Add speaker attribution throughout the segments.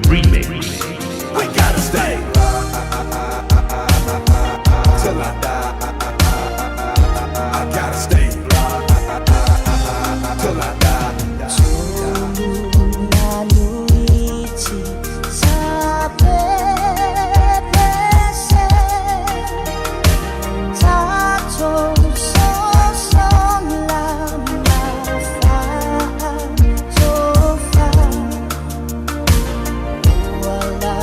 Speaker 1: Remix.
Speaker 2: We gotta stay till I die. I gotta stay till I die.
Speaker 3: Luigi sapete se ta so son la ma fa so fa wala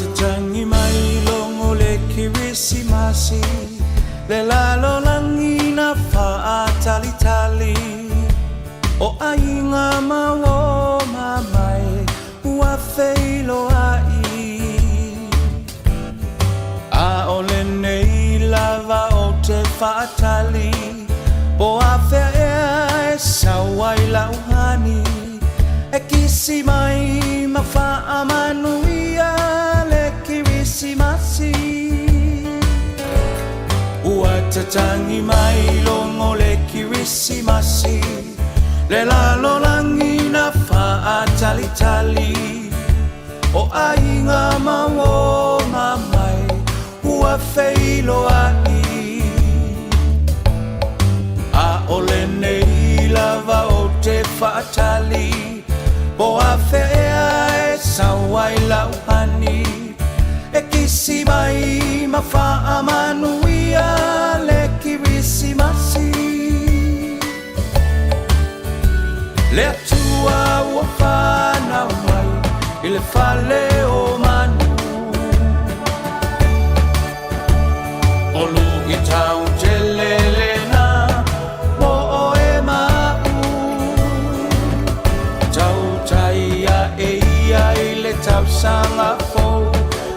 Speaker 4: tatagi mai logo le Kerisimasi, le lalolagi na faatalitali. O aiga ma uo ma mae ua feiloai. A o lenei lava ou te faatali, po afea ea e sau ai lau hani, e kisi mai ma faamanuia le Kerisimasi. Ua tatagi mai logo le Kerisimasi, le lalolagi na faatalitali. O aiga ma uo ma mae ua feiloai. A o lenei lava ou te faatali, po afea ea e sau ai lau hani, e kisi mai ma faamanuia le Kerisimasi. Le Atua ua fanau mai i le fale o manu. O luitau tele lena mo oe ma a'u. Tautai ae ia i le tausaga fou,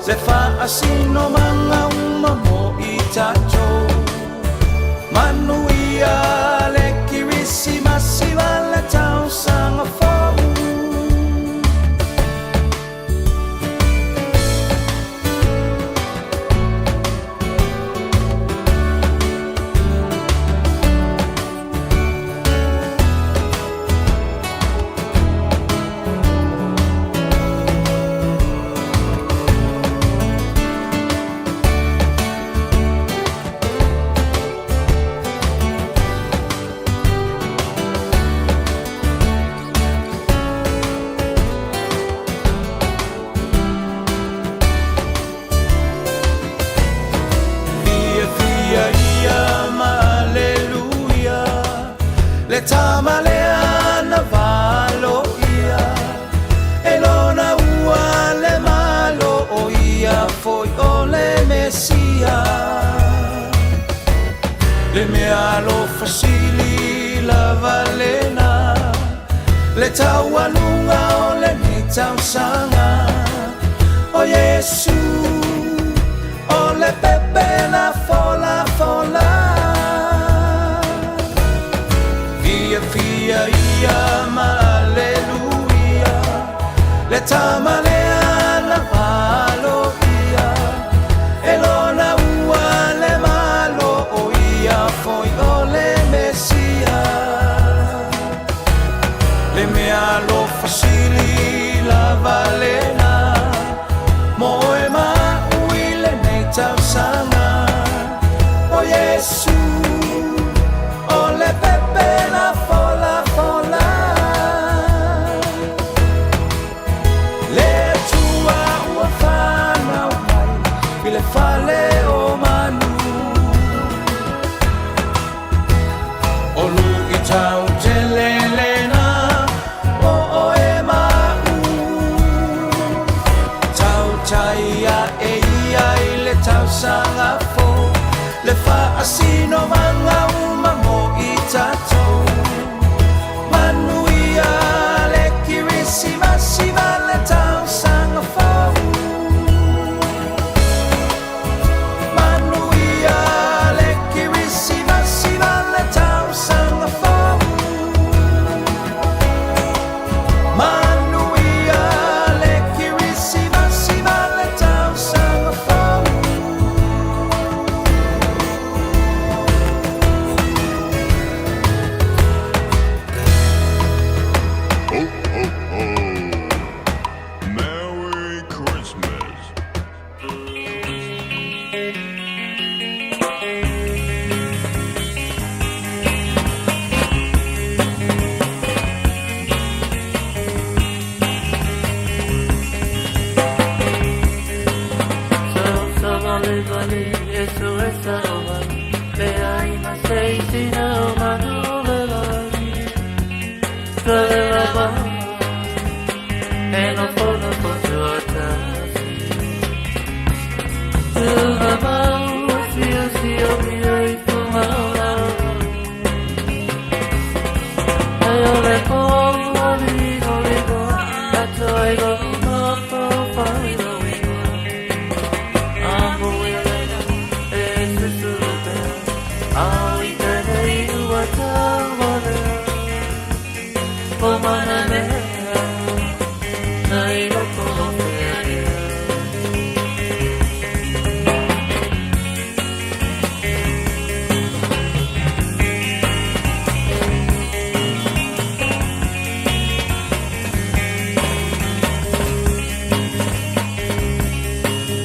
Speaker 4: le faasinomaga uma mo i tatou. Manuia le Kerisimasi ma le tausaga fou. Fiafia ia ma aleluia, le tama lea na valoia, e lona ua le Malo, o ia foi o le Mesia. Le meaalofa sili lava lena, le taualuga o lenei tausaga. O Iesu o le pepe na folafola. Fiafia ia ma aleluia, le tama lea na valoia, e lona ua le Malo, o ia foi o le Mesia. Le meaalofa sili lava lena mo oe ma a'u i lenei tausaga. O Iesu o le pepe na folafola. Le Atua ua fanau mai i le fale o manu. O luitau tele lena mo oe ma a'u. Tautai ae ia i le tausaga fou, le faasinomaga uma mo i tatou. Manuia le Kerisimasi ma le tausaga fou. Manuia le Kerisimasi ma le tausaga fou. Manuia le Kerisimasi ma le tausaga fou.
Speaker 5: Ho, ho, ho. Merry Christmas.
Speaker 6: So'osovalevale e so e sa o vale. Le ai ma se i sina o manu o le lagi. Le lava e no fono fono atasi.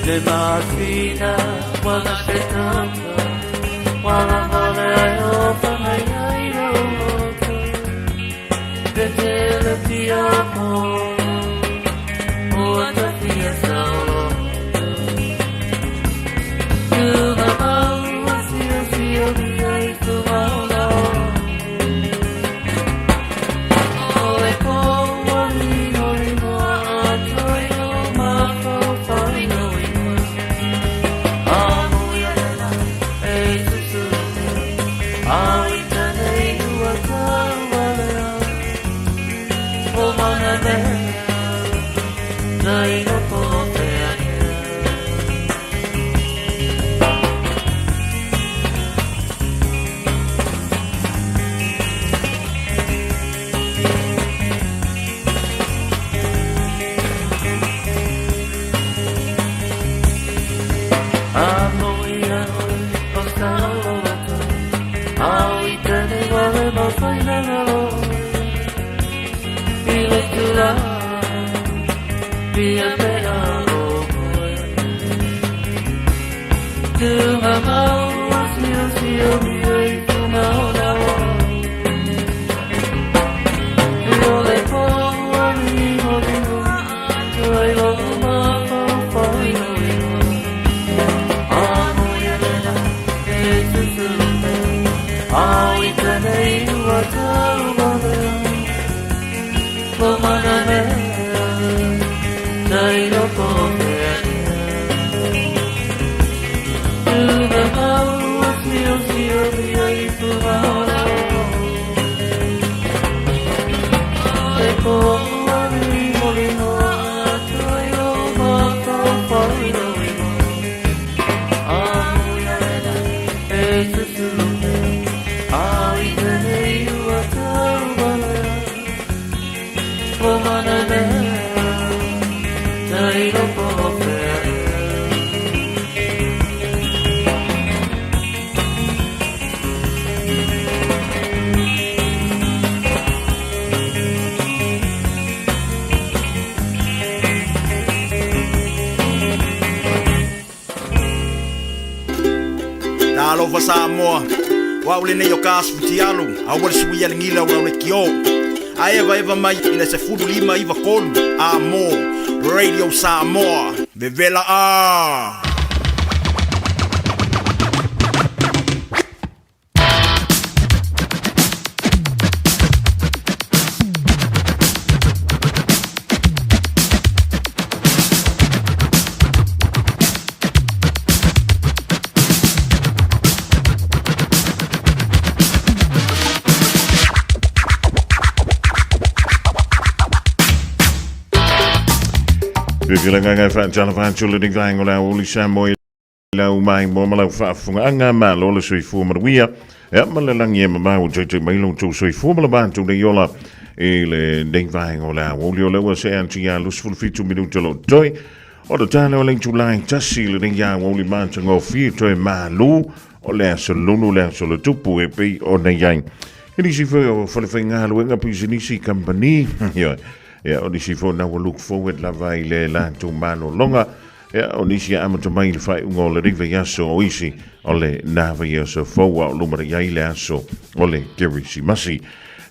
Speaker 6: Le mafina wala se tata Wala wala ai o whangai ai roto Te te le tia po O ata fia saolo Tuma mau a sio sio mi ai tu maola O e ko wali hori moa a toi o mafau whaino ingoa A mui arena e tuturu mea A i tane ua taualea O mana mea Nei roto o te ake. A moe a oe o Saololoto, A i tēnei wale mawhai ngaro I le tula Pia te aro koe Tunga mau a sio sio mi ei tunga o nao I o le po a ringo ringo Tuai lo mafau whai no ingoa A moe a nena e tuturu A i tēnei ua tau walea Ko mana mea Tai roto o te ake Tuna mau a sio sio mi ai tunga o nao Te ko a ringo ringo Tuai o mafau whai no ingoa A moe a nena e tuturu mea A i tēnei ua tau walea Ko mana mea Tai roto o te ake.
Speaker 2: Talofa Samoa, o au lenei o ka aso fitialu, aua le suia le gila o lau lekiō. A evaeva mai i le 15 93 a mo Radio Samoa, vevela a!
Speaker 5: Fiafia le agaga e faatalofa atu lenei vaega o le aoauli Samoa i lau mai mo ma lau faafofogaaga malo le soifua manuia ia ma le lagi e mamao e taita'i mai lo outou soifua ma le matou nei ola i lenei vaega o le aoauli o lea ua see atu ia 27 minute o lo o toe o le tala o le itula e tasi i lenei aoauli matagofie toe malu o le aso lulu le aso le tupu e pei ona i ai i nisi foi o falefaigaluega pisinisi kamupani ia ia o nisi foi na ua look forward lava i le latou malologa ia o nisi e amata mai i le faaiuga o le vaiaso o isi o le na vaiaso fou a o luma i ai le aso o le Kerisimasi.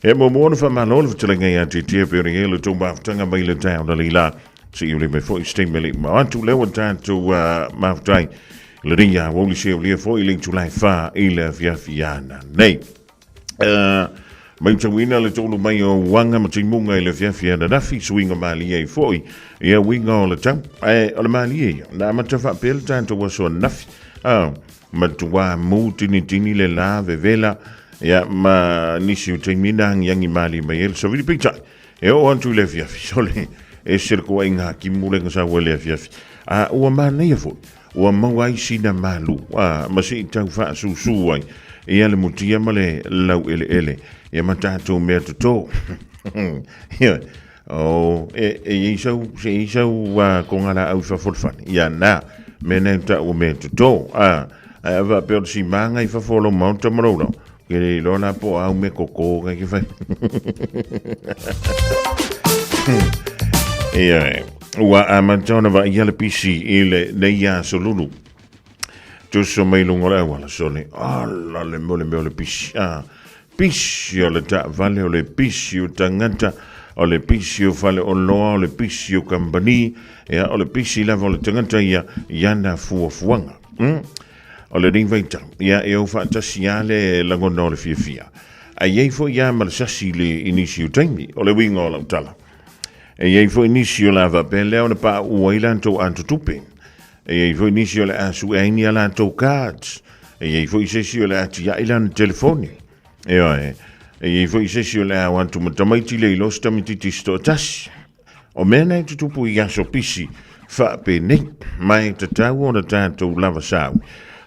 Speaker 5: E muamua ona faamalo le fetalaiga ia Tietie pei ona i ai le tou mafutaga mai le taeao na leila seia uli mai foi se taimi e le i mamao atu lea ua tatou mafuta ai lenei aoauli seulia foi i le itula e 4 i le afiafi ana nei. Matauina le toulu mai o uaga ma timuga i le afiafi ananafi, suiga malie ai foi ia uiga o le tau. Ae o le malie ia, na amata faapea le tatou aso ananafi. Ah, matua mu tinitini le la vevela, ia ma nisi o taimi na agiagi malie mai ai le savili. Peitai, e oo atu i le afiafi, sole, ese le koaiga hakimu le gasau ai le afiafi. A ua manaia foi, Ua maua ai sina malu, a, ma se i tau faasusu ai ia le mutia ma le laueleele, ia ma tatou mea totō. Ia, oh, e, e i ai sau, se i ai sau uh, kogalaau i fafo o le fale. Ia na, mea nei ta'u o mea totō. A, ae a faapea o le simaga i fafo o lou maota ma lou lao, ke le iloa la po o au mea koko kai ke whai. Ia, e. Ua amata ona vaaia le pisi i lenei aso lulu. Tuso mai luga o le auala sole. Ala le mea o le mea o le pisi. Ah, pisi o le taavale, o le pisi o tagata, o le pisi o faleoloa, o le pisi o kamupani, ia, o le pisi lava o le tagata ia i ana fuafuaga. O lenei vaitau, ia, e o faatasi lava le lagona o le fiafia. Ae i ai foi lava ma le sasi i le i nisi o taimi. O le uiga o lau tala. E i ai foi nisi o le a faapea lea ona pauu ai latou atotupe. E i ai foi nisi o le a sue ai ni a latou cards. E i ai foi se isi o le a tiai lana telefoni. Ioe. E i ai foi se isi o le a o atu ma tamaiti le iloa se tamaitiiti se toatasi. O mea na e tutupu i aso pisi faapenei, ma e tatau ona tatou lava sau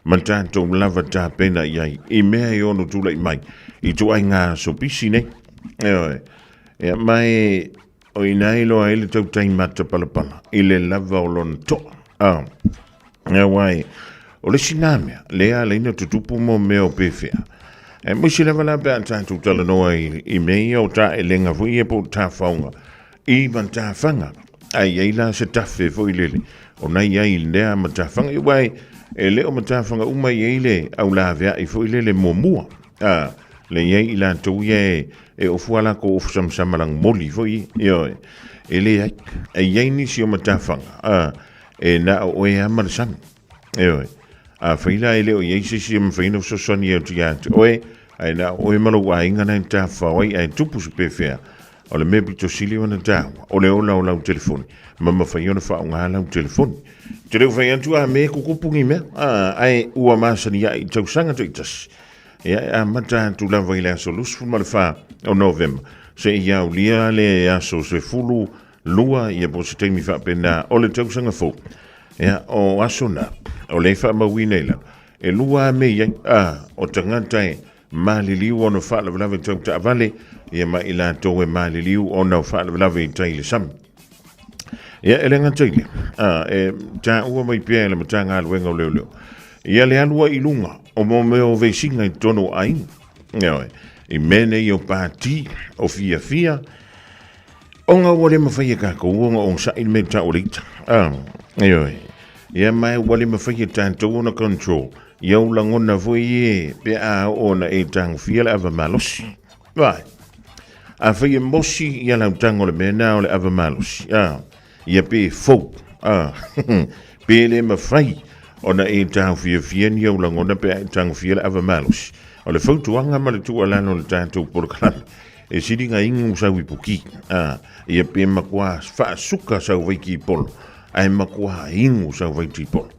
Speaker 5: ma tatou lava tapena i ai i mea e ono tulai mai i ituaiga aso pisi nei. Ioe. Ia, ma e o i ina e iloa ai le tautai mata palapala i le lava o lona toa. Ah, aua e, o le isi nā mea, lea ala ai ona tutupu mo mea o pefea. E aemaise lava la pe a tatou talanoa i, i mea ia o taelega foi ia po o tafaoga i matafaga. A i ai la se tafe foi lele, ona i ai i lea matafaga. Aua e, e le o matafaga uma i ai le aulaveai foi lele muamua. A, le i ai i latou ia e, e ofu a lakou ofu samasama lagomoli foi, ioe. E leai, e i ai nisi o matafaga, a, e na o oe lava ma le sami. Ioe. Afai la e le o i ai se isi e mafai ona fesoasoani atu ia te oe, ae na o oe ma lou aiga na e tafafao ai, ae tupu se pefea, o le mea pito sili ona taua, o le ola o lau telefoni, ma mafai ona faaaoga lau telefoni. Te le o fai atu a me kukupu ni mea, a, ae ua masani ai i tausaga taitasi. Ia, e amata atu lava i le aso 24 o Novema, seia aulia le aso 12, ia po o se taimi faapena o le tausaga fou. Ia, o aso na, o lea e faamauina i lalo, e lua lava mea i ai, a, o tagata e maliliu ona o faalavelave tau taavale, ia ma i latou e maliliu ona o faalavelave i tai i le sami. Ia, e le gata i lea, a, e taua mai pea e le Matagaluega o Leoleo, ia le alu ai i luga o mo mea o vesiga i totonu o aiga. Ioe, i mea nei o pati, o fiafia, ona ua le mafai e tatou ona onosai le mea e tau o le ita. A, ioe, ia ma ua le mafai e tatou ona control ia ou lagona foi e pe a oo ona e tagofia le ava malosi. Vai. Afai e mosi ia lau tago o le mea na o le ava malosi, a, ia pe fou, a, pe le mafai ona e taofiofia ni ou lagona pe a e tagofia le ava malosi. O le fautuaga ma le tuualalo o le tatou polokalame, e sili na inu sau ipuki, a, ia pe matua faasuka sau vaitipolo, ae matua inu sau vaitipolo.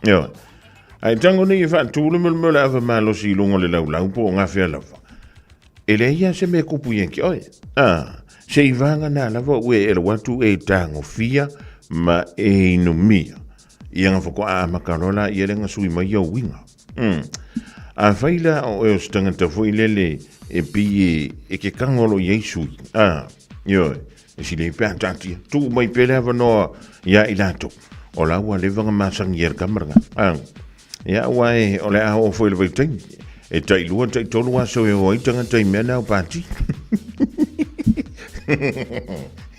Speaker 5: Ioe. Ae tago nei e faatu le mea o le ava malosi i luga o le laulau po o gafea lava. E leai lava se mea e kupu ia ki oe. A, se i vagana lava ua e elu atu e tagofia ma e inumia. Ia nga faatoa amata loa laia lea na sui mai ou uiga. Afai la o oe o se tagata foi lele e pei e, e ke kago lo i ai sui. A, ioe, e sili ai pe a taatia. Tuu mai pea le avanoa ia i latou. O la ua leva na masani e le tama lena. A, ia aua e, o le a oo foi i le vaitaimi. E tailua, taitolu aso e o ai tagata i mea na o pati.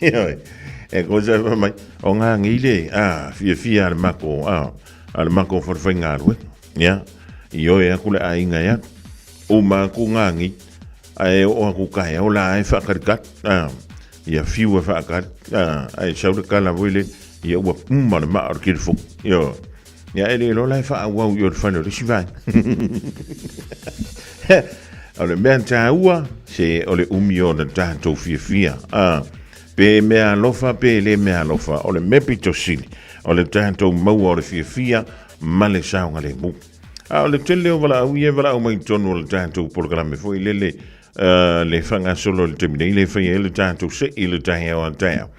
Speaker 5: Ioe, e kosa e mai, o ngā ngile, a, fiafia a le mako, a, a le mako whalewhaingaluega. Ia, i oe aku le aiga e alu. Uma aku ngā ngi, ae oo aku kaeao la e whakarikari. A, ia whiu e whakari. A, ae sau le kala foi le, ia ua puma le maa o le telefoni. Ioe. Ia e le iloa la e faaauau i o le fale o le isi vaega. O le mea taua, se o le umi o na tatou fiafia. A, pe mea alofa, pe le mea alofa, o le mea pito sili, o le tatou maua o le fiafia ma le saogalemu. A o le tele o valaau ia e valaau mai i totonu o le tatou polokalame foi lele, le faagasolo i le taimi nei, le faia ai le tatou sei i le taeao a taeao.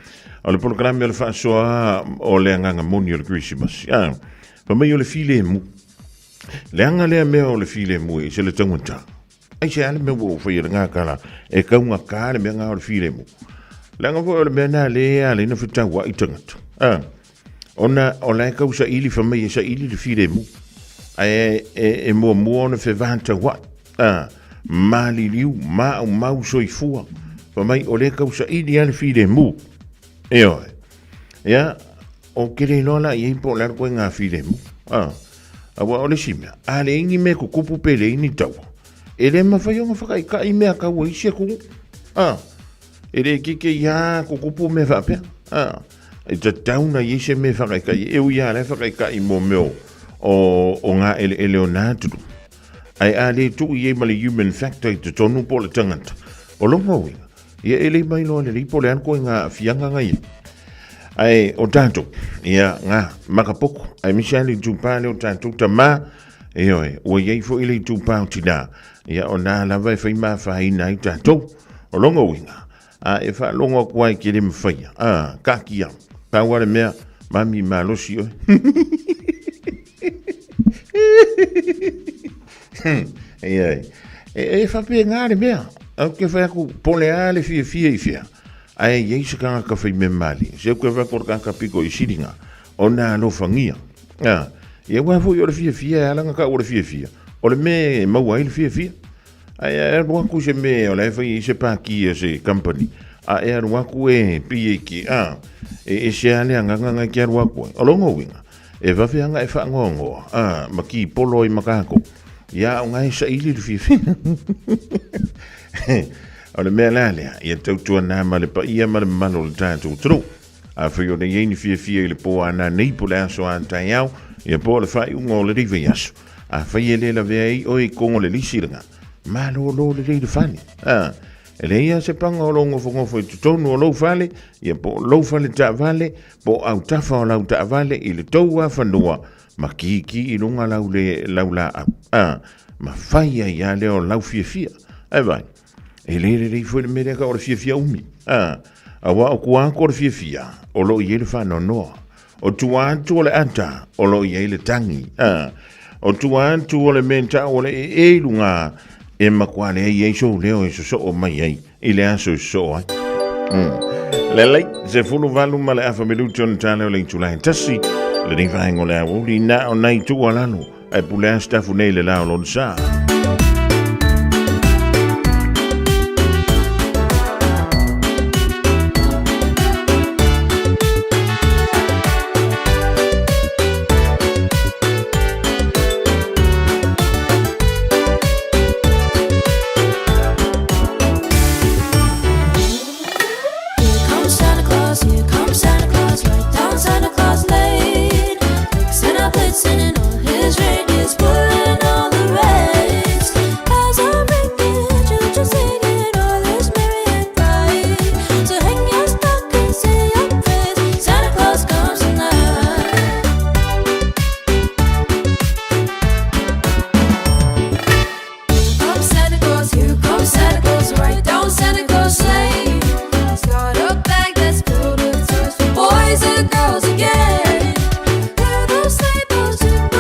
Speaker 5: O le polokalame o le faasoa o le agaga moni o le Kerisimasi. A, fai mai o le filemu. Leaga lea mea o le filemu e ese le taugata. Aisea le mea ua ou faia i lena tala, e taugata le mea lena o le filemu. Leaga foi o le mea lena lea e ala ai ona fetauai tagata. A, ona o la e tau saili fai mai e saili le filemu. Ae e, e muamua ona fevatauai. A, maliliu, maumau soifua. Fai mai o lea e tau saili lava le filemu. Ioe. Ia, ou te le iloa la i ai po o le a le ituaiga filemu. A, aua o le isi mea, a leai ni mea e tutupu pe leai ni taua, e le mafai ona whakaikai mea kau e isi atunuu. A, e le kike ia tutupu mea faapea. A, e tatau na i ai se mea e whakaikai. E ui lava la e whakaikai mo mea o, o, o ngā eleele o nā atunuu. Ae a le tuu i ai ma le human factor i totonu po o le tangata. O lona uiga, ia e le mai loa lelei po o le a le ituaiga aafiaga na i ai. Ae o tatou, ia ngā, makapoko, aemaise lava le itupa lea o tatou tamā, ioe, ua i ai foi le itupa o tinā, ia o nā lava e fai ma afaina ai tatou. O lona uiga, a e faalogo atu lava e te le mafaia, a, taatia, pau lava le mea, mami malosi oe. Ioe. E faapena le mea. Ou te fai atu, po o le a le fiafia i fea, ae i ai se tagata fai mea malie. Se ou te fai atu o le tagata pito i siliga, ona alofagia. A, ia aua foi o le fiafia e ala ona tau o le fiafia, o le mea e maua ai le fiafia. Ae e alu atu i se mea o la e fai ai se pākī a se company, a e alu atu e pei e ke, a, e ese lava le agaga na e te alu atu ai. O lona uiga, e vave lava ona e faanoanoa, a, ma kīpolo ai ma kākou. Ia, o na e saili le fiafia. O le mea la lea, ia tautuana ma le paia ma le mamalu o le tatou atunuu. Afai o le i ai ni fiafia i le pō a nanei po o le aso a taeao, ia po o le faaiuga o lenei vaiaso. Afai e le lavea ai oe i totonu o le lisi lena, malolo lelei le fale. A, e leai lava se paga o lou nofonofo i totonu o lou fale, ia po o lou fale taavale, po o autafa o lau taavale i le tou lava fanua, ma kiki i luga lau, le, lau laau. A, ma fai ai lava lea o lau fiafia. Ae vaai, e le lelei foi le mea lea tau o le fiafia umi. A, aua o tua atu o le fiafia, o lo o i ai le faanoanoa. O tua atu o le ata, o lo o i ai le tagi. A, o tua atu o le mea tau o le ee i luga, e matua leai ai sou leo e sosoo mai ai i le aso e sosoo ai. Lelei, 18 ma le afa minuti ona tala o le itula e tasi, lenei vaega o le aoauli na o nai tuualalo, ae pule a sitafu nei le la o lona sa.
Speaker 3: Here comes Santa Claus, here comes Santa Claus, right down Santa Claus Lane. Vixen a blitzing and all his reindeers pulling all the reins. Bells are ringing, children singing, all is merry and bright. So hang your stocking, say your prayers, Santa Claus comes tonight. Here comes Santa Claus, here comes Santa Claus, right down Santa Claus Lane. He's got a bag that's filled with toys for boys and girls again. Hear those sleigh bells jingle.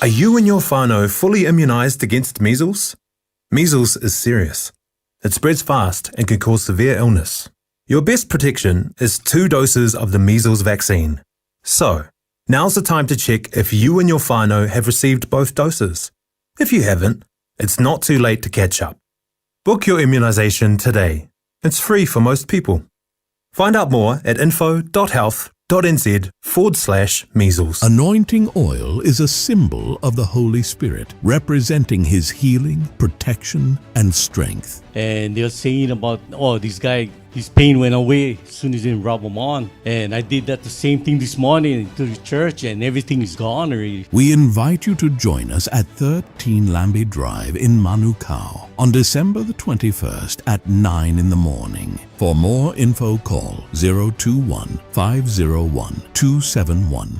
Speaker 7: Are you and your whānau fully immunised against measles? Measles is serious. It spreads fast and can cause severe illness. Your best protection is two doses of the measles vaccine. So, now's the time to check if you and your whānau have received both doses. If you haven't, it's not too late to catch up. Book your immunisation today. It's free for most people. Find out more at info.health.nz forward slash measles.
Speaker 8: Anointing oil is a symbol of the Holy Spirit, representing His healing, protection, and strength.
Speaker 9: And they're saying about, oh, this guy, his pain went away as soon as he rub them on. And I did that the same thing this morning to the church, and everything is gone already.
Speaker 8: We invite you to join us at 13 Lambie Drive in Manukau on December the 21st at 9 in the morning. For more info, call 021 501 271.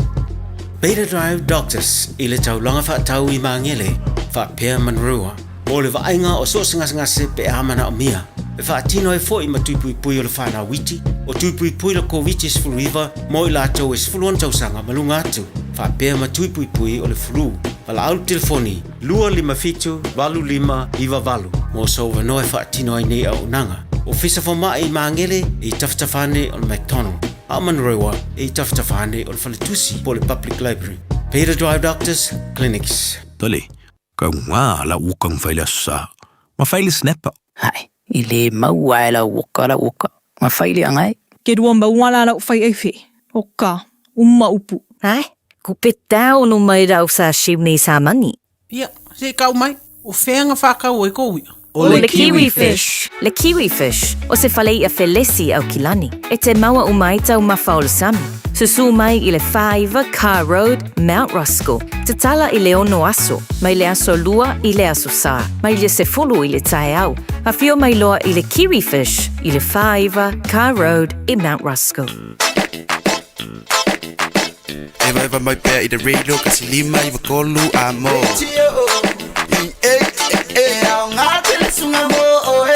Speaker 10: Beta Drive Doctors i le taulaga faatau i Magele faapea Manurewa mo le vaaiga o so o se gasegase pe a manaomia e faatino ai foi ma tui puipui o le fanau iti o tui puipui le Koviti-19 mo i latou e 16 tausaga ma luga atu faapea ma tui puipui o le flu. Valaau le telefoni 257 8598 mo sou avanoa e faatino ai nei auaunaga. Ofisa Fomai i Magele e i tafatafa ane o le McDonald, a o Manurewa e i tafatafa ane o le Faletusi po o le Public Library. Peter Drive Doctors Clinics.
Speaker 11: Tole, kau ngā la uka ngwhai le sa. Ma whai le snapper.
Speaker 12: Hai, i le maua e lau oka lau oka, ma whai le angai.
Speaker 13: Ke rua maua la lau whai ei o ka, uma upu.
Speaker 14: Hai, ko pe tau no mai rau sa shiu nei sa mani.
Speaker 15: Ia, se i kau mai, o fea nga whakau ai kou ia?
Speaker 14: O le kiwi fish. Le kiwi fish, o se fale i'a felesi Aukilani, e te maua uma ai taumafa o le sami. Susū mai i le 49 Carr Road, Mount Roskill. Tatala i le ono aso, mai le aso lua i le aso sa, mai le sefulu i le taeao. Afio mai loa i le Kiwi Fish i le 49 Carr Road i Mount Roskill.
Speaker 16: Evaeva mai pea i le radio kasi lima iva tolu a mo. E aoga tele suga mo oe.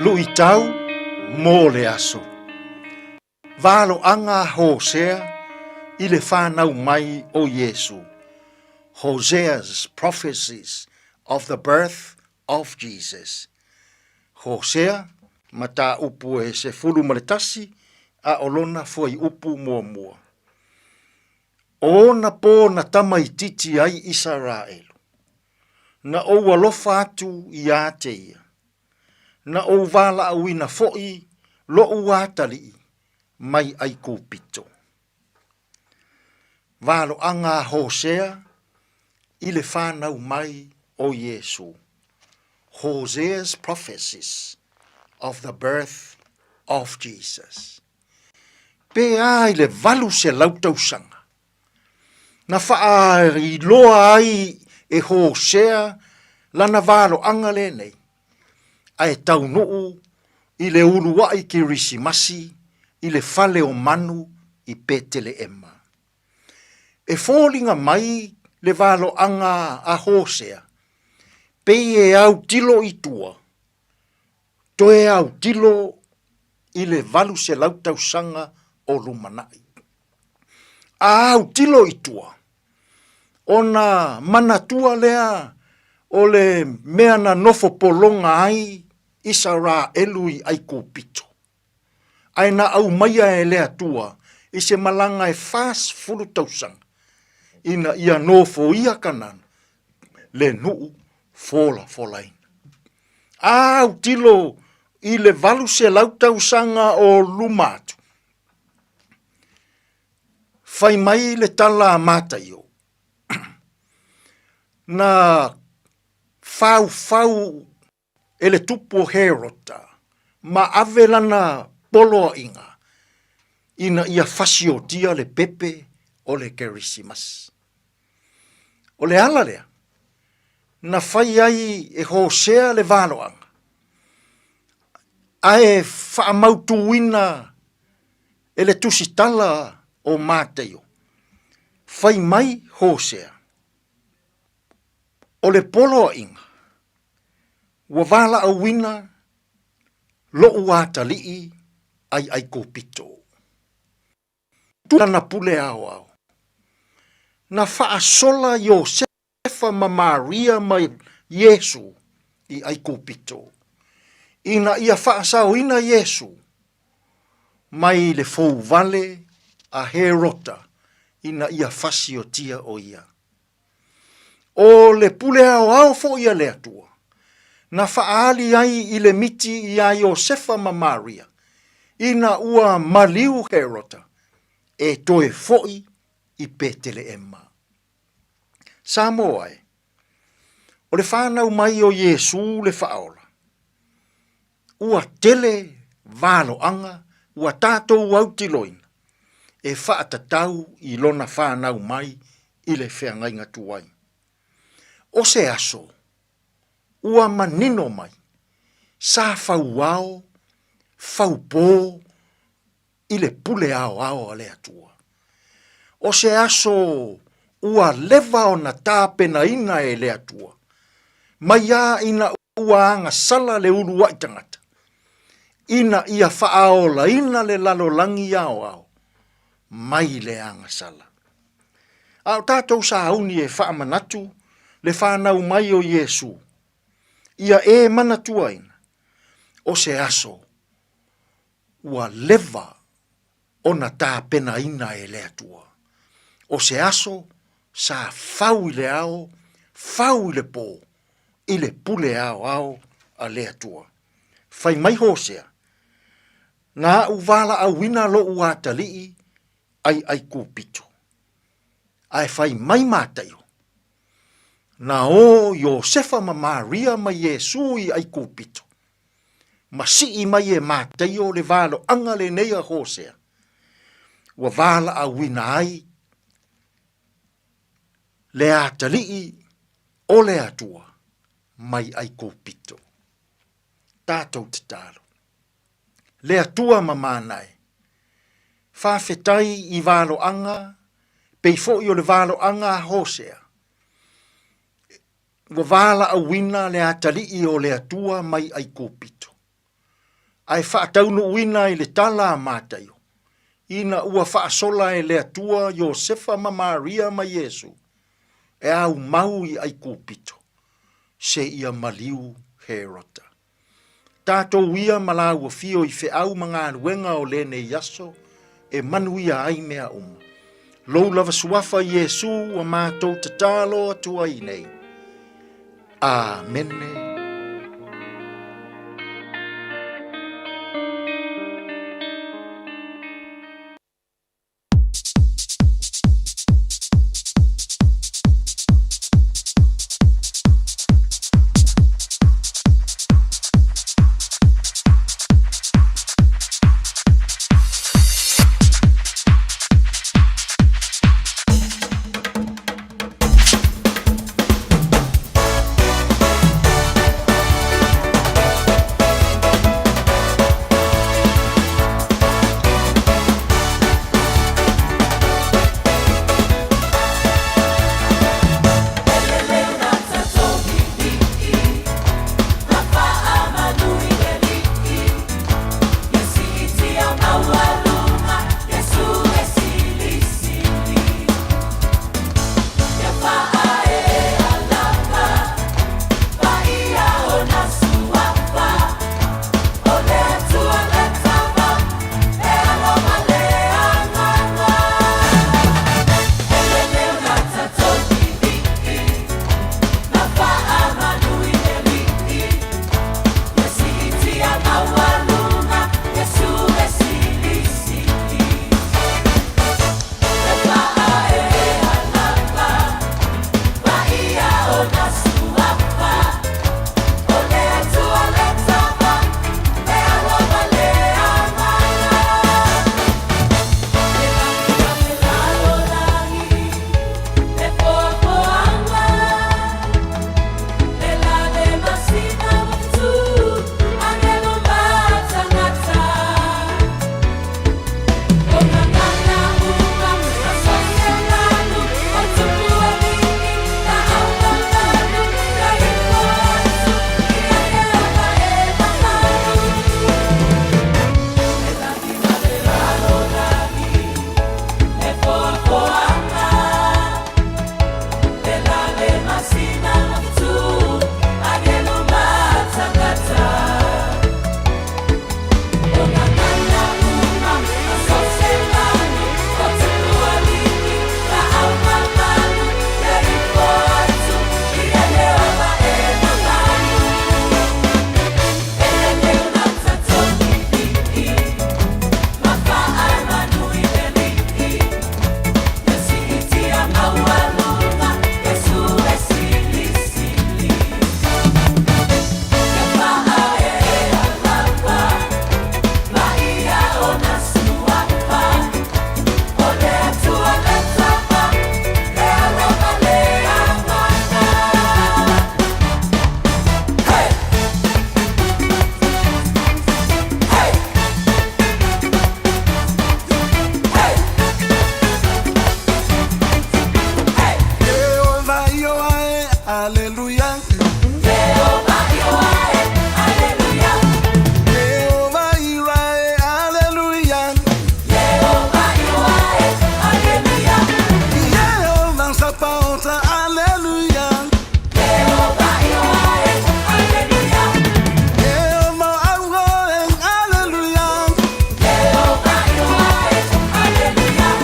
Speaker 17: Luʻitau mo le aso. Valoaga a Hosea i le fanau mai o Iesu. Hosea's prophecies of the birth of Jesus. Hosea, mataupu e 11 a o lona fuaiupu muamua. O ona pō na tamaitiiti ai Isaraelu. Na ou alofa atu iā te ia. Na ou valaauina foʻi loʻu atalii mai ʻAikupito. Valoaga a Hosea i le fanau mai o Iesu. Hosea's prophecies of the birth of Jesus. Pe a i le 800 tausaga, na faailoa ai e Hosea lana valoaga lenei, ae taunuu i le uluaʻi Kerisimasi i le fale o manu i Peteleema. E foliga mai le valoaga a Hosea, pei e autilo i tua, toe autilo i le 800 tausaga o lumanai. A autilo i tua, ona manatua lea o le mea na nofo pologa ai Isaraelu i ʻAikupito. Ae na aumaia e le Atua i se malaga e 40 tausaga, ina ia nofoia Kanana, le nuu folafolaina. A autilo i le 800 tausaga o luma atu, fai mai le tala a Mataio, na faufau e le tupu o Herota ma ave lana poloaiga ina ia fasiotia le pepe o le Kerisimasi. O le ala lea na fai ai e Hosea le valoaga, ae faamautuina e le tusitala o Mataio, fai mai Hosea, O le poloaiga, ua valaauina loʻu atalii ai ʻAikopito. Lana pule aoao, na faasola Iosefa ma Maria ma Iesu i ʻAikopito, ina ia faasaoina Iesu mai le fouvale a Herota ina ia fasiotia ʻo ia. ʻO le pule aoao foi a le Atua, na faaali ai i le miti iā Iosefa ma Maria, ina ua maliu Herota e toe foʻi i Peteleʻema. Samoa e, o le whanau mai o Iesū le Faaola, ua tele valoaga ua tatou autiloina e faatatau i lona whanau mai i le feagaiga tuai. O se aso, ua manino mai, sa fauao, faupō i le pule aoao a le Atua. O se aso ua leva ona tapenaina e le Atua, maiā ina ua agasala le uluai tagata, ina ia faaolaina le lalolagi aoao mai le agasala. A o tatou sauni e faamanatu le fanau mai o Iesu, ia e manatuaina, o se aso ua leva ona tapenaina e le Atua. O se aso sa fau i le ao, fau i le pō, i le pule aoao a le Atua. Fai mai Hosea, Na aʻu valaauina loʻu atalii ai ʻAikupito. Ae fai mai Mataio, Na ō Iosefa ma Maria ma Iesū i ʻAikupito, ma sii mai e Mataio le valoaga lenei a Hosea, ua valaauina ai le atalii o le Atua mai ʻAikupito. Tatou tatalo. Le Atua ma Manae, faafetai i valoaga pei foi o le valoaga a Hosea, ua valaauina le atalii o le Atua mai ʻAikupito, ae faataunuuina i le tala a Mataio, ina ua faasola e le Atua Iosefa ma Maria ma Iesu e aumau i ʻAikupito, seia maliu Herota. Tatou ia ma lāua fio i feau ma galuega o lenei aso e manuia ai mea uma. Lou lava suafa Iesu ua matou tatalo atu ai nei. Amene.
Speaker 4: Hallelujah. Jehovah Ioae, Hallelujah. Jehovah Irae, Hallelujah. Jehovah Ioae, Hallelujah. Jehovah Sabaoth, Hallelujah. Jehovah Ioae, Hallelujah. Jehovah Aroe, Hallelujah. Jehovah Ioae, Hallelujah.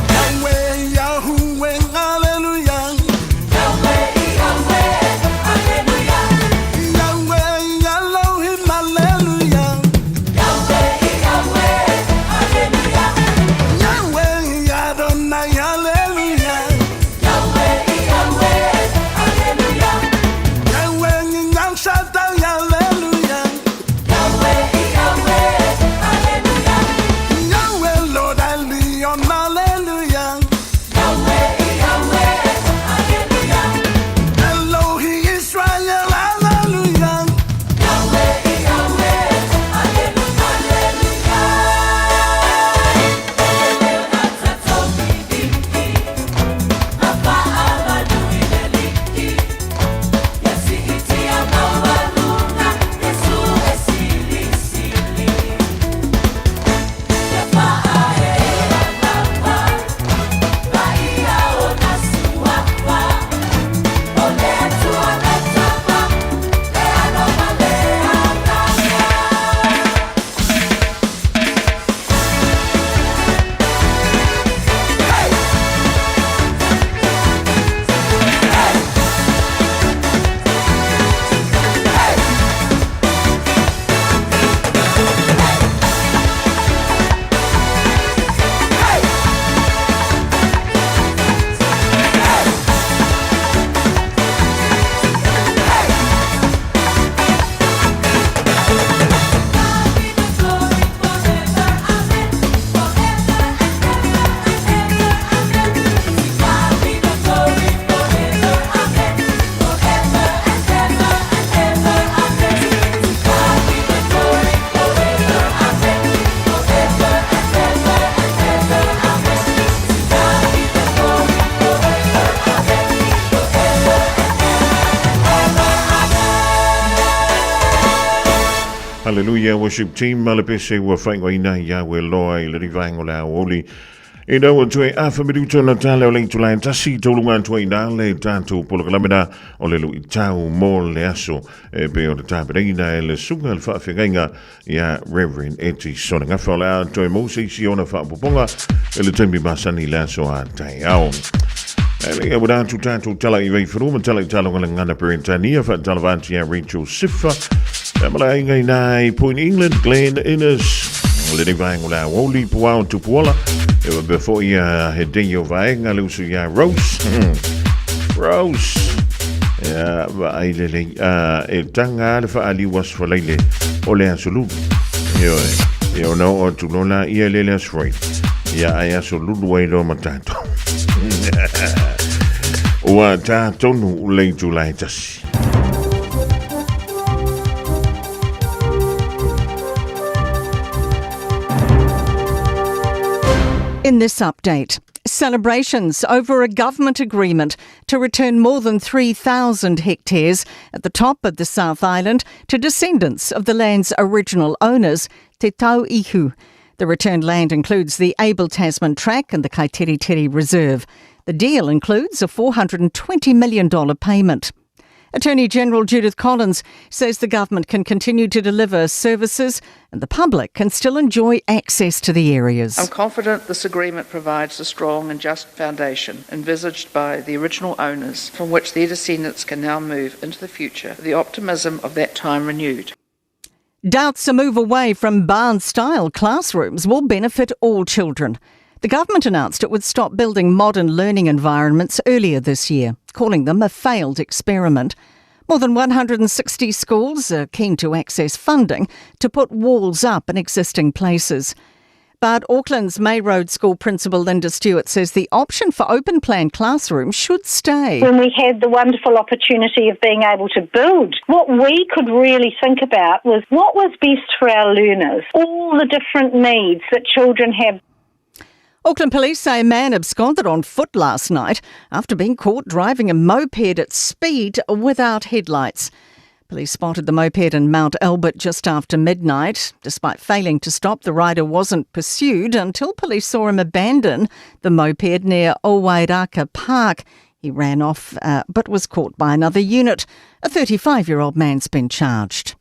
Speaker 4: Yahweh, Yahweh, Hallelujah. Yahweh, Yahweh, Hallelujah. Yahweh, Elohim, Hallelujah. Yahweh, Yahweh, Hallelujah. Yahweh, Adonai, Hallelujah. Yahweh, Yahweh, Hallelujah. Yahweh, El Shaddai, Hallelujah. Yahweh, Yahweh, Hallelujah. Yahweh, Lord, Elyon, Hallelujah. Yahweh, Yahweh, Hallelujah. Elohi Israel, Hallelujah. Yahweh, Yahweh, Hallelujah.
Speaker 5: Hallelujah worship team ma le pese ua faaigoaina ia ue loa i le rivaega o le aoauli. I nau atu e afa minuto na tale o le itula e tasi toluga atu ai na le tatou polokalame o le luitau mo le aso e pei o le tapenaina e le suga le faafeagaiga ia Reverend Eti Sonagafa o le a toe mo se isi ona faapopoga i le taimi masani le aso a taeao. E le ua atu tatou tala i vaifanua ma tala i taloga le gagana Peretania faatalofa atu ia Rachel Sifa. E mala aiga i nā i Point England, Glen Innes. Lenei vaega o le aoauli puao tupuola. E wapea foi ia he dei o vaega le usu ia Rose. Rose. Ia, vaai lelei. E taga le faaliu aso Falaile o le aso Lulu. Ioe. Ia ona oo atu loa laia i le aso Faraile. Ia ae aso Lulu ai loa ma tatou. Ua tā tonu le itula e tasi.
Speaker 18: In this update, celebrations over a government agreement to return more than 3,000 hectares at the top of the South Island to descendants of the land's original owners, Te Tau Ihu. The returned land includes the Abel Tasman Track and the Kaiteriteri Reserve. The deal includes a $420 million payment. Attorney General Judith Collins says the government can continue to deliver services and the public can still enjoy access to the areas.
Speaker 19: I'm confident this agreement provides a strong and just foundation envisaged by the original owners from which their descendants can now move into the future, the optimism of that time renewed.
Speaker 18: Doubts a move away from barn style classrooms will benefit all children. The government announced it would stop building modern learning environments earlier this year, calling them a failed experiment. More than 160 schools are keen to access funding to put walls up in existing places. But Auckland's May Road School principal Linda Stewart says the option for open plan classrooms should stay.
Speaker 20: When we had the wonderful opportunity of being able to build, what we could really think about was what was best for our learners, all the different needs that children have.
Speaker 18: Auckland police say a man absconded on foot last night after being caught driving a moped at speed without headlights. Police spotted the moped in Mount Albert just after midnight. Despite failing to stop, the rider wasn't pursued until police saw him abandon the moped near Owairaka Park. He ran off but was caught by another unit. A 35 year old man's been charged.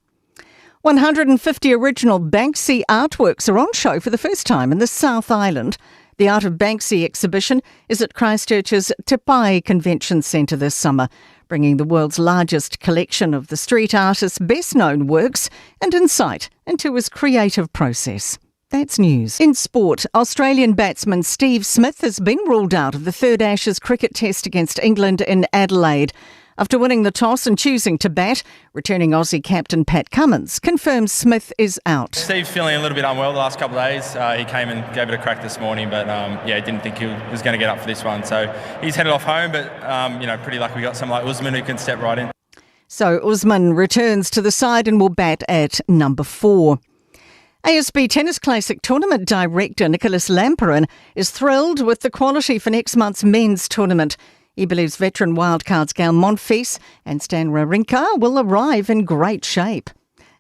Speaker 18: 150 original Banksy artworks are on show for the first time in the South Island. The Art of Banksy exhibition is at Christchurch's Te Pae Convention Centre this summer, bringing the world's largest collection of the street artist's best known works and insight into his creative process. That's news. In sport, Australian batsman Steve Smith has been ruled out of the third Ashes cricket test against England in Adelaide. After winning the toss and choosing to bat, returning Aussie captain Pat Cummins confirms Smith is out.
Speaker 21: Steve's feeling a little bit unwell the last couple of days. He came and gave it a crack this morning, but yeah, didn't think he was going to get up for this one. So he's headed off home, but you know, pretty lucky we got someone like Usman who can step right in.
Speaker 18: So Usman returns to the side and will bat at number four. ASB Tennis Classic Tournament Director Nicholas Lamperin is thrilled with the quality for next month's men's tournament. He believes veteran wildcards Gael Monfils and Stan Wawrinka will arrive in great shape.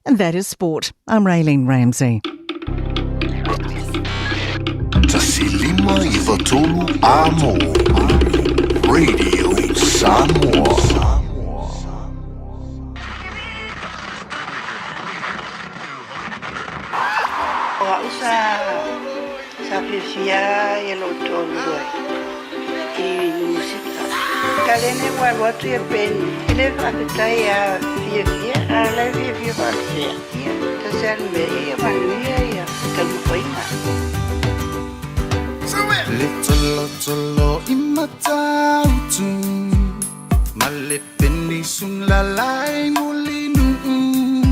Speaker 18: And that is sport. I'm Raylene Ramsey.
Speaker 22: 15 93 Amo Radio Samoa.
Speaker 23: O au sa sa fiafia ia lou toalua ai i musika. Kalene ua alu atu ia Penny, e le faafetai ia fiafia, a o la e fiafia faapea, ia, tasi lava le mea, ia manuia ia taumafaiga.
Speaker 4: Le tolotolo i Matautu ma le penisula i Mulinuu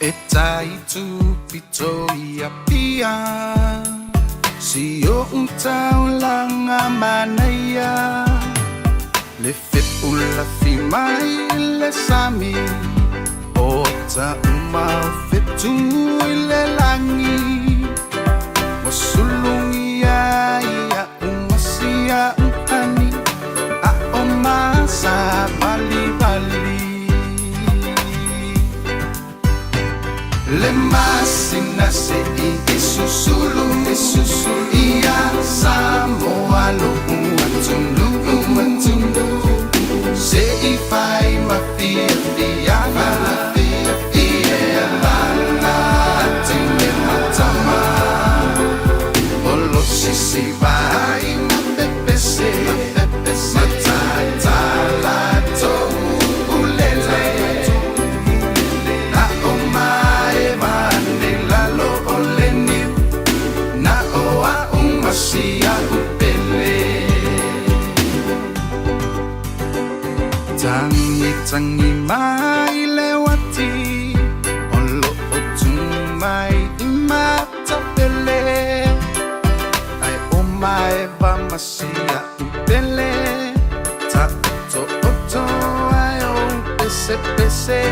Speaker 4: e tai tupito i Apia si o'u taulaga manaia le fepulafi mai le sami o taʻuma o fetu i le lagi ua sulugia iaʻu ma siaʻu ani aʻo ma savalivali le masina seʻi e susulu e susulu ia Samoa loʻu atunuu atunuu seʻi fai ma fiafiaga ia lana tine matama o lo sisi vai ma pepese matatala toulele na o mae vane lalo o le niu na o a'u ma sia'u pele tagi tagi mai le uati o lo'o tu mai i matapele ai o maeva ma sia'u pele ta'oto'oto ai o pesepese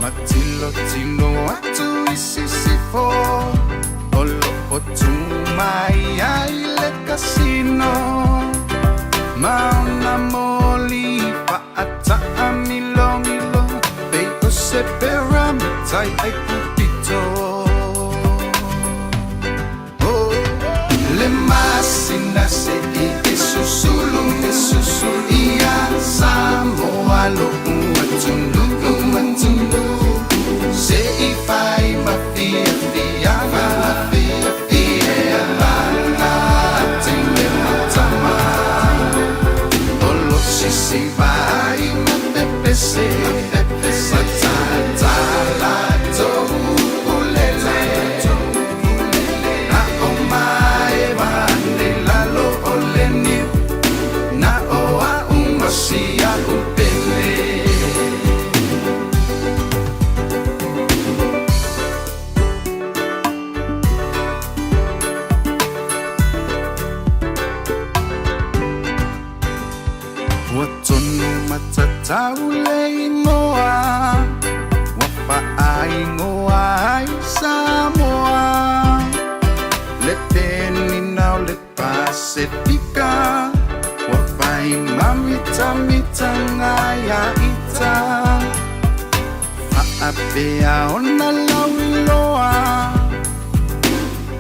Speaker 4: matilotilo atu i sisifo o lo'o tu mai ai le kasino ma ona moli fa'ataʻamilomilo pei o se pyramitai ai pupito oh. Le masina seʻi e susulu e susulu ia Samoa loʻu atunuu atunuu seʻi fai ma fiafiaga ia lana tine matama o lo sisi vai ma pepese matatala toulele na o mae vane lalo o le niu na o a'u ma sia'u pele. Famitanga ia ita Faapea ona lauiloa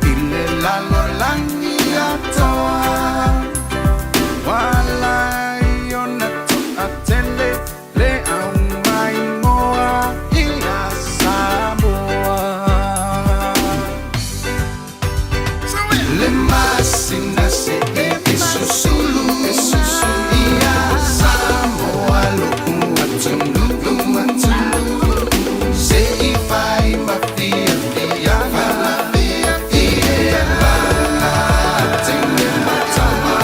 Speaker 4: I le lalolagi atoa Ua ala ai ona to'atele le aumaimoa ia Samoa. Le masina se'i e susulu e susulu ia Samoa lo'u atunuu atunuu se'i fai ma fiafiaga ia latele matama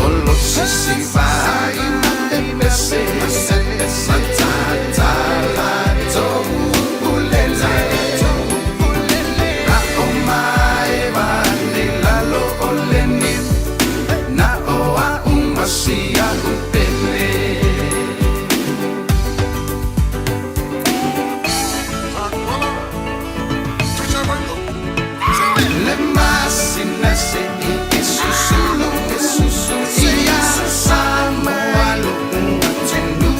Speaker 4: o lo sisi vai pepese matata latou ulele Ra'o maeva le lalo o le niu na o a'u ma si a'u pele. Le masina se'i e susulu e susulu ia Samoa lo'u atunuu.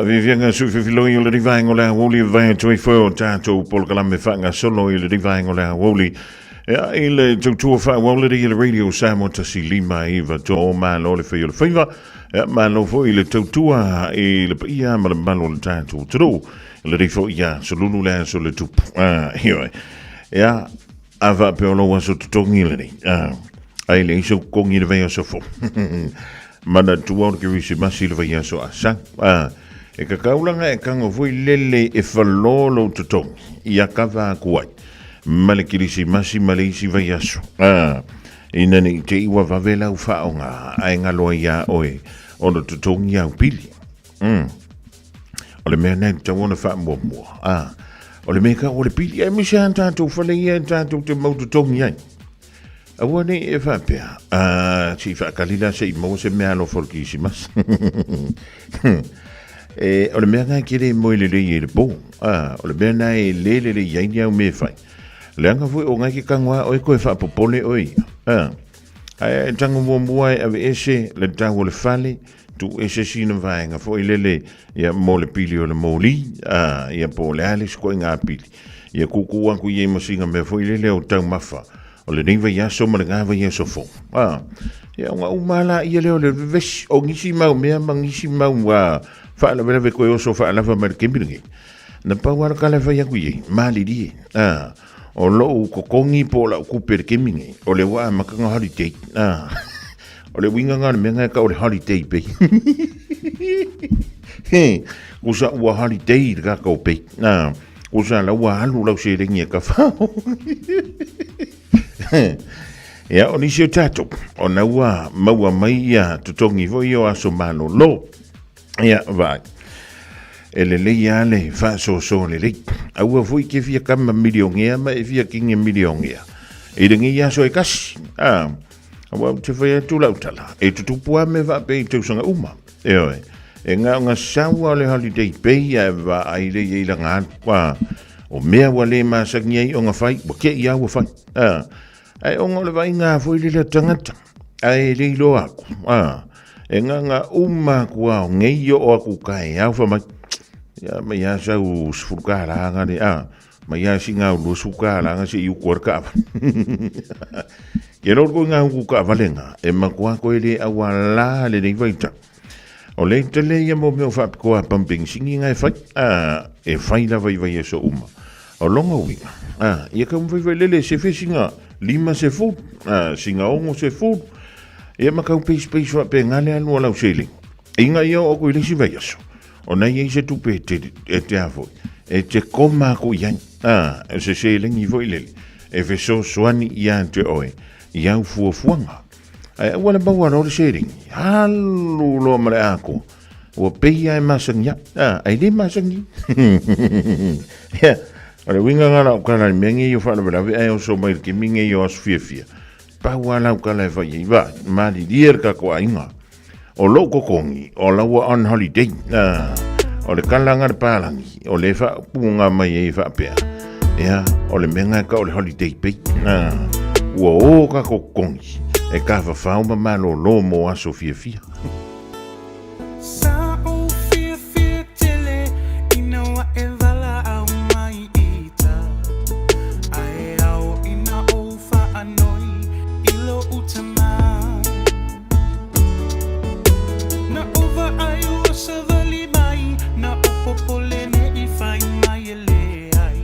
Speaker 5: Faafiafiaga sui fefiloi o le vaega o le aoauli e vae atu ai foi o tatou polokalame faagasolo i le vaega o le aoauli. Ia, i le tautua faaauau lenei e le Radio Samoa 159 o malo le fai o le faiva. Ia, malo foi i le tautua i le paia ma le mamalu o le tatou atunuu. Lenei foi ia solulu le aso le tupu. Ah, ioe. Ia, a faapea o lou aso totogi lenei. Ah, ai le iso kogi le vai aso fou. Manatua o le Kerisimasi le vai aso a sa. Ah, e kakaulanga e kango foi lele e whalo lou totogi. Ia kava aku ai. Ma le Kerisimasi ma le isi vai aso. Ah, ina nei te iwa vave lau whaonga ai ngaloa ia oe o lo totogi au pili. O le mea nei tau ona whaamuamua. Ah, o le mea ka o le pili e misi a tātou whale ia e tātou te mau totogi ai. Aua nei e whaapea. Ah, si whaakalila se i maua se mea alofa o le Kirisimasi. E, o le mea ngai ke le moe lelei e le pō. Ah, o le mea nai e le lelei ai ni au me whai. Leanga foi o ngai ke kangoa oe koe whaapopole oe ia. Ah, ai e tango muamua e ave ese le tau o le fale, tu ese sina vaenga foi lele ia mo le pili o le moli, ah, ia po le ale siko ngā pili. Ia kuku aku i e masinga mea foi lele o taumafa. O lenei vaiaso ma le ngā vaiaso fou. Ah, ia o ngā umala ia leo le vevesi o ngisi mau mea ma ngisi mau wā whaalavelave koe oso whaalava mai le kemiringi. Na pau ala kala whai aku iei, malirie. Ah, o lou kokongi po o lau kupe le kemingi, o le wā makanga holiday. Ah, o le winga ngā le mea ngai ka o le holiday pei. He, kusa ua holiday le kakau pei. Ah, kusa la ua alu lau selengi e ka whao. Ia, o nisi o tātou, o na ua maua mai ia totongi foi o aso malolo. Ia, vai. E lelei a le whaasoso lelei. Aua foi ke fia kama miliongea ma e fia kinge miliongea. I lengi aso e kasi. Ah, aua te whai atu lau tala. E tutupu a me whaape i tausanga uma. E oe. E ngā ngā saua o le holiday pay a e wā ai le i langa alu. Ah, o mea ua le masangi ai o ngā whai, ua ke i au whai. Ah, ai o ngā le vai ngā foi lele tangata. Ai le iloa aku. Ah, e ngā ngā uma aku ao ngei o aku kai au wha mai. Ia mai a sau sefulu ka la ngā le. Ah, mai a si ngā ulu su ka la ngā se i uku ar ka. Ke ror ko ngā uku ka valenga. E makua koe le aua la le nei vaita. O le tele ia mo mea whaapikoa pumping singi ngai whai, a, e whai lava i vai aso uma. O longa uiga, a, ia ka umwhai whai lele se whisinga lima se fulu, a, singa ongo se fulu, ia makau peis peis wha pe ngale alu o lau sele. Inga ia o koe lesi vai aso. O nei ei se tupe e te, e te afoi, e te koma ko iai, a, e se selengi foi lele, e feso soani ia te oe, i au fuafuanga. Ai aua le maua loa le seleni. Alu loa ma le ako. Ua pei ia e masangi a. Ah, ai le masangi. Ia, o le uiga ngā lau kala le mea ngei o whaalavelave ai o so mai le kemi ngei o aso fiafia. Pau a lau kala e whai ei va, malirie le kako ainga. O lou kokongi, o laua on holiday. Ah, o le kala ngā le pālangi, o le wha punga mai ei whaapea. Ia, o le mea ngā ka o le holiday pei. Ah, ua o ka kokongi, e ka whawhao ma malolo mō aso fiafia.
Speaker 1: Sa ou fiafia tele ina ua e valaau mai i ta. A e ao ina ou faanoi i lou tama. Na ou vaai ua savali mai, na ou popole nei fai mai e leai.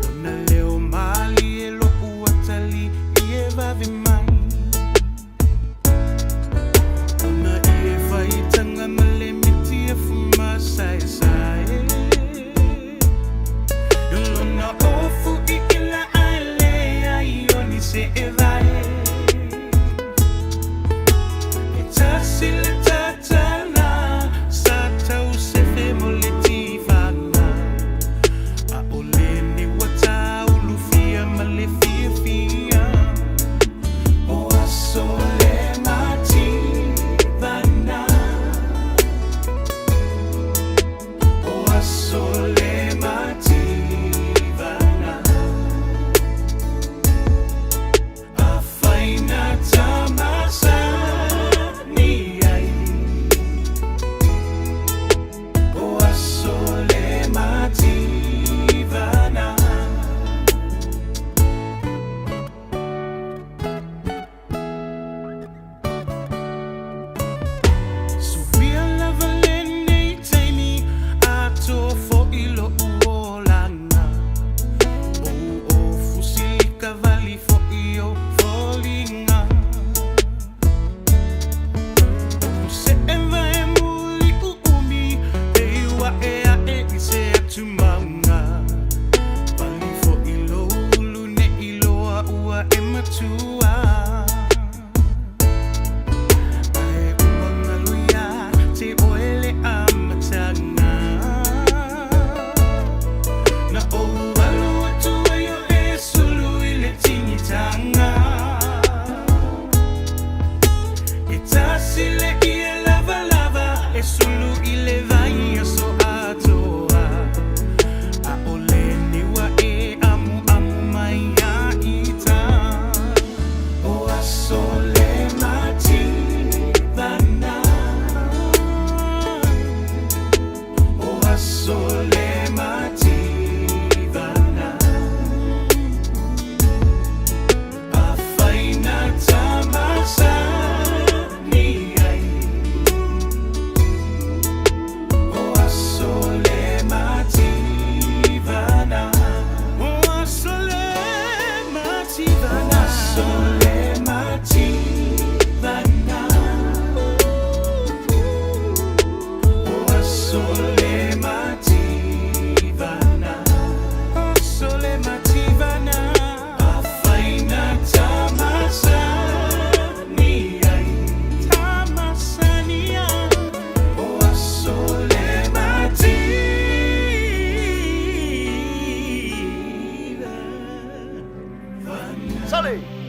Speaker 1: Lona leo malie lo'u atalii e vave mai. Lona ie faitaga ma le miti e fumasaesae. Lona ofu i ila ae leai o ni se e vae. E tasi le tatala sa tau sefe mo le tifaga. A o le ni ua taulufia ma le fiafia.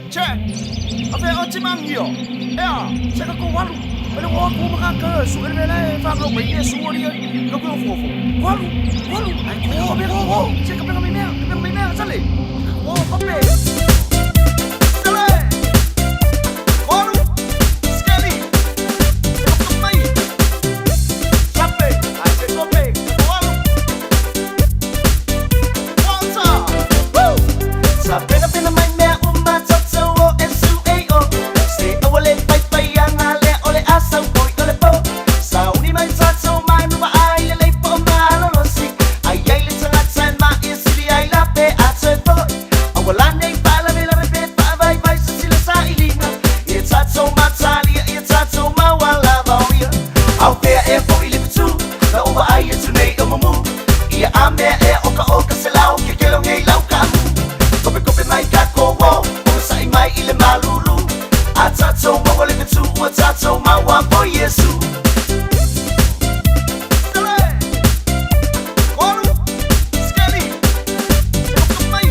Speaker 2: Check. Afe o timangio. Ea, se ka ko walu. Ele o ko maka ka su ele le fa lo mai su ori ko ko fo fo. Walu, walu. Ai ko be ko ko. Se ka pe me ka me me sale. Ko ko pe. Sale. Walu. Skelly. Ko mai. Sape. Ai se ko pe. Walu. Walter. Woo.
Speaker 3: Sa pena pena mai mea uma tata o e su e o Se awa le pai pai anga le o le asa oi o le po Sa uni mai tata o mai mua ai le le po malolosi Ai ai le tangata e ma i sili ai la pe a te toi Awa la nei pa la me la me pe pa vai vai sa sila sa ilinga I tata o matalia i tata o mawala vauia Au pea e po i le pitu Na uwa ai e tunei o mamu Ia a mea e oka oka se lau ke kelo ngei lau kamu Kope kope mai ka ko wo O sai mai i le malulu A tatou maua le fetu ua tatou maua po Iesu.
Speaker 2: Walu. Skelly. Ko mai.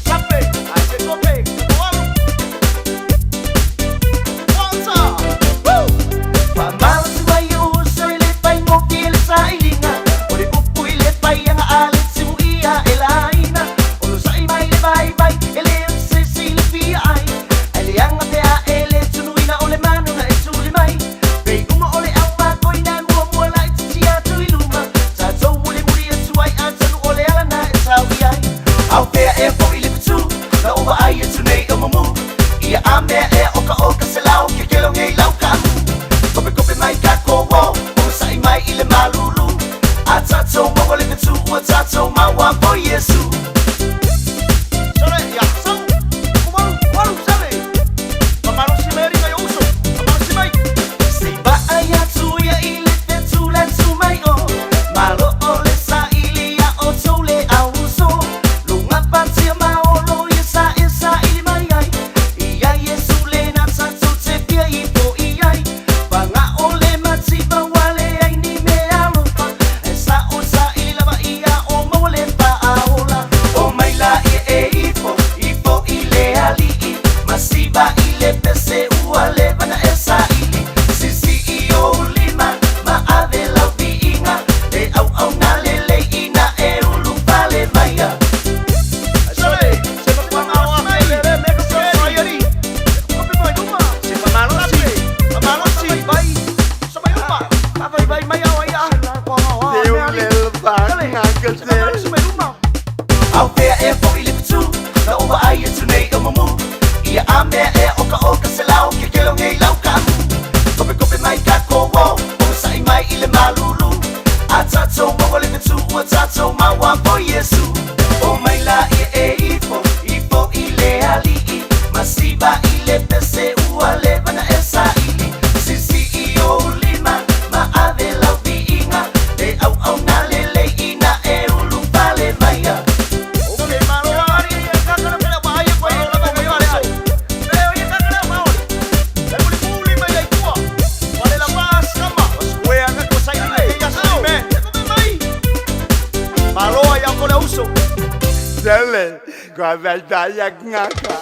Speaker 2: Sape. Ai se ko pe. Walu. Walter.
Speaker 3: Woo! Pamalo ai o uso i le pai mo ki le sailiga O le upu i le pai anga a le timu ia e laina O lo sai mai le vai vai e le o se si le fia ai Ai le anga pe a e le tunuina o le manu na e tuli mai Pei uma o le au mako ina mua mua la i titi atu i luma Tatou muli muli atu ai a tanu o le ala na e tau i ai Au pea e po i le pitu na uwa ai e tunei o mamu Ia a mea e oka oka se lau ke kelo ngei lau kamu Kope kope mai ka ko wo O sai mai i le malulu A tatou maua le fetu ua tatou maua po Iesu.
Speaker 2: Sale, ia sau. Walu, walu, sale. Mamalo si meri ngai uso. Mamalo si mai.
Speaker 3: Se vaai atu ia i le fetu le tu mai o Malo o le sa ili ia o tou le au uso Lunga patia maolo ia sa e sa ili mai ai Ia Iesu le na tatou te fia i po i ai Panga o le mativa wale ai ni me alofa E sa o sa ili lava ia o maua le paaola O mai la ia e ifo, ifo i le alii Masiva i le pese ua le vana e sa ili Sisi i o lima, ma ave lau viiga Le au au na le lei ina e ulu pale maia.
Speaker 2: Sale. Se pa pa mai. Le le me ko sai ari. Ko pe mai luma. Se pa malo si. Pa malo si. Vai. Sa mai luma. Pa vai vai mai au ai a.
Speaker 3: Teu
Speaker 2: lel va ngaka Se mai luma.
Speaker 3: Au pea e po i le pitu Na uwa ai e tunei o mamu Ia a mea e oka oka se lau ke kelo ngei lau kamu Kope kope mai ka ko wo O sai mai i le malulu A tatou maua le fetu ua tatou maua po Iesu O mai la ia e ifo, ifo i le alii Masiva i le pese ua le vana e saili Sisi i o lima ma ave lau viiga Le au au na le lei ina e ulu pale maia.
Speaker 2: O ke malo ari ka ka ka ba ai ko ai ko mai ale ai. E o ye ka ka ma ori. Le muli muli mai ai tua. Wale la pas kama. Wea ka ko sai ni ya sa me. Ko me mai. Malo ai ko le uso.
Speaker 4: Sele, kwa ngaka.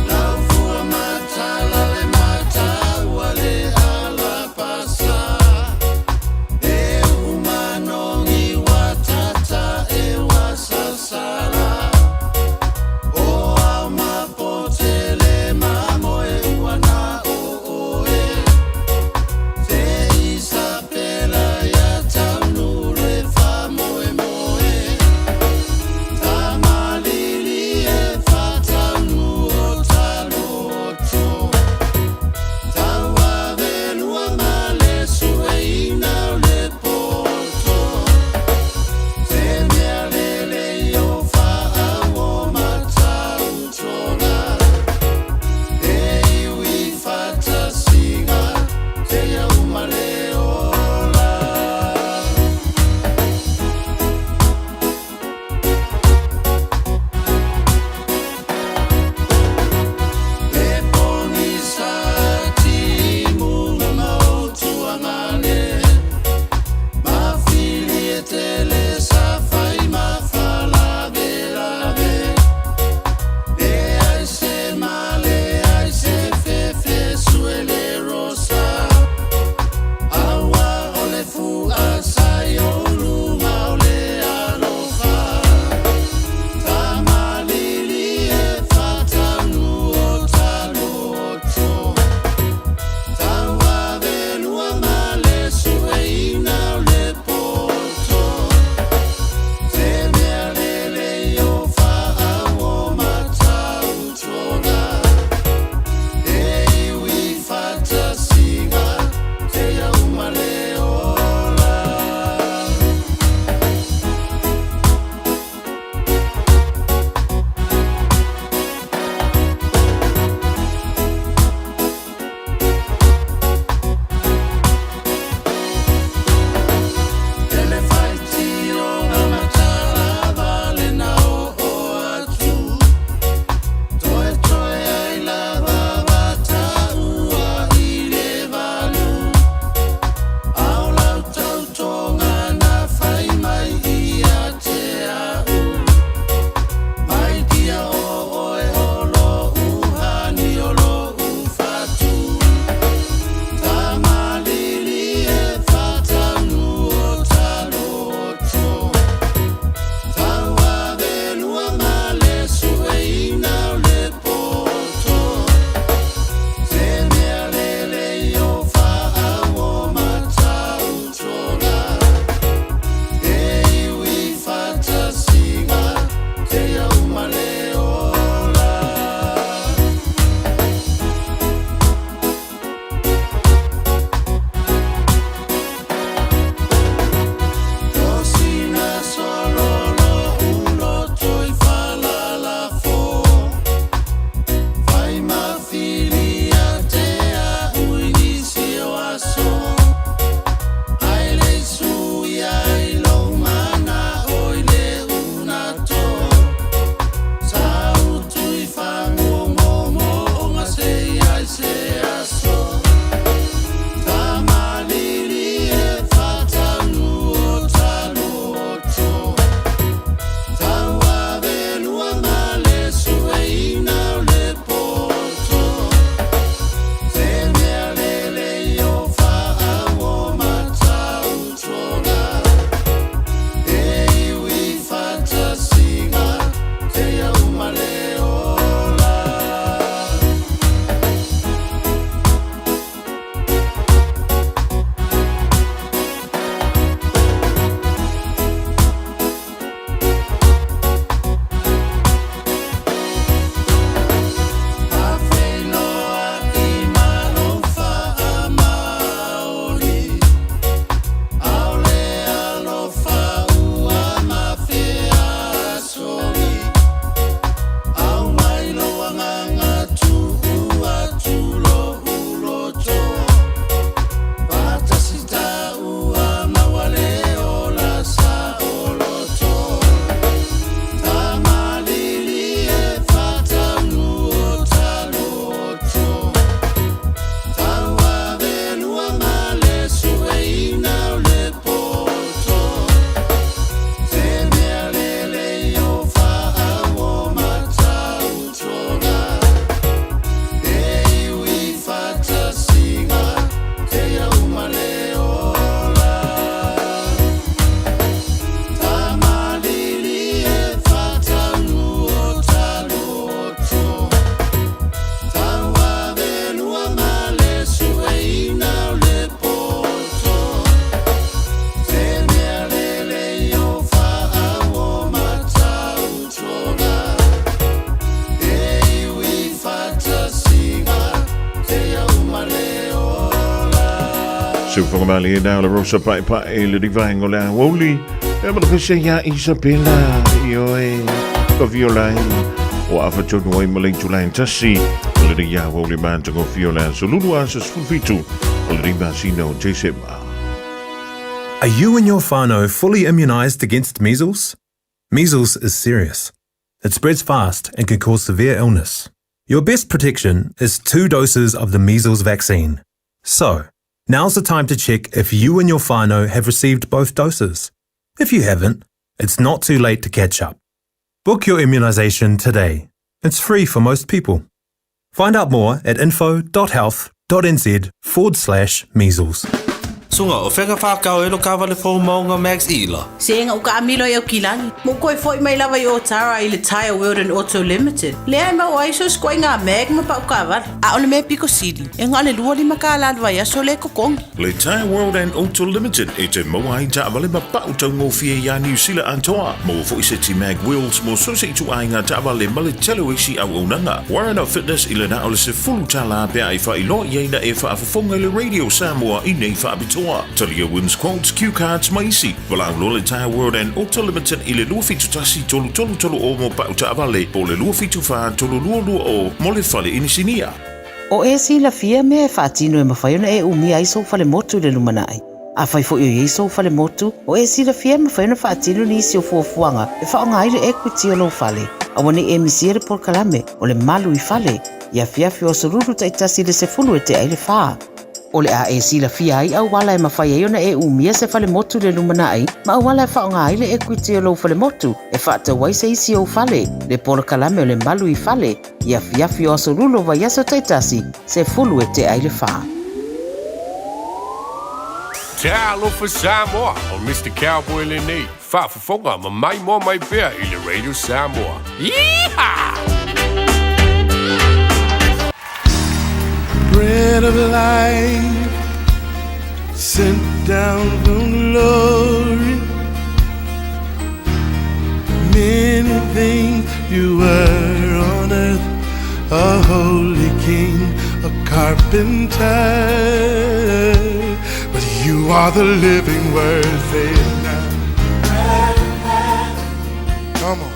Speaker 4: Lau fua matala le
Speaker 5: Siufoga malie na o le Rosa Paepae le divaenga o le aoauli. E malakasia ia Isabella i oe ka violai. O afa tonu ai ma le itula e tasi. O le nei aoauli matagofie o le aso lulu aso 17 o le nei masina o Tesema.
Speaker 6: Are you and your whānau fully immunised against measles? Measles is serious. It spreads fast and can cause severe illness. Your best protection is two doses of the measles vaccine. So, now's the time to check if you and your whānau have received both doses. If you haven't, it's not too late to catch up. Book your immunisation today. It's free for most people. Find out more at info.health.nz forward slash measles.
Speaker 7: Suga, o fea na whākau e lo kawale fō maunga Max Ila?
Speaker 15: Se ga u kaamilo i Aukilani. Ma ou toe foi mai lava i Otara i le Tyre World and Auto Limited, lea e maua ai so se ituaiga mag ma pau taavale. A o le mea pito sili, e na o le 25 kālā le vaiaso lea e totogi.
Speaker 5: Le Tyre World and Auto Limited e te maua ai taavale ma pau taugofie iā Niu Sila atoa. Maua foi seti mag wheels mo so se ituaiga taavale ma le tele o isi auaunaga. Warren Fitness i le na o le $10 pe a e faailoa i ai na e faafofoga i le Radio Samoa i nei faapitoa. Talia Wims Quotes, Cue Cards ma isi. Valaau loa le Tyre World and Auto Limited i le 271 3330 mo pau taavale po o le 274 3220 mo le fale inisinia.
Speaker 9: O e silafia mea e faatino e mafai ona e umia ai sou falemotu i le lumanai. Afai foi o i ai sou falemotu, o e silafia e mafai ona faatino nisi o fuafuaga e faaaoga ai le equity o lou fale. Aua ne i e misia le polokalame o le Malu i Fale i afiafi o aso Lulu taitasi i le 10 e tea i le 4. O le a e silafia ai auala e mafai ai ona e umia se falemotu i le lumanai ma auala e faaaoga ai le equity o lou falemotu e faatau ai se isi ou fale. Le polokalame o le Malu i Fale i afiafi o aso Lulu o vaiaso taitasi, 10 e tea i le 4.
Speaker 24: Talofa Samoa, o Mr. Cowboy lenei, faafofoga ma maimoa mai pea i le Radio Samoa. Yeehaw!
Speaker 4: Bread of life sent down from glory. Many things you were on earth, a holy king, a carpenter. But you are the living word, say it now. Come on.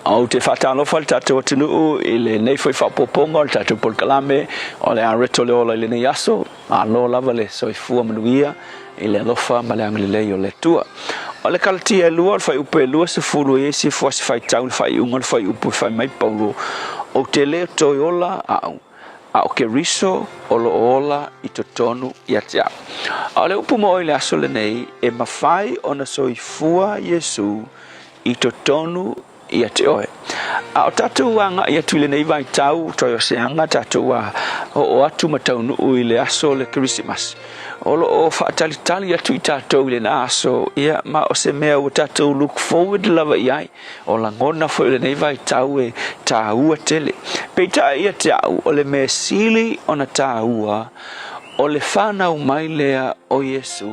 Speaker 25: Ou te faatalofa i le tatou atunuu i lenei foi faaopoopoga o le tatou polokalame o le a reto le ola i lenei aso. Malo lava le soifua manuia i le alofa ma le agalelei o le Atua. O le Kalatia e lua, o le fuaiupu e 20 e i ai se fuasi faitau i le faaiuga o le fuaiupu e fai mai Paulo, Ou te le toe ola au, a o Keriso o lo o ola i totonu ia te au. A o le upu mo oe i le aso lenei, e mafai ona soifua Iesu i totonu ia te oe. A o tatou agai atu i lenei vaitau, toe o se aga tatou a oo atu ma taunuu i le aso o le Kerisimasi. O lo o faatalitali atu i tatou i lena aso, ia, ma o se mea ua tatou look forward lava i ai. O lagona foi o lenei vaitau e tāua tele. Peitai ia te au, o le mea sili ona tāua, o le whanau mai lea o Iesu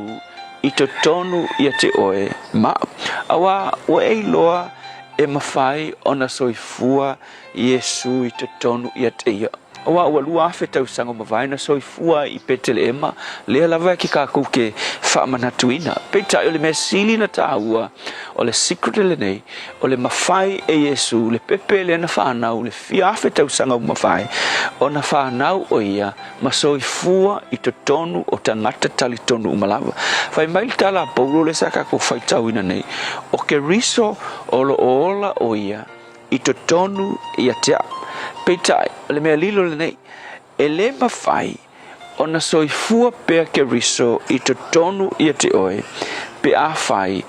Speaker 25: i totonu ia te oe ma au. Auā, ua e iloa e mafai ona soifua Iesu i totonu ia te ia. Auā ua 2000 tausaga ua mavae na soifua ai i Peteleema, lea lava e ke kākou ke faamanatuina. Peitai o le mea sili na tāua, o le secret lenei, o le mafai e Iesu, le pepe lea na whanau, le fia afe tausaga ua mavae, ona whanau o ia ma soifua i totonu o tagata talitonu uma lava. Fai mai le tala a Paulo lea sa kākou faitauina nei, o Keriso o lo o ola o ia i totonu ia te au. Peitai, o le mea lilo lenei, e le mafai ona soifua pea Keriso i totonu ia te oe pe afai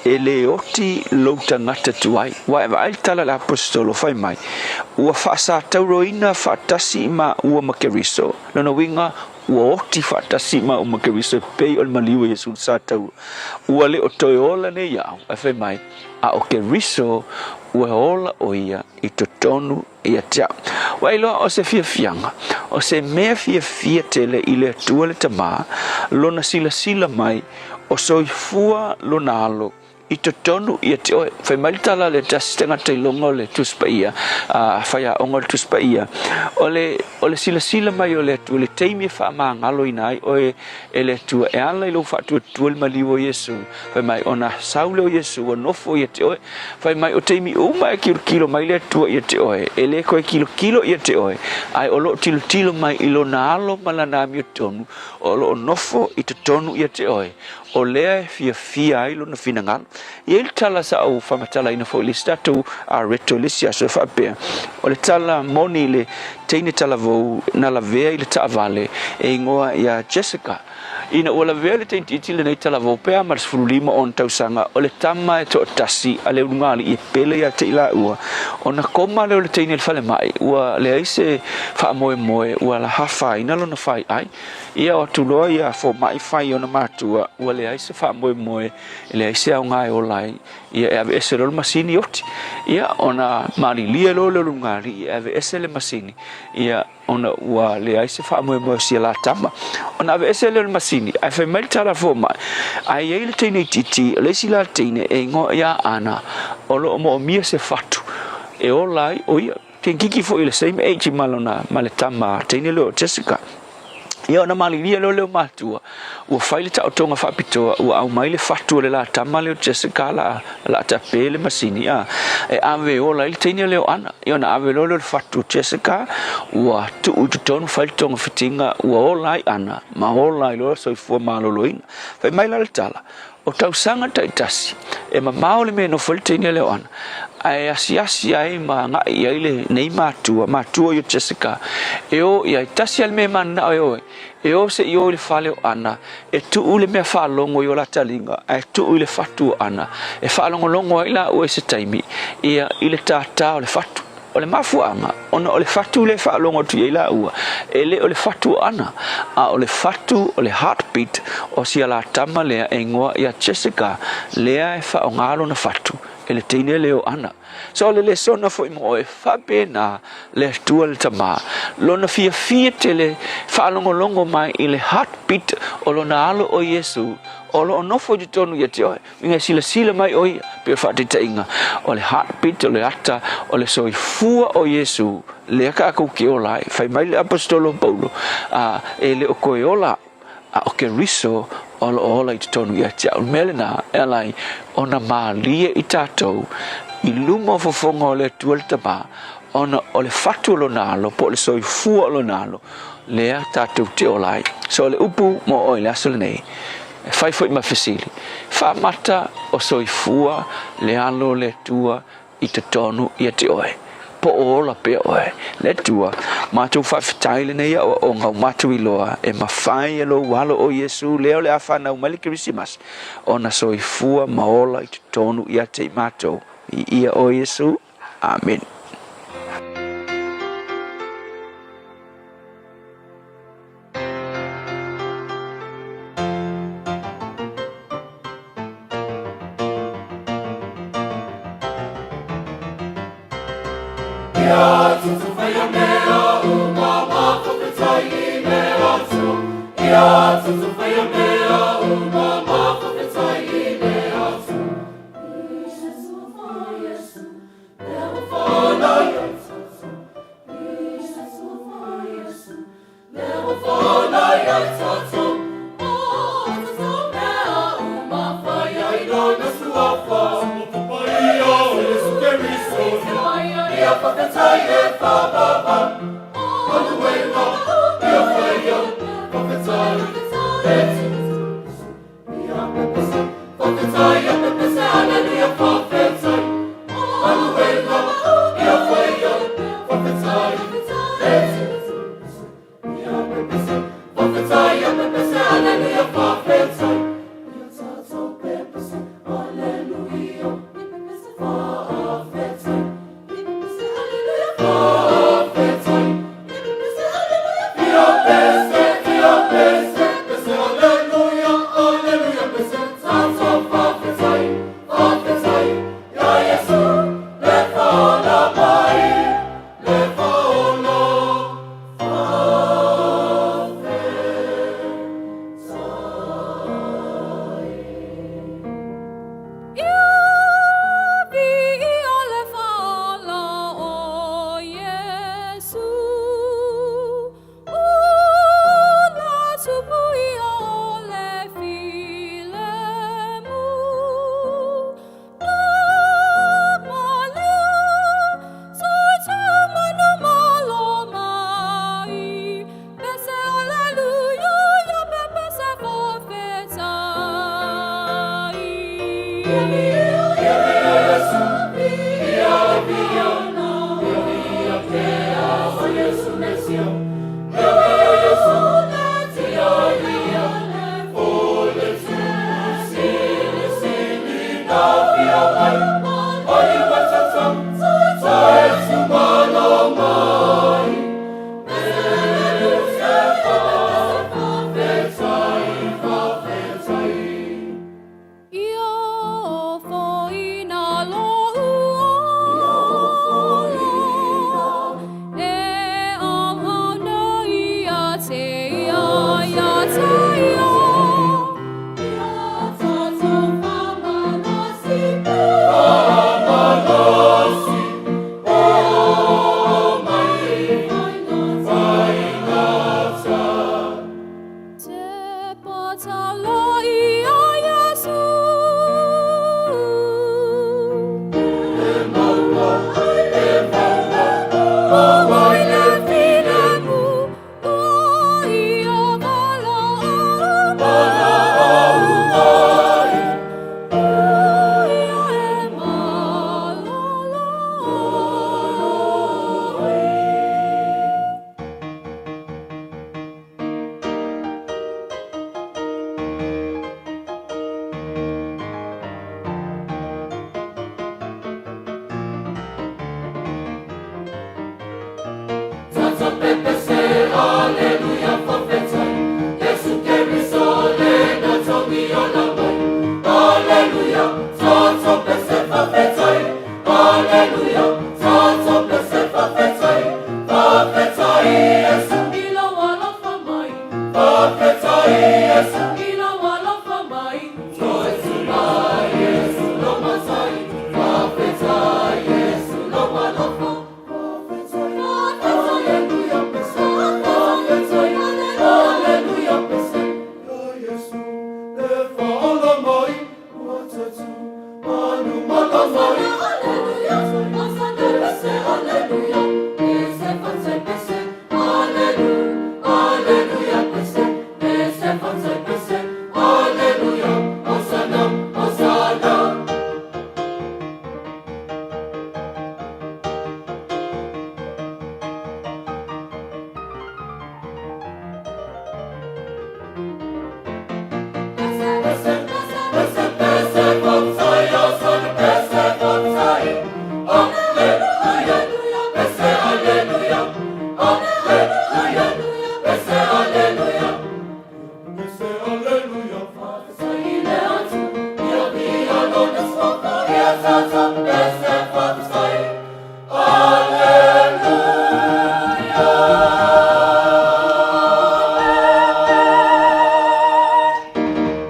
Speaker 25: e le oti lou tagata tuai. Ua e vaai le tala a le Aposetolo fai mai, ua faasatauroina faatasi i maua ma Keriso, lona uiga ua oti faatasi i maua ma Keriso e pei o le maliu o Iesu i le satauro. Ua le o toe ola nei au, ae fai mai, a o Keriso ua ola o ia i totonu ia te au. Ua iloa o se fiafiaga, o se mea fiafia tele i le Atua le Tama, lona silasila mai o soifua lona alo. i totonu ia te oe. Fai mai le tala a le tasi tagata i luga o le Tusi Paia, a faiaoga o le Tusi Paia, o le, o le silasila mai o le Atua i le taimi e faamagaloina ai oe e le Atua e ala i lou faatuatua i le maliu o Iesu. Fai mai, ona sau lea o Iesu ua nofo ia te oe. Fai mai, o taimi uma e kilokilo mai le Atua ia te oe, e le toe kilokilo ia te oe, ae o lo o tilotilo mai i lona alo ma lana amiotonu, o lo o nofo i totonu ia te oe, o lea e fiafia ai lona finagalo. E i ai le tala sa ou faamatalaina foi i le isi tatou areto i le isi aso e faapea, o le tala moni i le teine talavou na lavea i le taavale e igoa ia Jessica. Ina ua lavea le teine itiiti lenei talavou pe a ma le 15 ona tausaga, o le tama e toatasi a le ulugalii e pele ia te i laua, ona koma lea o le teine i le falemai, ua leai se faamoemoe ua afaina lona faiai. Ia o atu loa ia fomai fai i ona matua, ua leai se faamoemoe, e leai se aoga e ola ai, ia e aveese loa le masini oti. Ia ona malilie loa lea o le ulugalii e aveese le masini, ia ona ua leai se faamoemoe o sia la tama. Ona aveese lea o le masini, ae fai mai le tala a le fomai, ae i ai le teine itiiti, o le isi la teine e igoa ia Ana, o lo o moomia se fatu e ola ai o ia. Keikiki foi i le same age ma lona ma le tama teine lea o Jessica. Ia ona malilie loa lea o matua, ua fai le taotoga faapitoa, ua aumai le fatu o le la tama lea o Jessica la la tape le masini a e ave e ola ai le teine lea o Ana. Ia ona ave loa lea o le fatu o Jessica, ua tuu i totonu fai le togafitiga, ua ola ai Ana ma ola ai loa soifua maloloina. Fai mai la le tala, O tausaga taitasi, e mamao le mea e nofo ai le teine lea o Ana, ae asiasi ai ma agai i ai lenei matua, matua ia Jessica, e o i ai. Tasi lava le mea e mananao e o ai, e o se i o i le fale o Ana, e tuu le mea faalogo i o la taliga, ae tuu i le fatu o Ana, e faalogologo ai laua i se taimi, ia, i le tātā o le fatu. O le mafuaaga, ona o le fatu lea e faalogo atu i ai laua, e le o le fatu o Ana, a o le fatu o le heartbeat o sia la tama lea e igoa ia Jessica lea e faaaoga lona fatu e le teine lea o Ana. So o le lesona foi mo oe, faapena le Atua le Tama, lona fiafia tele faalogologo mai i le heartbeat o lona alo o Iesu o lo o nofo i totonu ia te oe. Ina silasila mai ʻo ia, pei o le faataitaiga, o le heartbeat, o le ata, o le soifua o Iesū, lea kākou ke ola ai. Fai mai le Aposetolo o Paulo, a, e le o koe ola au, a o Keriso o lo o ola i totonu ia te au. O le mea lenā, e ala ai ona mālie i tātou i luma o fofoga o le Atua le Tama, ona o le fatu o lona alo, po o le soifua o lona alo, lea tātou te ola ai. So o le upu mo ʻoe i le aso lenei, E fai foi ma fesili, Faamata o soifua le alo o le Atua i totonu ia te oe? Po o ola pea oe? Le Atua, matou faafetai lenei aoaoga o matou iloa e mafai e lou alo o Iesu lea o le a fanau mai le Kerisimasi ona soifua ma ola i totonu ia te i matou. I ia oe Iesu. Amene.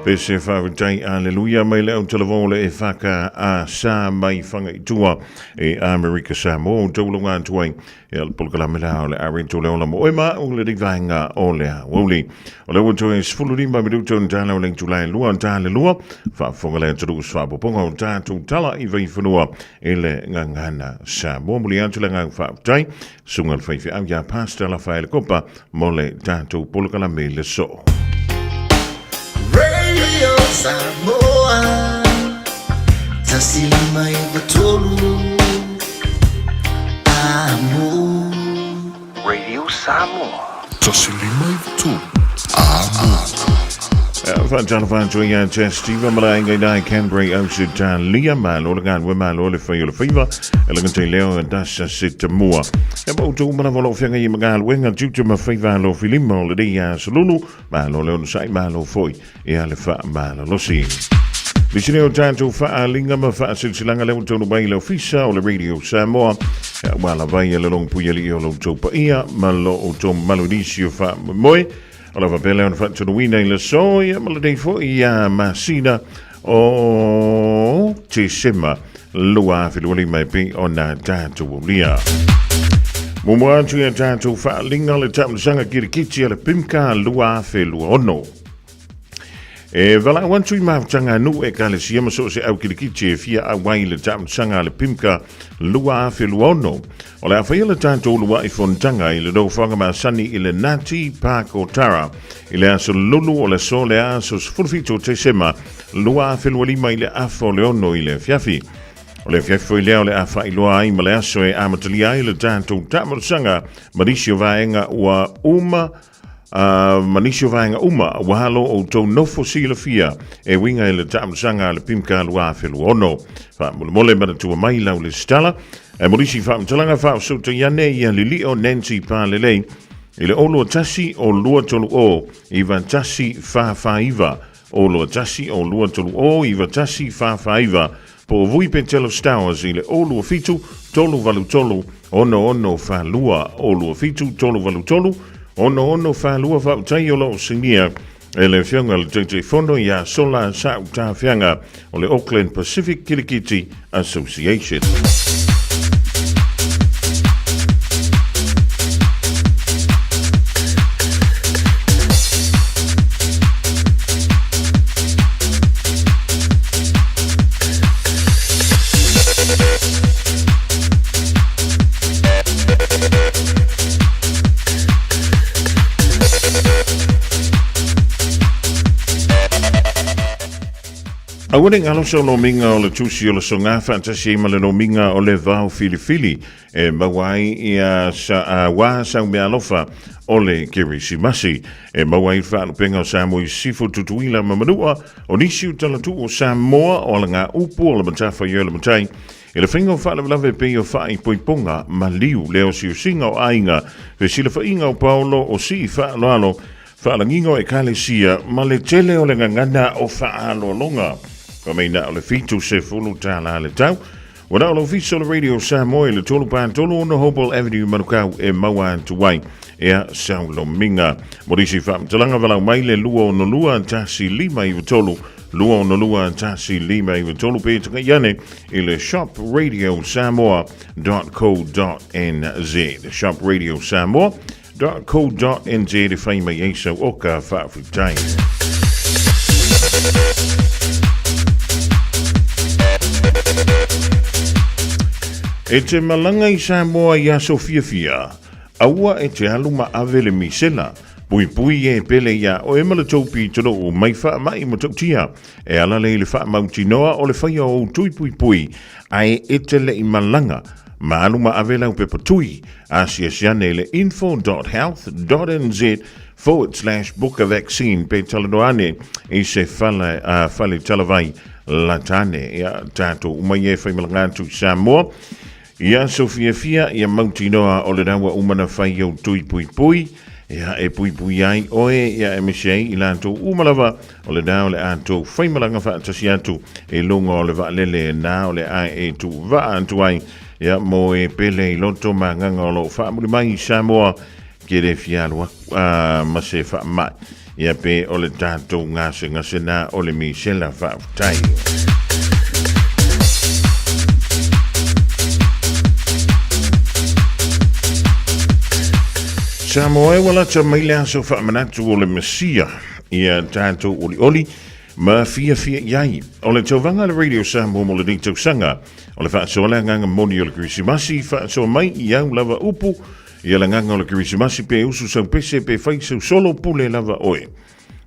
Speaker 5: Pese whawhetai, aleluia, mai le au talavō le e whaka a sa mai whangaitua e Amerika Samoa, o taulonga atu ai e al polokalame la o le arento le ola mo oe ma o le rivaenga o le aouli. O le ua toe 15 minuto o tala o le itulai lua o tala lua, faafofoga le atunuu sfaapopoga o tatou tala i vaifanua e le gagana Samoa. Muli atu le agaga faafetai, susuga le faifeau ia Pastor Lafaele Kopa mo le tatou polokalame i le soo.
Speaker 3: Radio Samoa 153 Amo.
Speaker 22: Radio Samoa 153 Amo.
Speaker 5: Whaatala whātua ia te Steve mara ingai nai Canberra au se tā lia malo le ngā malo le whai o le whaiva e langa te leo e dasa se te mua. E mau tō mana walo whianga i mga luenga tutu ma whaiva lo filima o le rei a salulu malo le ono sai malo foi e a le wha malo losi. Lisine o tātou whaalinga ma whaasilsilanga leo tonu mai le ofisa o le Radio Samoa. Wala vai le long puia li o lo tau paia ma lo o tō malonisi o wha moe. O lava pea lea ona faatunuina i le aso ia ma lenei foi ia masina o Tesema 2025 e pei ona tatou aulia. Muamua atu ia tatou faaaliga le taamilosaga kirikiti a le PIMCA 2026. E valaau atu i mafutaga a nuu ekalesia ma so o se au kirikiti e fia auai i le taamilosaga a le PIMCA 2026. O le a faia le tatou uluai fonotaga i le nofoaga masani i le Nati Park o Tara i le aso lulu o le aso le aso 17 o Tesema 2025 i le afa o le ono i le afiafi. O le afiafi foi lea o le a faailoa ai ma le aso e amatalia ai le tatou taamilosaga ma nisi o vaega ua uma ma nisi o vaega uma ua alo outou nofo silafia e uiga i le taamilosaga a le PIMCA 2026. Faamolemole manatua mai lau lesitala e mo nisi faamatalaga faaosootai ane ia lilio Nancy Palelei i le 021 o 230 9149 021 o 230 9149 po o Vui Petelo Stowers i le 027 383 6642 027 383 6642 Faafetai o lo o sinia e le Afioga i le Taitaifono ia Sola Sautafiaga o le Auckland Pacific Kirikiti Association. Aua ne galosa o lomiga o le tusi o le soga faatasi ai ma le lomiga o le vao filifili e maua ai ia sa, wā sau meaalofa o le Kerisimasi. E maua ai le faalupega o Samoa i Sisifo, Tutuila ma Manua, o nisi o talatuu o Samoa o alagaupu o le matafaioi o le matai. I le faiga o faalavelave e pei o faaipoipoga, maliu, le osiosiga o aiga, fesilafaiga o paolo, o sii faaaloalo, faalagiga o ekalesia, ma le tele o le gagana o faaaloaloga. Fai mai na o le $70 le tau. Ua na o le ofisa o le Radio Samoa i le 3 43 Hopewell Avenue, Manukau e maua atu ai ea saulomiga. Mo nisi faamatalaga valaau mai le 262 1593 262 1593 pe tagai ane i le shopradiosamoa.co.nz shopradiosamoa.co.nz e whai mai ai sau oka faafetai. E te malaga i Samoa i aso fiafia, aua e te alu ma ave le misela, puipui e pele iā oe ma le tou pitonuu mai faamai matautia, e ala lea i le faamautinoa o le faia o ou tui puipui, ae e te le i malaga, ma alu ma ave lau pepa tui, asiasi ane i le info.health.nz/book a vaccine pe talanoa ane i se fale, fale talavai latane. Ia, tatou uma ia e faimalaga atu i Samoa. I aso fiafia, ia mautinoa o lena ua uma ona fai i ou tui puipui, ia e puipui ai oe, ia e misi ai i latou uma lava, o lena o le a tou faimalaga faatasi atu i luga o le vaalele na o le a e tuuvaa atu ai, ia mo e pele i loto ma agaga o lo o faamuli mai i Samoa, ke le fia alu aku ma se faamai, ia pe o le tatou gasegase na o le misela faafetai. Samoa e ua lata mai le aso faamanatu o le Mesia ia tatou olioli ma fiafia i ai. O le tauvaga a le Radio Samoa mo lenei tausaga, o le faasoa le agaga moni o le Kerisimasi, faasoa mai i au lava upu, Ia le agaga o le Kerisimasi pe usu sau pese pe fai sau solo pule lava oe.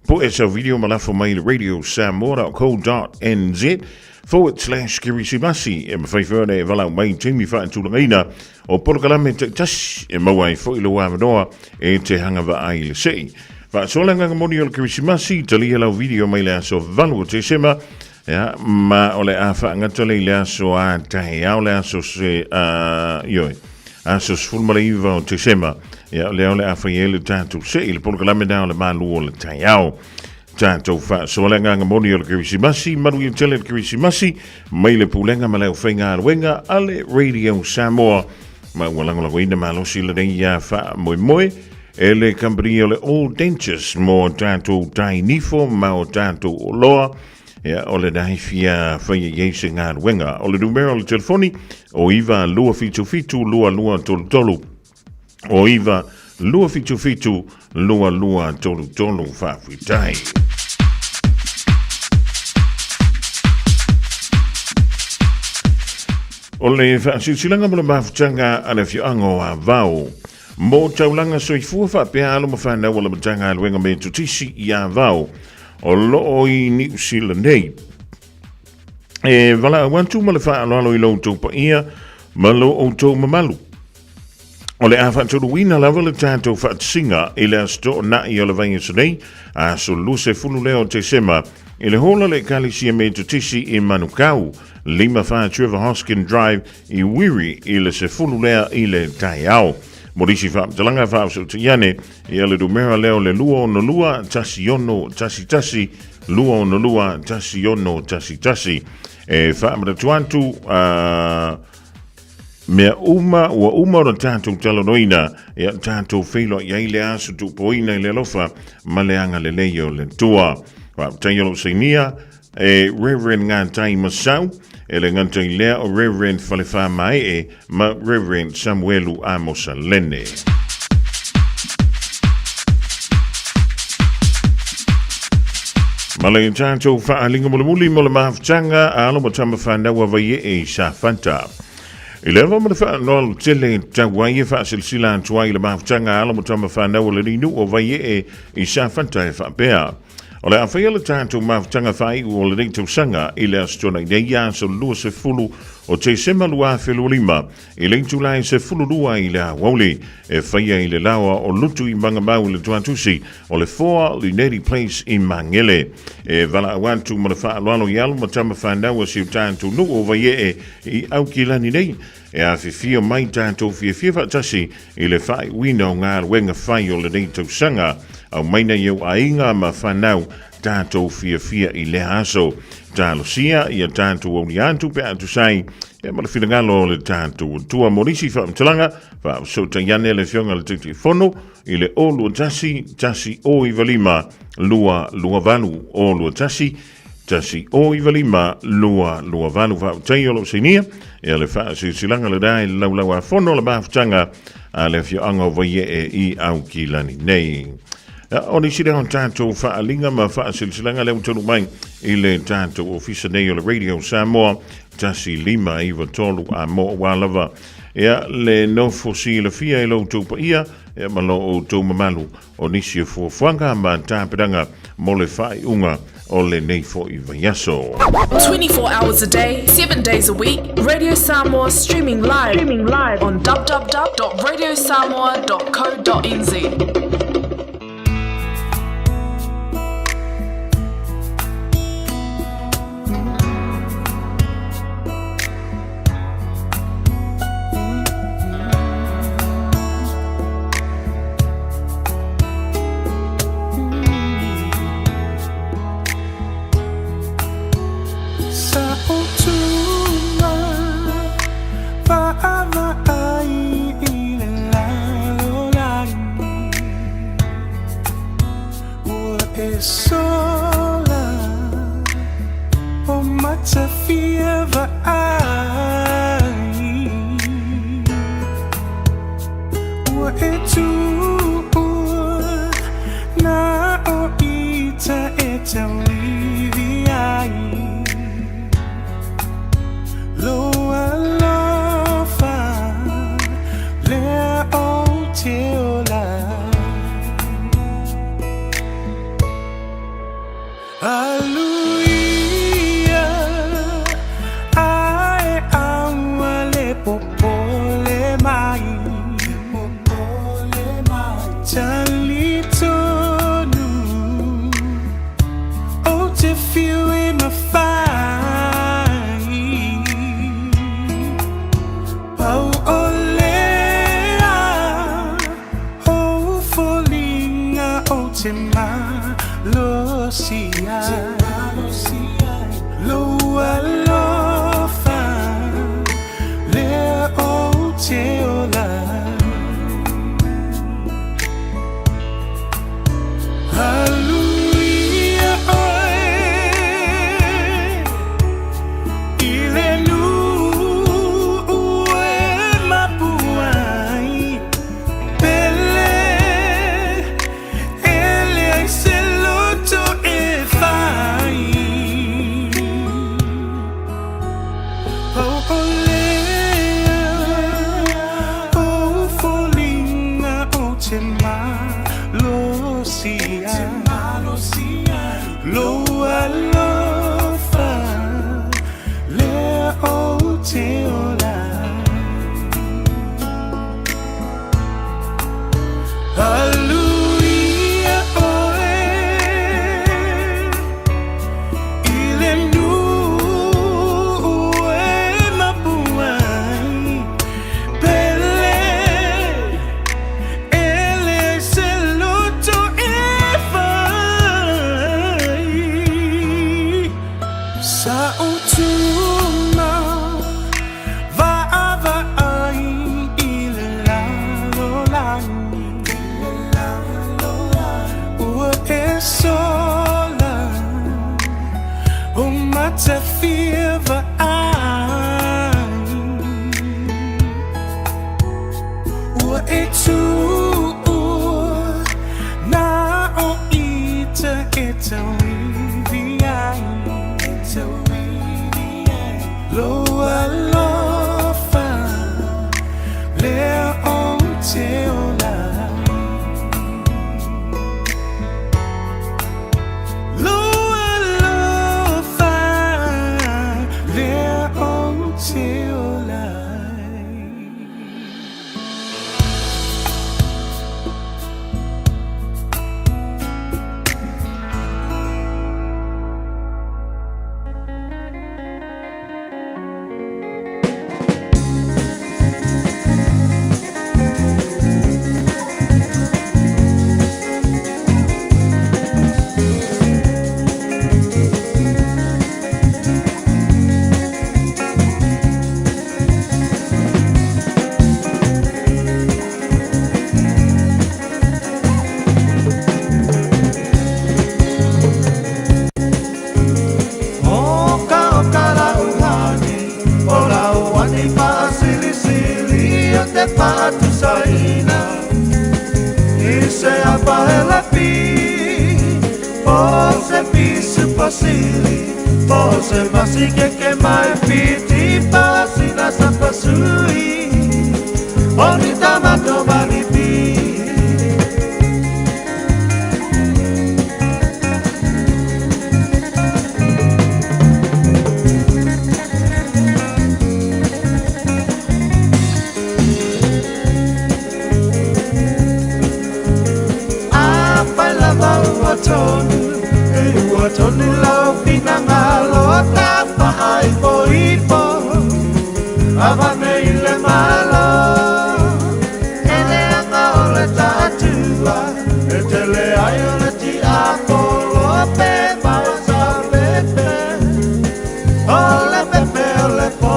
Speaker 5: Pue sau video ma lafo mai i le radio samoa.co.nz/kerisimasi e mafai foi ona e valaau mai i taimi faatulagaina o polokalame taitasi e maua ai foi lou avanoa e te hanga vaai i le sei. Faasoa le agaga moni o le Kerisimasi, talia lau video mai le aso 8 o Tesema, ia, ma o le a faagata le i le aso a taeao le aso se, ioe, aso 19 o Tesema, ia, o lea o le a fai ai le tatou sei, le polokalame na o le malu o le taeao. Tatou faasoa le agaga moni o le Kerisimasi, manuia tele le Kerisimasi, mai le pulega ma le aufaigaluega a le Radio Samoa, ma ua lagolagoina malosi lenei ia faamoemoe e le kamupani o le All Dentures mo tatou tai nifo ma o tatou oloa. Ia, o le nahi fia whaia i ei se galuega. O le numera o le telefoni, o 9 277 2233. O 9 277 2233. Faafetai. O le faasilasilaga mo le mafutaga a le afioaga o Avao mo taulaga soifua faapea alo ma fanau a le Matagaluega Metotisi i Avao o loo i Niu Sila nei. E valaau atu ma le faaaloalo i lo outou paia ma lo outou mamalu. O le a faatoluina lava le tatou faatasiga i le aso toonai o le vaiaso nei, aso 20 lea o Tesema, i le hola le Ekalesia Metotisi i Manukau, 54 Trevor Hoskin Drive i Wiri i le 10 lea i le taeao. Mo nisi faamatalaga faafesootaiane ane ia le numera lea o le 262 16 11 262 16 11. E faamanatu atu mea uma ua uma ona tatou talanoaina, ia tatou feiloai ai le aso tuupoina i le alofa ma le agalelei o le Atua. Faafetai o lou sainia e Reverend Ngatai Masau, e le gata i lea o Reverend Falefā Maee ma Reverend Samuelu Amosa Lene. Ma le tatou faaaliga mulimuli mo le mafutaga a alo ma tama fanau a Vaiee i Safata. I le ava ma le faaaloalo tele tau ai e faasilasila atu ai le mafutaga a alo ma tama fanau a le nuu o Vaiee i Safata e faapea. O le a faia le tatou mafutaga faaiu o lenei tausaga i le Aso Toonai nei, aso 20 o Tesema 2025, i le itula e 12 i le aoauli, e faia i le laoa o Lutu i Magamau i le Tuatusi o le 4 Lineti Place i Magele. E valaau atu ma le faaaloalo i alo ma tama fanau a si o tatou nuu o Vaiee i Aukilani nei, e afifio mai tatou fiafia faatasi i le faaiuina o galuega fai o lenei tausaga. Aumaina i ou aiga ma fanau tatou fiafia i lea aso. Talosia ia tatou auli atu pe a tusa ai e ma le finagalo o le tatou Atua. Mo nisi faamatalaga, faafesootai ane le Afioga i le Taitaifono i le 021 195 228 021 195 228. Faafetai o lou sainia e le faasilasilaga lena i le laulau-a-fono o le mafutaga a le afioaga o Vaiee i Aukilani nei. O nisi lea o tatou faaaliga ma faasilasilaga lea ua taunuu mai i le tatou ofisa nei o le Radio Samoa 1593 a mo aua lava ia le nofo silafia i lo outou paia ia ma lo outou mamalu o nisi o fuafuaga ma tapenaga mo le faaiuga o lenei foi vaiaso.
Speaker 8: 24 hours a day, 7 days a week, Radio Samoa streaming live, streaming live on www.radiosamoa.co.nz.
Speaker 1: e faatusaina I se apaelapi Po se pisu pasili Po se masikeke mai piti pasina sa pasui O ni tamato manipi. Afai lava ua tonu, e ua tonu lau finagalo Tafaaipoipo, avane i le Malo. E leaga o le taatua, e tele ai o le tiapolo pe mausalepe, o le pepe o le po.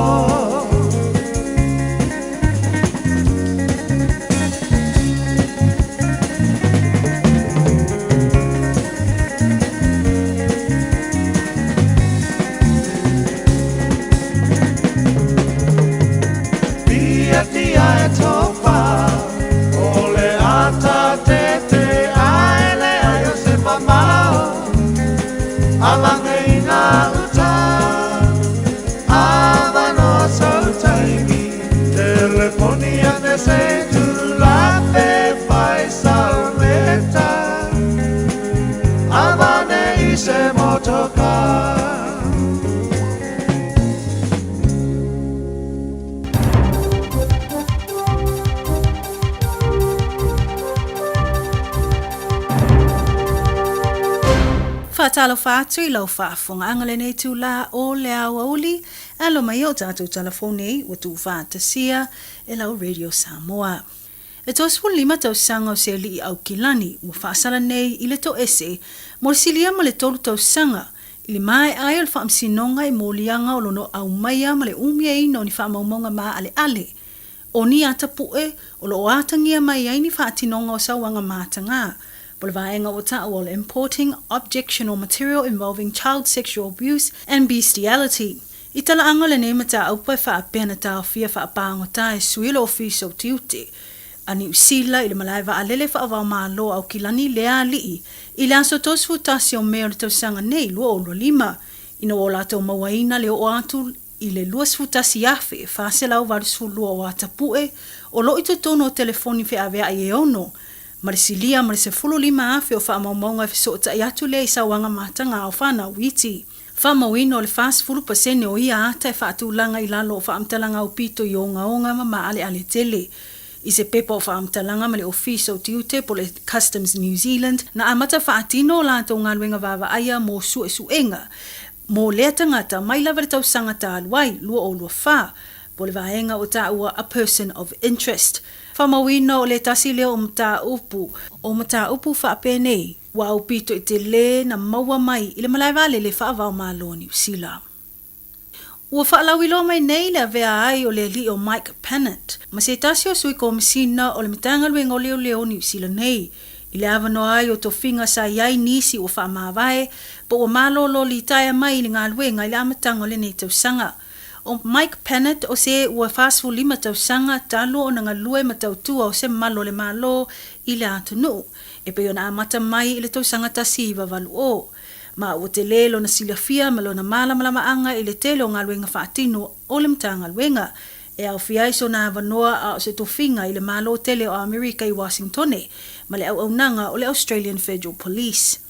Speaker 1: Tia e tofa, o le ata tete ae le ai o se mamao, avane i ngā uta, avanoa sau taimi, telefoni a me se tulape fai salmeta, avane i se motoka.
Speaker 10: Faatalofa atu i lau faafofogaaga lenei itulā o le aoauli, alo mai o tatou talafou nei ua tuufaatasia e lau Radio Samoa. E 35 tausaga o se alii Aukilani ua faasala nei i le toese mo le silia ma le tolu tausaga i le maea ai o le faamasinoga i moliaga o lona aumaia ma le umiaina o ni faamaumauga maaleale o ni atapue o lo o atagia mai ai ni faatinoga o sauaga matagā po le vaega ua taua o le Importing Objectionable Material Involving Child Sexual Abuse and Bestiality. I talaaga o lenei mataupu e faapea na taofia faapagota e sui o le Ofisa o Tiute a Niu Sila i le malae vaalele faavaomalo o Aukilani lea alii i le aso 31 o Me o le tausaga nei 2025 ina ua o latou mauaina le oo atu i le 21,482 o atapue o lo o i totonu o telefoni feaveai e ono ma le silia ma le 15,000 o faamaumauga e fesootai atu lea i sauaga matagā o fanau iti. Faamauina o le 40% o ia ata e faatulaga i lalo o faamatalaga aupito i ogaoga ma maaleale tele. I se pepa o faamatalaga ma le Ofisa o Tiute po o le Customs New Zealand, na amata faatino o latou galuega vaavaaia mo suesuega mo lea tagata mai lava le tausaga talu ai, 2024, po o le vaega ua taua a person of interest. Faamauina o le tasi lea o mataupu, o mataupu faapenei ua aupito i telē na maua mai i le malae vaalele faava-o-Malo o Niu Sila. Ua faalauiloa mai nei le avea ai o le alii o Mike Pennant ma se tasi o sui komisina o le Matagaluega o Leoleo o Niu Sila nei i le avanoa ai o tofiga sa i ai nisi ua faamavae po ua malolo litaea mai i le galuega i le amataga o lenei tausaga. O Mike Pennant o se ua 45 tausaga talu ona galue ma tautua o se malu o le Malo i le atunuu e pei ona amata mai i le tausaga 1980. Ma ua telē lona silafia ma lona malamalamaaga i le tele o galuega faatino o le Matagaluega e aofia ai sona avanoa a o se tofiga i le Malo tele o Amerika i Wasingtone ma le auaunaga o le Australian Federal Police.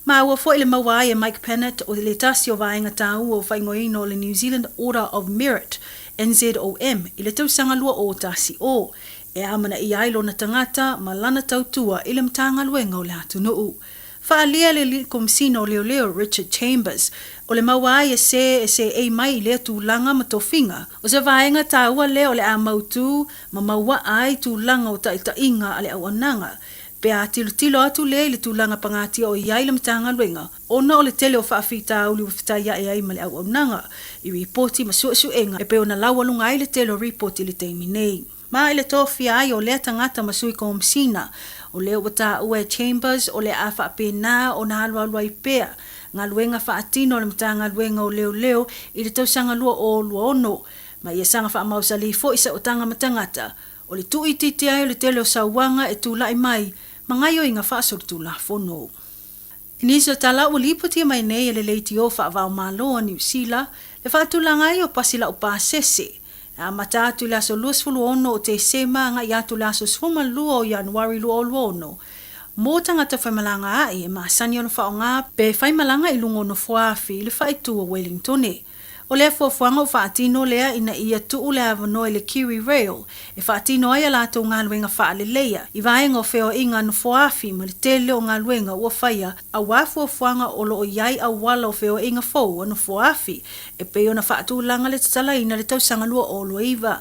Speaker 10: Maua foi le maua ai e Mike Pennant o le tasi o vaega taua o faaigoaina o le New Zealand Order of Merit, NZOM, i le tausaga 2010, e amanaia ai lona tagata ma lana tautua i le Matagaluega o le Atunuu. Faaalia le Alii Komisina o Leoleo Richard Chambers, o le maua ai e se e seei mai i lea tulaga ma tofiga, o se vaega taua lea o le a mautū ma mauaa ai tulaga o taitaiga a le auaunaga. Pe a tilotilo atu lea i le tulaga pagatia o i ai le Matagaluega ona o le tele o faafitauli ua fetaiae ai ma le auaunaga i ripoti ma suesuega e pei ona laualuga ai le tele o ripoti i le taimi nei. Ma i le tofia ai o lea tagata ma sui komisina, o lea ua taua e Chambers o le a faapena ona alualu ai pea galuega faatino a le Matagaluega o Leoleo i le tausaga 2026, ma ia saga faamausali foi saotaga ma tagata. O le tuuitiitia ai o le tele o sauaga e tulai mai ma gaoioiga faasolitulafono. I nisi o tala ua lipotia mai nei e le leitio faava-o-Malo a Niu Sila le faatulaga ai o pasi laupasese e amata atu i le aso 26 o Tesema agai atu i le aso 12 o Ianuari 2026 mo tagata faimalaga a'i e masani ona faaaoga pe faimalaga i luga o nofoaafi i le faaitu o Wellingtone. O lea fuafuaga ua faatino lea ina ia tuu le avanoa i le Kiwi Rail e faatino ai a latou galuega faaleleia i vaega o feoaiga nofoaafi ma le tele o galuega ua faia aua fuafuaga o lo o i ai auala o feoaiga fou a nofoaafi e pei ona faatulaga le tatalaina i le tausaga 2029.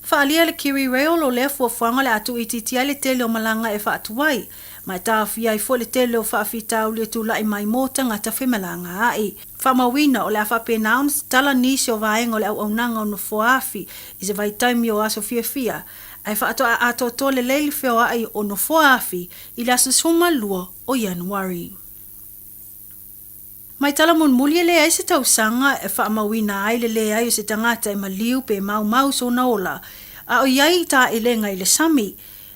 Speaker 10: Faaalia le Kiwi Rail o lea fuafuaga o le a tuuitiitia ai le tele o malaga e faatuai ma e taofia ai foi le tele o faafitauli e tulai mai mo tagata femalagaai. Faamauina, o le a faapena ona tatala nisi o vaega o le auaunaga o nofoaafi i se vaitaimi o aso fiafia, ae faatoa atoatoa lelei le feoai o nofoaafi i le aso 12 o Ianuari. Mai tala mulimuli e leai se tausaga e faamauina ai le leai o se tagata e maliu pe maumau sona ola, a o i ai i taelega i le sami.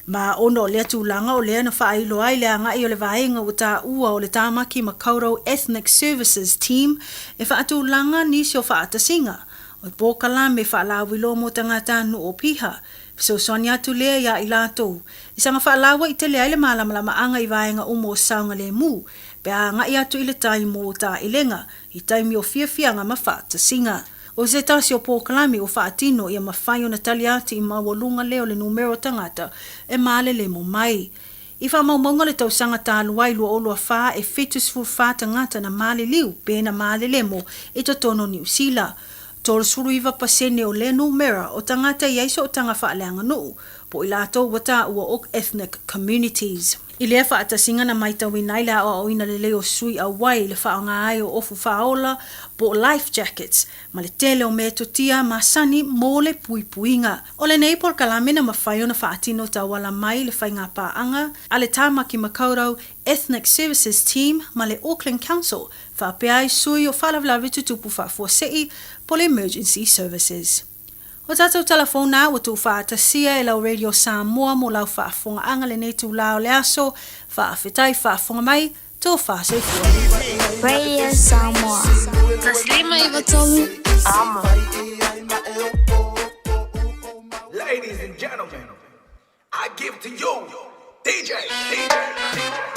Speaker 10: Ma ona o lea tulaga o lea na faailo ai le agai o le vaega ua taua o le Tāmaki Makaurau Ethnic Services Team e faatulaga nisi o faatasiga o polokalame faalauiloa mo tagatanuu o Piha. Fesoasoani atu lea iā i latou i saga faalaua'i tele ai le malamalamaaga i vaega uma o saogalemu pe a agai atu i le tai mo taelega i taimi o fiafiaga ma faatasiga. O se tasi o polokalame ua faatino ia mafai ona tali atu i maualuga lea o le numera o tagata e malelemo mai. I faamaumauga o le tausaga talu ai 2024 e 74 tagata na maliliu pe na malelemo i totonu o Niu Sila. 39 pasene o lea numera o tagata e i ai sootaga faaleaganuu po o i latou ua taua o ethnic communities. I lea faatasiga na maitauina ai le aoaoina lelei o sui auai i le faaaoga ai o ofu faaola po o life jackets ma le tele o metotia masani mo le puipuiga. O lenei polokalame na mafai ona faatino tauala mai le faigapaaga a le Tāmaki Makaurau Ethnic Services Team ma le Auckland Council faapea ai sui o Faalavelave Tutupu Faafuasei po le Emergency Services. O tatou tala fou na ua tuufaatasia e lau Radio Samoa mo lau faafofogaaga lenei itulā o le aso. Faafetai faafofoga mai, tofa soifua.
Speaker 11: Radio Samoa. 153 Amo.
Speaker 12: Ladies and gentlemen, I give to you DJ, DJ, DJ.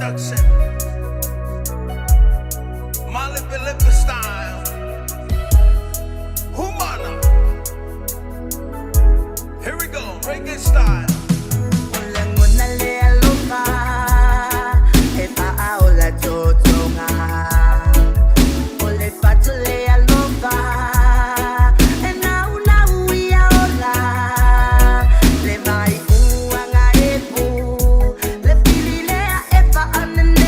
Speaker 12: Production. Malipe Lipa style. Humana. Here we go, reggae style.
Speaker 13: Lagona le alofa e faaola totoga o le fato le alofa e naunau ia ola le mai uaga e pu le fililea e faanene.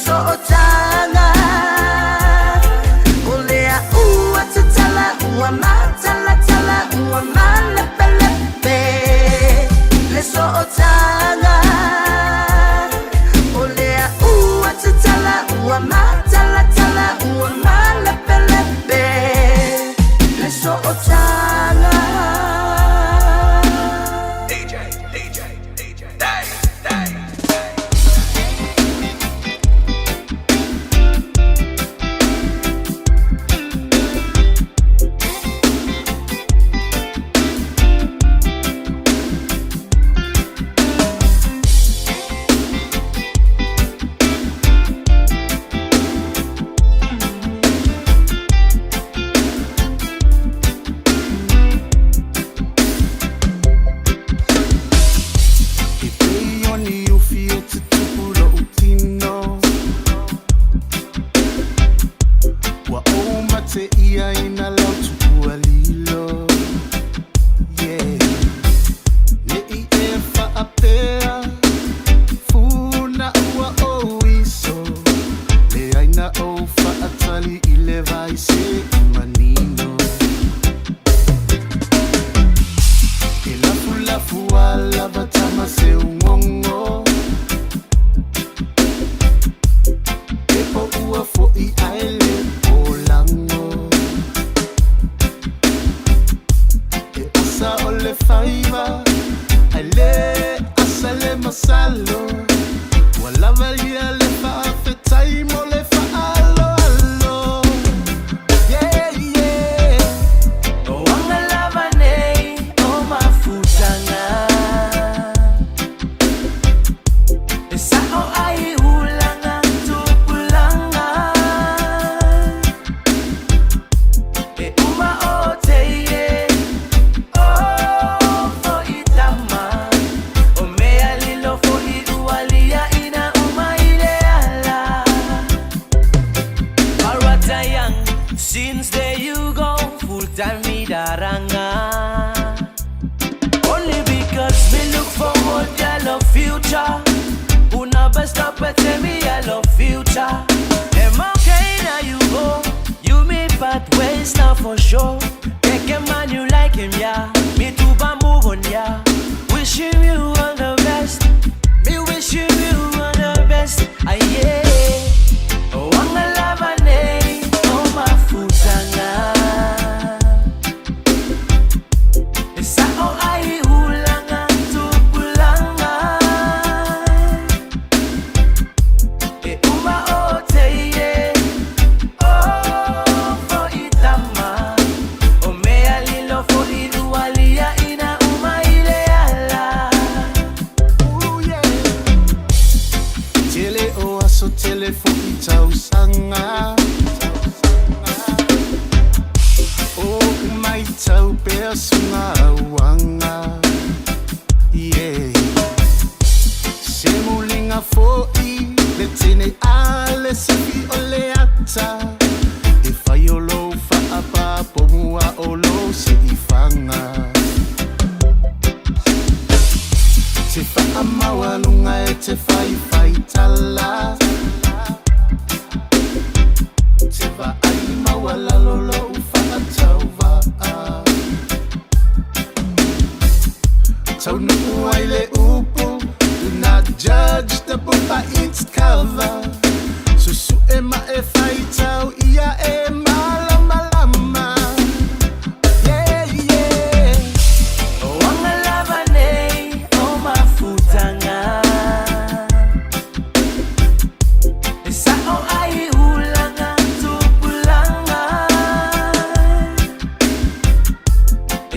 Speaker 13: sootaga O le ua tatala ua matalatala ua malepelepe Le sootaga O le ua tatala ua matalatala ua malepelepe Le sootaga.
Speaker 12: DJ, DJ, DJ, day, day.
Speaker 4: E pei o ni ufi e tutupu lo'u tino Ua ou mate ia ina lau tupu lilo. Yeah. Ne i e whaapea Funa ua o iso Le aina o whaatali i le vai se i manino E lafu lafu a lava tama se ungongo E po ua fo i aele o lango E asa o le faiva Ai le asa le masalo Ua lava lia le faafetai mo le faaaloalo. Yeah, yeah.
Speaker 14: O anga lava nei o mafutaga E sa'o ai ulaga tupulaga E uma o teie O fo'i tama O mea lilo fo'i ualia ina uma i le ala. Paratayang, since there you go, full time me daranga. Only because me look forward, I love future. Una best stop and tell me I love future. Am okay now you go, you me part ways now for sure. Take a man you like him, yeah. Me too, but move on, yeah. Wishing you all the best. Me wishing you all the best. Ah, yeah. O anga lava nei o mafutaga E sa'o ai ulaga tupulaga E uma o teie O fo'i tama O mea lilo fo'i lualia ina uma i le ala.
Speaker 4: Ooh, yeah. Tele o aso tele fo i tausaga O mai tau pea sunga auanga. Yeah. Se mulinga fo'i le tene a le sifi o le ata E fai o lou faapapo mua o lou se i fanga Te whaamaualunga e te whai tala Te vaai maualalo lou faatauvaa Taunuu ai le upu. Do not judge the book by its cover. Susu'e ma e faitau ia e malamalama. Yeah, yeah.
Speaker 14: O anga lava nei o mafutaga E sa'o ai ulaga tupulaga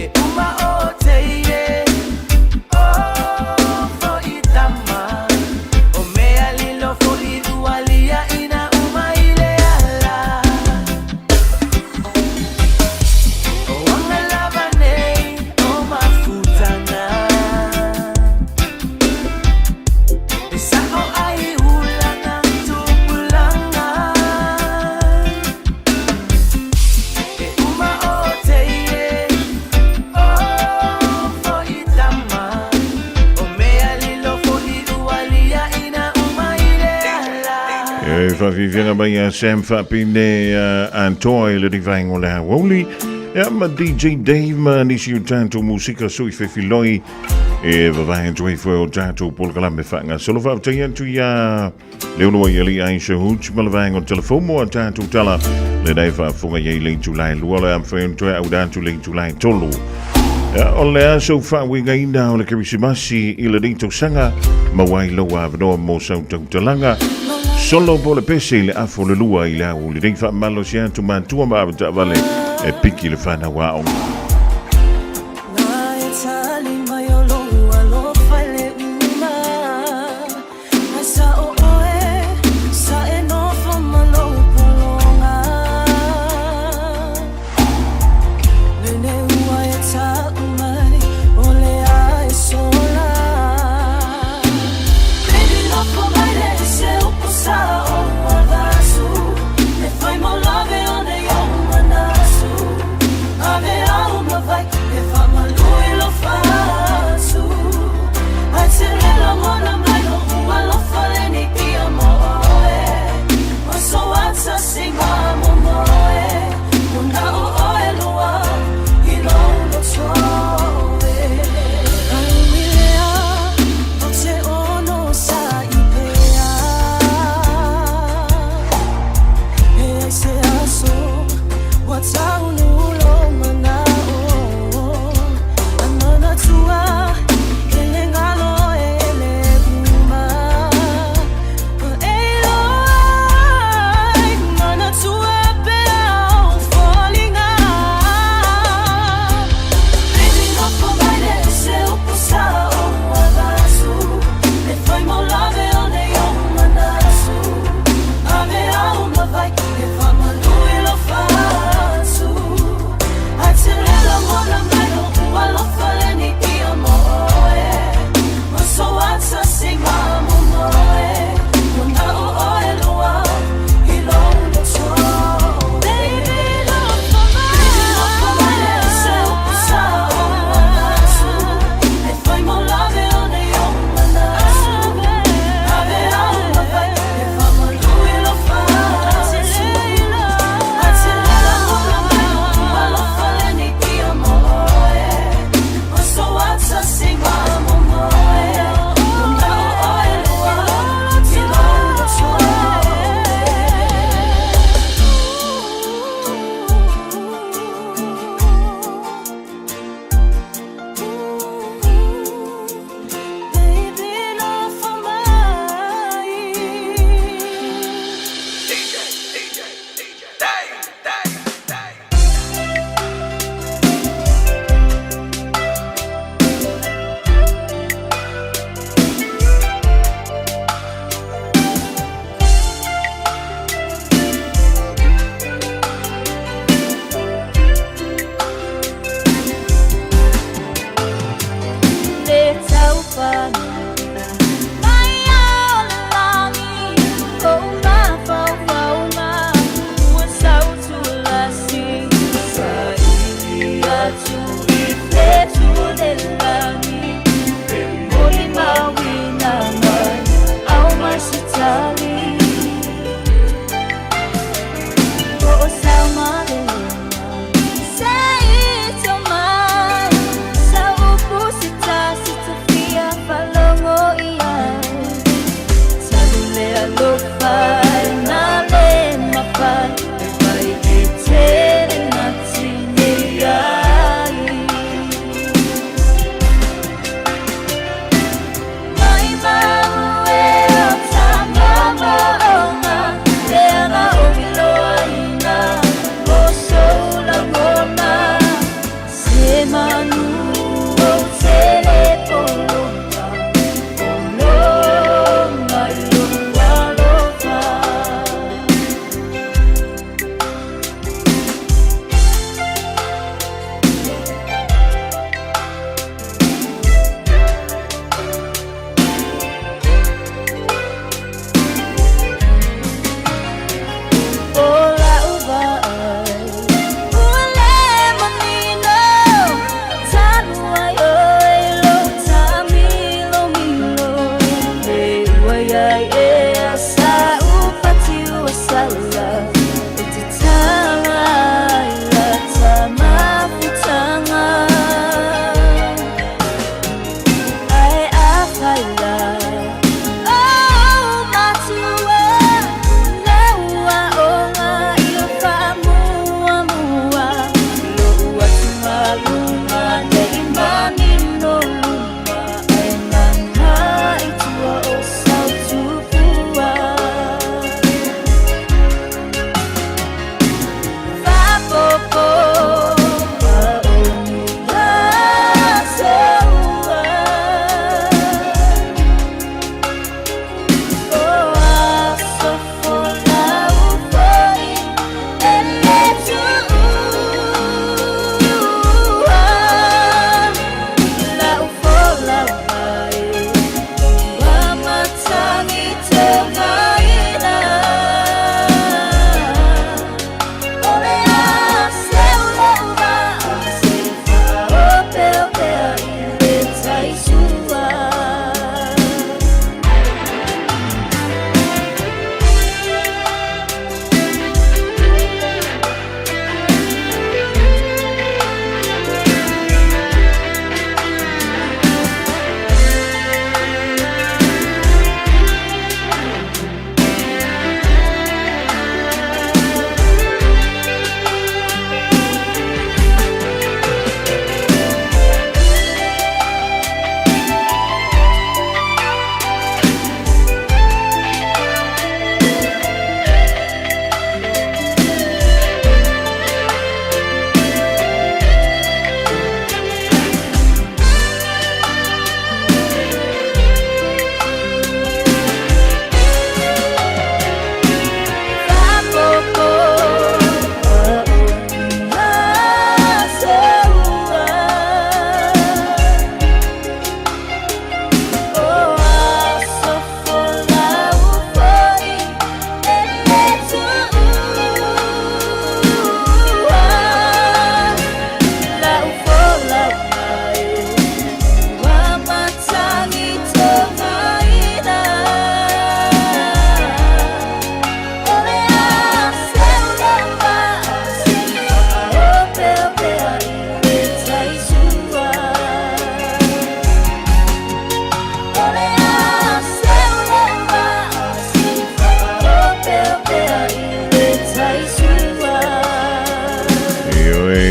Speaker 14: E uma o teie O fo'i tama O mea lilo fo'i lualia ina uma i le ala.
Speaker 5: E faafiafiaga mai ia Sam Faapine Antoa i le rivaenga o le aoauli. Ia ma DJ Dave ma nisi o tatou musika sui fefiloi e vavae atu ai foi o tatou polokalame faagasolo. Faafetai atu ia Leolo ai ali Aisha Hooch ma le vaega o telefomo a tatou tala le e faafofoga i ai le itula e 2 le amfai ona toe auda atu le itula e 3. Ia, o le aso faauigaina o le Kerisimasi i lenei tausaga, maua ai lou avanoa mo sau tautalaga. Solo po le pese i le afa o le 2 i le aoauli nei faamalosi atu matua ma avetaavale e piki le fanau aoga.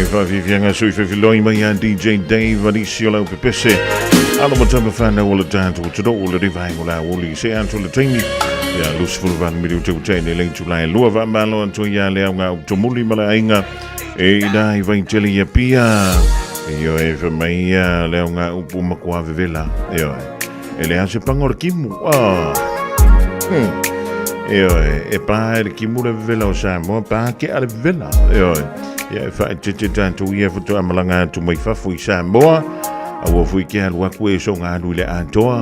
Speaker 5: Faafiafiaga sui fefiloi mai ia DJ Dave alisi o lau pepese. Alo ma tama whanau o le tātou o te roo o le riva o la uli se atu le taimi. Ia 28 miliu te utene le tulai lua va malo atu ia le au ngā utomuli ma le ainga. E ina i vai tele ia pia. Io e fa mai ia le au ngā upu makua vevela. Io e. E le ase panga o le kimu. Ah. Io e, e pā e le kimu le vevela o Samoa, pā ke a le vevela. Io e, ia e whae te te tātou ia whatu amalanga atu mai fafo i Samoa. A ua fui ke alu aku e so ngā alu i le atoa.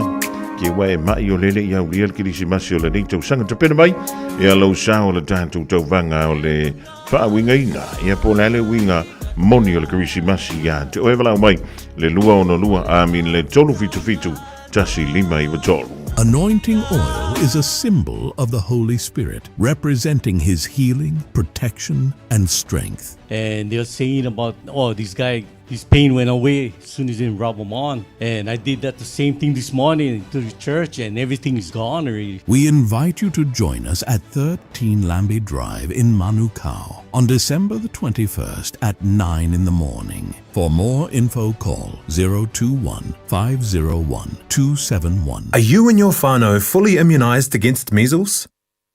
Speaker 5: Ke ua e mai o lele i au ria le kirisimasi o le nei tausaga. Tapena mai, ia lau sao o le tātou tauvaga o le faauigaina. Ia po le ale uiga moni o le kerisimasi ia te oe walau mai le 262 amin le 377 1593.
Speaker 16: Anointing oil is a symbol of the Holy Spirit, representing his healing, protection, and strength.
Speaker 17: And they're saying about, oh, this guy his pain went away as soon as he rub them on. And I did that the same thing this morning to the church, and everything is gone already.
Speaker 16: We invite you to join us at 13 Lambie Drive in Manukau on December the 21st at 9 in the morning. For more info, call 021 501 271.
Speaker 6: Are you and your whānau fully immunised against measles?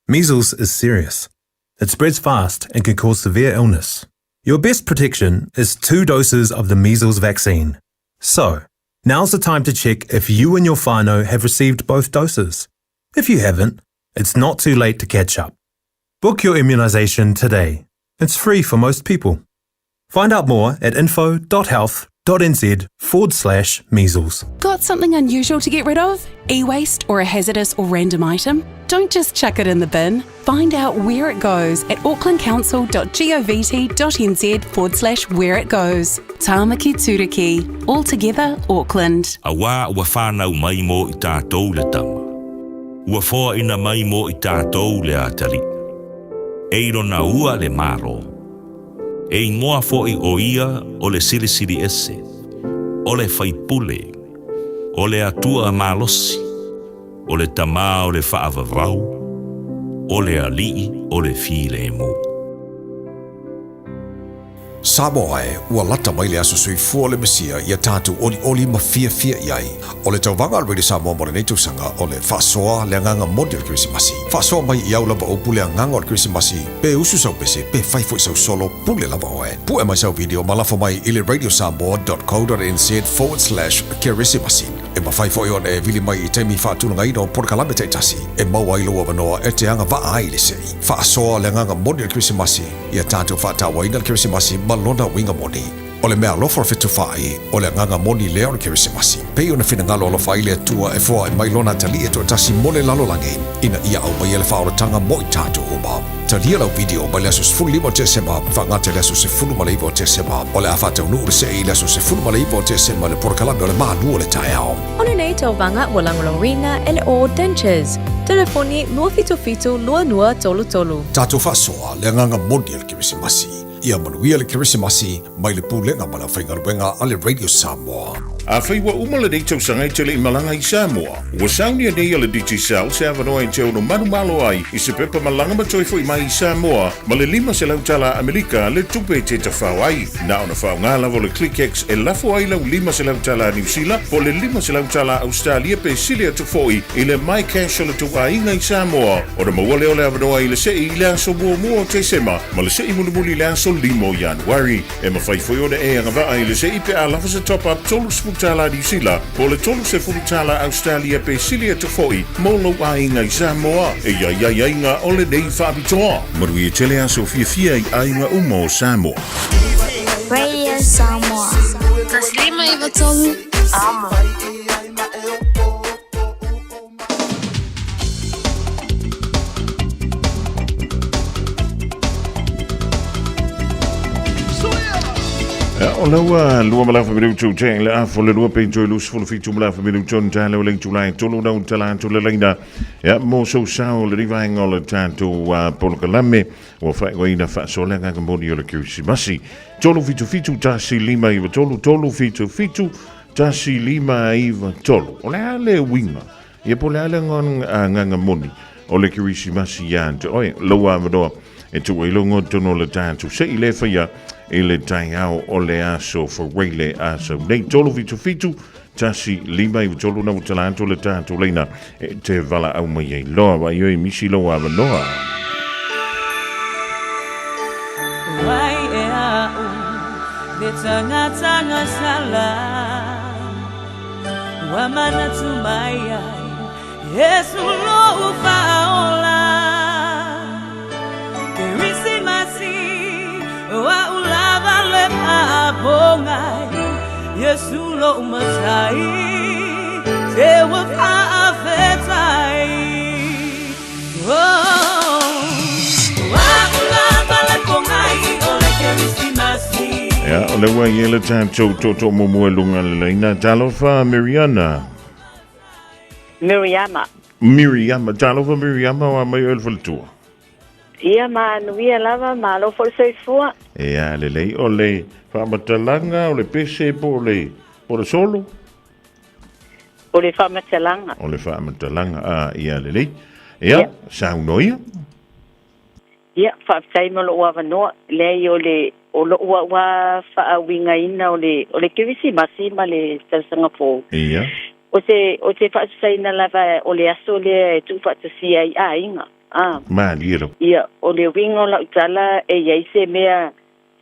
Speaker 6: Measles is serious. It spreads fast and can cause severe illness. Your best protection is two doses of the measles vaccine. So, now's the time to check if you and your whānau have received both doses. If you haven't, it's not too late to catch up. Book your immunisation today. It's free for most people. Find out more at info.health.nz forward slash measles.
Speaker 19: Got something unusual to get rid of? E waste or a hazardous or random item? Don't just chuck it in the bin. Find out where it goes at aucklandcouncil.govt.nz forward slash where it goes. Tāmaki Turuki. All together, Auckland.
Speaker 20: Auā ua whānau mai mō i tātou le tama. Ua whoaina mai mō i tātou le Atariʻi. E i lona ua le Malo. E ingoa foʻi ʻo ia o le Silisili Ese, o le Faipule, o le Atua Malosi, o le Tamā o le Faavavau, o le Aliʻi o le Filemu.
Speaker 21: Samoa e, ua lata mai le aso soifua o le Mesia ia tatou olioli ma fiafia i ai. O le tauvaga a le Radio Samoa mo lenei tausaga o le faasoa le agaga moni o le Kerisimasi. Faasoa mai i au lava upu le agaga o le Kerisimasi, pe usu sau pese, pe fai foi sau solo, pule lava oe. Pue mai sau video ma lafo mai i le radiosamoa.co.nz forward slash kerisimasi. E mafai foi ona e vili mai i taimi faatulagaina o polokalame taitasi e maua ai lou avanoa e te agavaa ai i le sei. Faasoa le agaga moni o le Kerisimasi, ia tatou faatauaina le Kerisimasi ma lona uiga moni. O le meaalofa o le fetufaai, o le agaga moni lea o le Kerisimasi. Pei ona finagalo alofa ai le Atua e foai mai Lona Atalii e toatasi mo le lalolagi, ina ia aumaia le faaolataga mo i tatou uma. Talia lau video mai le aso 15 o Tesema faagata i le aso 19 o Tesema. O le a faataunuu le see i le aso 19 o Tesema i le polokalame o le Malu o le Taeao.
Speaker 26: O lenei tauvaga ua lagolagoina e le All Dentures. Telefoni 277 2233.
Speaker 21: Tatou faasoa le agaga moni o le Kerisimasi. Ia manuia le Kerisimasi mai le Pulega ma le Aufaigaluega a le Radio Samoa.
Speaker 5: Afai ua uma lenei tausaga e te le i malaga i Samoa, ua saunia nei e le Digicel se avanoa e te ono manumalo ai i se pepa malaga ma toe foi mai i Samoa ma le 500 tala Amerika le tupe e te tafao ai. Na ona faaaoga lava o le ClickX e lafo ai lau 500 tala Niu Sila po o le 500 tala Ausetalia pe sili atu foi i le MyCash o le tou aiga i Samoa ona maua lea o le avanoa i le sei i le aso muamua o Tesema ma le sei mulimuli i le aso 5 o Ianuari. E mafai foi ona e agavaa i le sei pe a lava se top-up $30 Niu Sila po o le $30 Ausetalia pe sili atu foi mo lou aiga i Samoa. E i ai aiaiga o lenei faapitoa. Manuia tele aso fiafia i aiga uma o Samoa.
Speaker 11: Radio Samoa. 153 Amo.
Speaker 5: O laua lua malafa minutu te le afo le lua pento i lusu fulu fitu malafa minutu on tala o le tulai tolu na tala atu le laina ia mo so sao le rivaenga o le tātou polokalame ua whaegoina whaasolega ka moni o le Kirisimasi. Tolu fitu fitu tasi lima iwa tolu, tolu fitu fitu tasi lima iwa tolu. O le a le uiga Ia po o le a le agaga moni o le Kerisimasi ia te oe, lou avanoa e tuu ai lou goa tonu o le tatou se i le faia i le taeao o le aso Fuaile aso nei. 377 1 5 9 3 na ua tala atu le tatou laina e te valaau mai ai loa wa ioi misi lou avanoa.
Speaker 2: Wai e au le tagatanga sala Ua manatu mai ai Yesu lo'u fa'aola Kerisimasi Ua ulava le pa'apogai Yesu lo'u matai Te ua fa'afetai Oh Ua ulava le pogai O le Kerisimasi
Speaker 5: Ia, o le ua i ai le tatou tootoo muamua i luga o le laina. Talofa Miriana.
Speaker 7: Miriama.
Speaker 5: Miriama. Talofa Miriama o a mai oe le faletua.
Speaker 7: Ia manuia lava, malo foi le soifua.
Speaker 5: Ea, lelei. O le faamatalaga, o le pese po o le, po o le solo?
Speaker 7: O le faamatalaga.
Speaker 5: O le faamatalaga, a, ia lelei. Ia,
Speaker 7: Ia.
Speaker 5: saunoa ia.
Speaker 7: Ia, faafetai mo lou avanoa. Leai, o le, o lou au lava faauigaina o le, o le Kerisimasi ma le tausaga fou.
Speaker 5: Ia.
Speaker 7: O se, o se faasasaina lava o le aso lea e tuufaatasia ai aiga. A.
Speaker 5: Malie lava.
Speaker 7: Ia, o le uiga o lau tala, e i ai se mea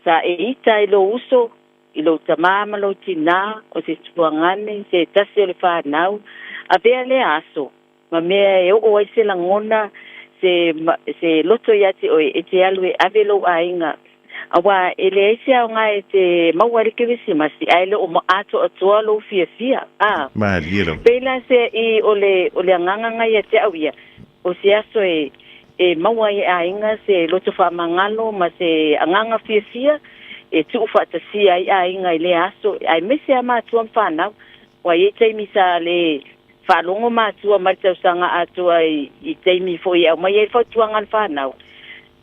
Speaker 7: sa e ita ai lou uso, i lou tamā ma lou tinā, o se tuagane, se tasi o le whanau, avea lea aso, ma mea e oo ai se lagona, se, se loto ia te oe, e te alu e ave lou aiga. Auā, e leai se aoga e te maua ai le Kerisimasi, ae le o atoatoa lou fiafia. A.
Speaker 5: Malie lava.
Speaker 7: Pei la se i o le, o le agaga ngai ia te au ia, o se aso e, e maua ai e aiga se loto faamagalo ma se agaga fiafia e tuufaatasia ai aiga i lea aso, aemaise lava matua ma fanau. Ua i ai taimi sa le faalogo matua mai le tausaga atoa i, i taimi foi e aumai ai le fautuaga a le fanau.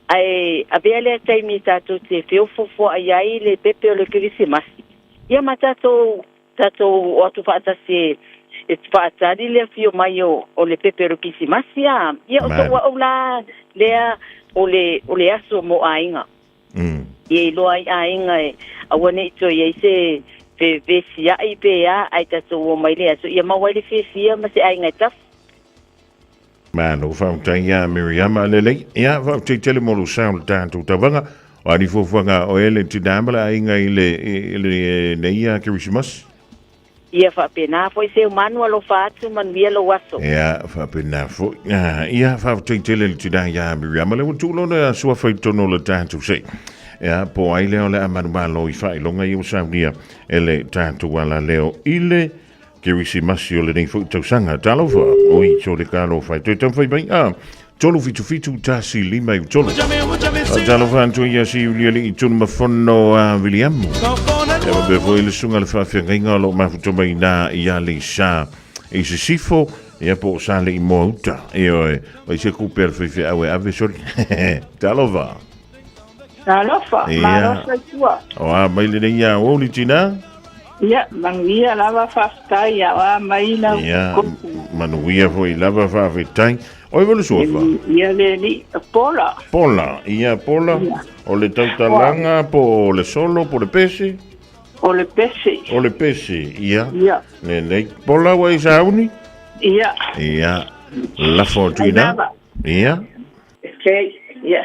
Speaker 7: Ae avea lea taimi tatou te feofofoa'i ai le pepe o le Kerisimasi, ia ma tatou, tatou o atu faatasi e, e faatali le afio mai o, o le pepe o le Kerisimasi, a. Ia, o so'u a'u la lea o le, o le aso mo aiga. Ia iloa ai aiga e aua ne'i toe i ai se fevesia'i pe a, ae tatou o mai le aso, ia maua ai le fiafia ma se aiga e tafu.
Speaker 5: Malo faafetai ia Miriama lelei. Ia faafetai tele mo lou sao i le tatou tauvaga. O a ni fuafuaga a oe le tinā ma le aiga i le, i le nei ia Kerisimasi?
Speaker 7: Ia faapena foi seu manu alofa atu manuia lou aso.
Speaker 5: Ia faapena foi. Ah, ia faafetai tele le tinā ia Miriama. Le ua tuu lona suafa i totonu o le tatou sei. Ia po ai lea o le a manumalo i faailoga ia ua saunia e le tatou alaleo i le Kerisimasi o lenei foi tausaga. Talofa, oi, tole ka alofa e toe taumafai mai. A, 377 1 5 3. Talofa atu ia si Ulia Lii Tunu Mafono a Viliamu. E mapea foi le susuga le faafeagaiga o lo o mafuta mai nā ia Lisa i Sisifo, ia po o sa le i moa uta. Ioe, oi se kupe a le faifeau e ave soli. Talofa.
Speaker 9: Talofa,
Speaker 5: Ia.
Speaker 9: malo soifua.
Speaker 5: O a mai lenei ia oli tina.
Speaker 9: Ia, manuia lava faafetai ia oa mai lau
Speaker 5: Ia,
Speaker 9: kupu.
Speaker 5: manuia foi lava faafetai. Oi volu suafa.
Speaker 9: Ia le li, Pola.
Speaker 5: Pola, ia Pola.
Speaker 9: Ia.
Speaker 5: O le tautalaga po o le solo po le pese.
Speaker 9: O le pese.
Speaker 5: O le pese, ia.
Speaker 9: Ia.
Speaker 5: Lelei. Pola ua i sauni?
Speaker 9: Ia.
Speaker 5: Ia. Lafo atu ina.
Speaker 9: Lava.
Speaker 5: Ia.
Speaker 9: Okay, ia.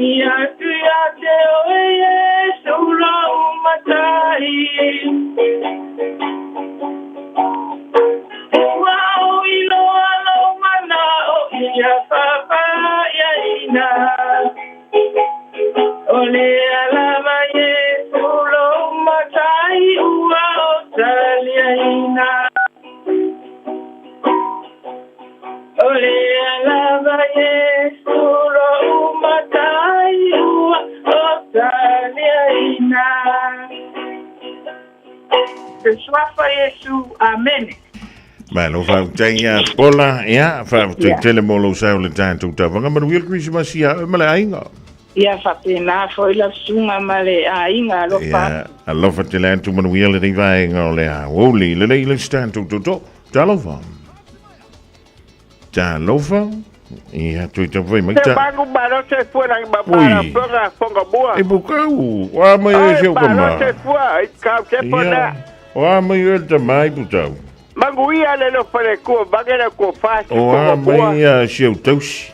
Speaker 9: Lagi atu ia te oe Yesu lou matai. Ua o iloa lou mana'o ia fa'afā'iaina. O lea lava Iesu lou matai ua o taliaina. O lea lava Iesu lou matai ua o taliaina. Le suafa Iesu, amene.
Speaker 5: Malo faafetai ia Pola, ia faafetai tele mo lou sao i le tatou tauvaga. Manuia le Kerisimasi ia oe ma le aiga.
Speaker 9: Ia faapena foi lau susuga ma le aiga. Alofa.
Speaker 5: Ia alofa tele atu, manuia lenei vaega o le aoauli. Lelei le isi tatou toto. Talofa. Talofa. Ia toe taumafai mai
Speaker 3: Se
Speaker 5: ta.
Speaker 3: mangu malo se fua langi mamala
Speaker 5: Ui.
Speaker 3: fonga fonga mua.
Speaker 5: E pukau, o a mai oe
Speaker 3: Ai
Speaker 5: si au
Speaker 3: malo
Speaker 5: tama.
Speaker 3: se fua i kau se
Speaker 5: Ia,
Speaker 3: fona.
Speaker 5: o a mai oe le tama i putau.
Speaker 3: Mangu ia le lo fale kua mange le kua fasi
Speaker 5: O
Speaker 3: fonga
Speaker 5: a
Speaker 3: mua.
Speaker 5: mai a si au tausi.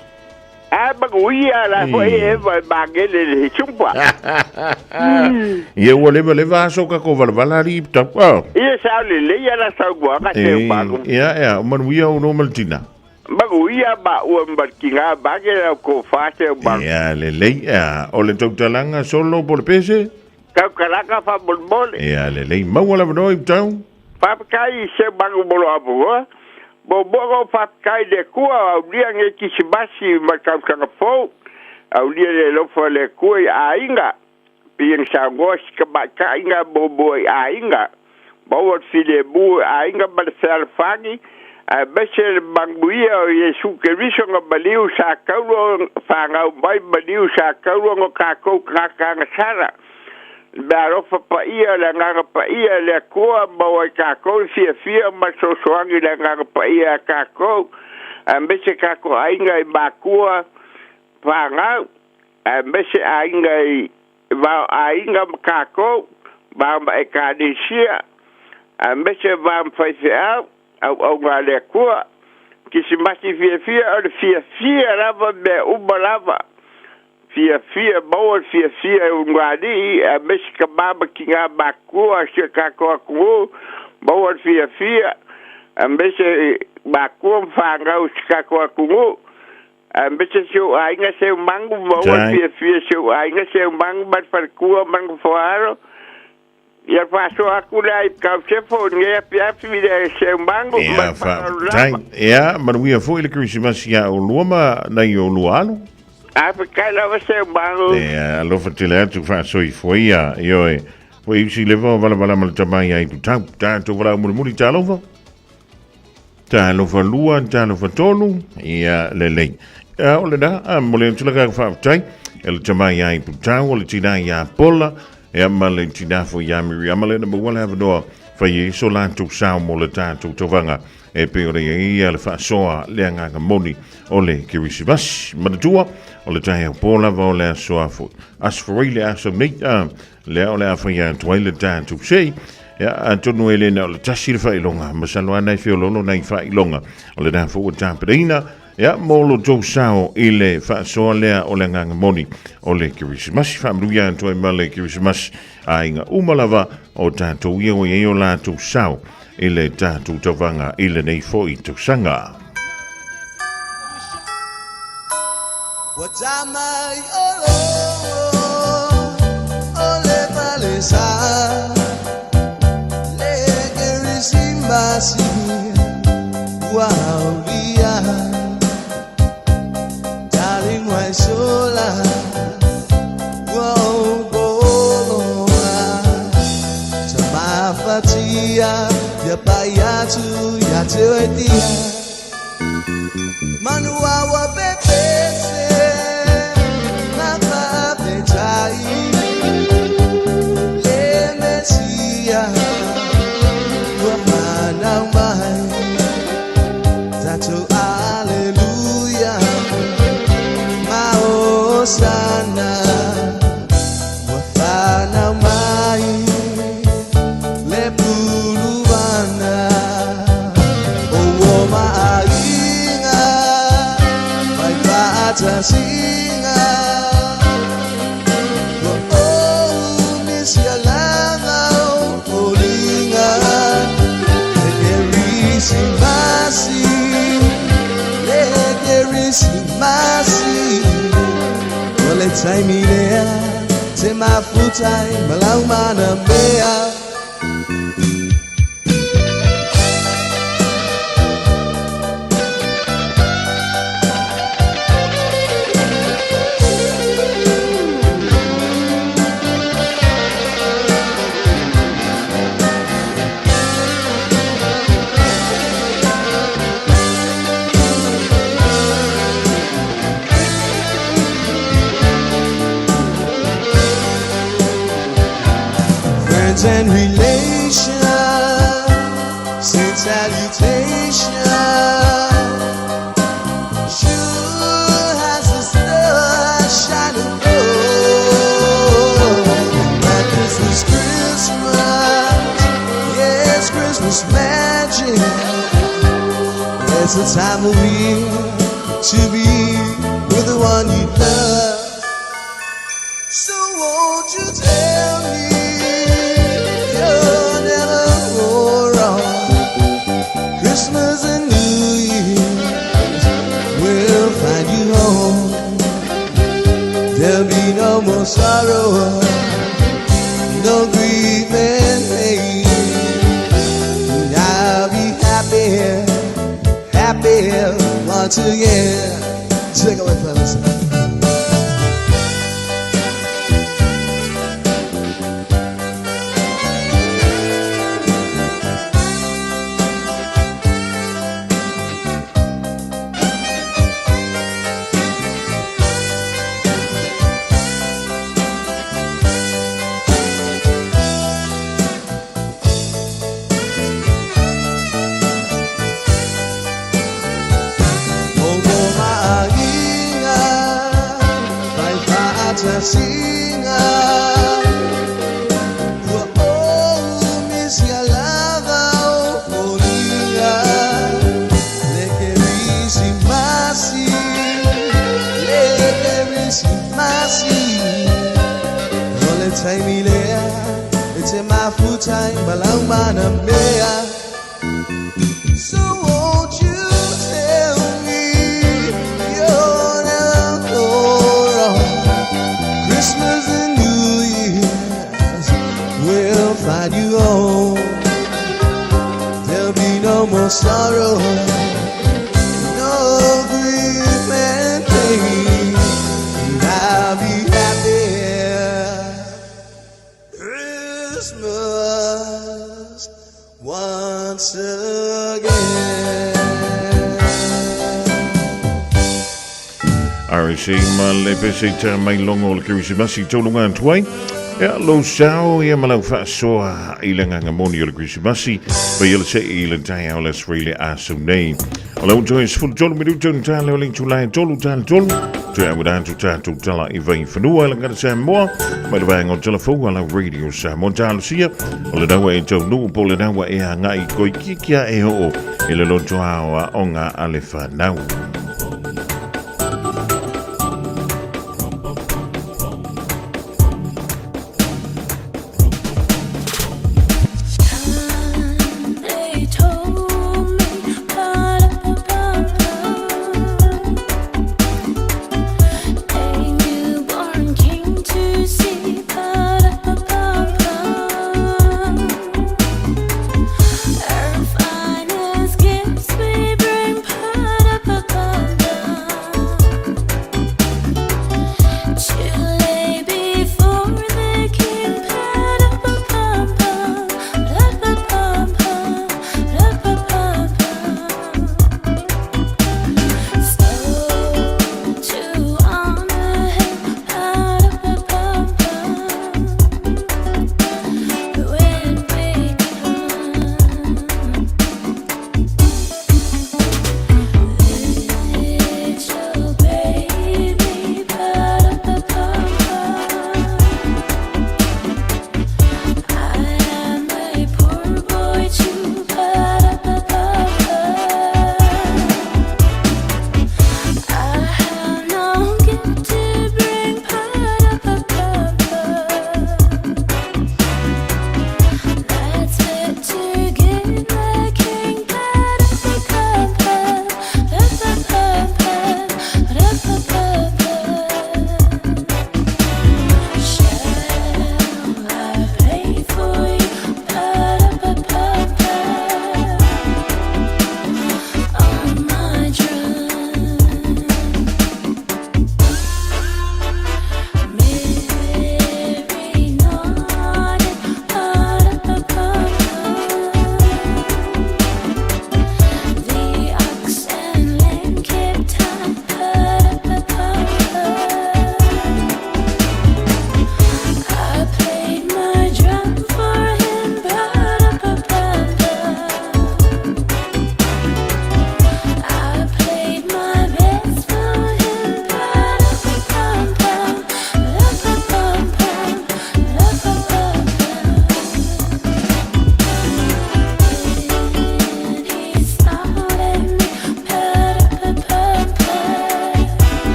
Speaker 3: A mangu ia la fo e
Speaker 5: Ī.
Speaker 3: e vai mange le le chumpa.
Speaker 5: Ia ua leva leva aso ka ko valavala ali i putau. Ah.
Speaker 3: Ia sa le le ia la sa gua ka se
Speaker 5: E,
Speaker 3: mangu.
Speaker 5: ia, ia, o manuia o no maltina.
Speaker 3: Mangu ia ma ua markinga mange le kua fasi mangu.
Speaker 5: Ia, lelei, ia, o le tautalanga solo po le pese.
Speaker 3: Kau kalaka fa molmole.
Speaker 5: Ia, lelei, maua lava noa i putau.
Speaker 3: Papakai se mangu molo apu Mo mo papakai le kua au lia nge kisimasi ma kausanga fou. Au lia le lofa le kua i ainga. Piang sangoa sika maka inga mo mo i ainga. Maua file mu i ainga ma le fealfangi. A mese le manguia o Iesu Keriso nga maliu sa kauro whangau mai maliu sa kauro ngo kākou kakanga sara. Me alofa paia le agaga paia le Atua maua i tatou le fiafia ma le soasoagi le agaga paia a tatou, aemaise tatou aiga i matua fanau, aemaise aiga i vao aiga ma tatou, vao ma ekalesia, aemaise vao ma faifeau, auauga a le Atua. Kisimasi fiafia o le fiafia lava mea uma lava. Fiafia maua le fiafia e ulugalii aemaise tamā ma tinā matutua o si o tatou atunuu maua le fiafia aemaise matua ma fanau i si tatou atunuu aemaise si ou aiga Seumagu maua le
Speaker 5: Tai.
Speaker 3: fiafia si ou aiga Seumagu ma le faletua ma le nofoalo. Ia faasoa atu lea i Kausefo lenei afiafi i le Seumagu ma
Speaker 5: Ia,
Speaker 3: le faaaloalo
Speaker 5: faafetai.
Speaker 3: lava.
Speaker 5: Ia, manuia foi le Kerisimasi ia oulua ma nai oulua alo.
Speaker 3: Afakai lava Seumagu.
Speaker 5: Ia, alofa tele atu faasoifua ia, ioe. Foi usi leva o valavala ma le tama ia i putau. Tatou valaau mulimuli, talofa. Talofa lua, talofa tolu, ia lelei. Ia, o lena, a mo le atu le kaka faafetai, e le tama ia i putau, o le tina ia Pola, ia ma le tina foi ia Miriama le na maua le avanoa fai ai so latou sao mo le tatou tauvaga e pei ona i ai ia le faasoa le agaga moni o le Kerisimasi. Manatua, o le taeao pō lava o le aso afu. Aso Faraile le aso nei, a, lea o le a fai atu ai le tatou sei. Ia, atonu e le na o le tasi le faailoga, masalo lava nai feoloolo nai faailoga o lena foi ua tapenaina, ia, mo lo tou sao i le faasoa lea o le agaga moni o le Kerisimasi. Faamanuia atu ai ma le Kerisimasi aiga uma lava o tatou ia ua i ai o latou sao i le tatou tauvaga i lenei foi tausaga.
Speaker 13: Ua tama i olo o le palesa le Kerisimasi ua aulia darling wai sola ua ou tamafatia ia pai atu ia te oe tia manua ua pepese ma faafetai le Mesia ua fanau mai tatou aleluia ma hosana ua fanau mai le puluvana o ua maaiga mai faatasiga taimi lea te mafuta ai ma lau manamea. Friends and relations, send salutation. Sure as the stars shine above. That this is Christmas, yes, Christmas magic. It's the time of year to be with the one you love. So won't you tell me you'll never go wrong? Christmas and New Year's will find you home. There'll be no more sorrow, no grief and pain. And I'll be happy, happy once again. Take away, fellas. O ma'aiga, fai fa'atasiga. Ua ou misi lava o foliga. Le Kerisimasi, le Kerisimasi. O le taimi lea, e te mafuta ai ma lau manamea. So won't you tell me you'll never go wrong? Christmas and New Year's will find you home. There'll be no more sorrow, no grief and pain. And I'll be happy Christmas once again.
Speaker 5: RC ma le pese ta mai longo o le Kerisimasi tauloga atu ai. Ia lou sao ia ma lau faasoa i le agaga moni o le Kerisimasi faia le se'i i le taeao le Aso Faraile a sau nei. O le ua toe 13 minute ona ta lea o le itula e 3 tala 3. Toe auina atu tatou tala i Vaifanua i le Gata Samoa mai le vaega o Tala Fou a la Radio Samoa. Talosia o lena ua e taunuu po o lena ua e agai koikikia e oo i le loto aoaoga a le fanau.
Speaker 11: They told me, ba-da-ba-ba-ba. A newborn king to see, ba-da-ba-ba-ba. Our finest gifts we bring, ba-da-ba-ba-ba.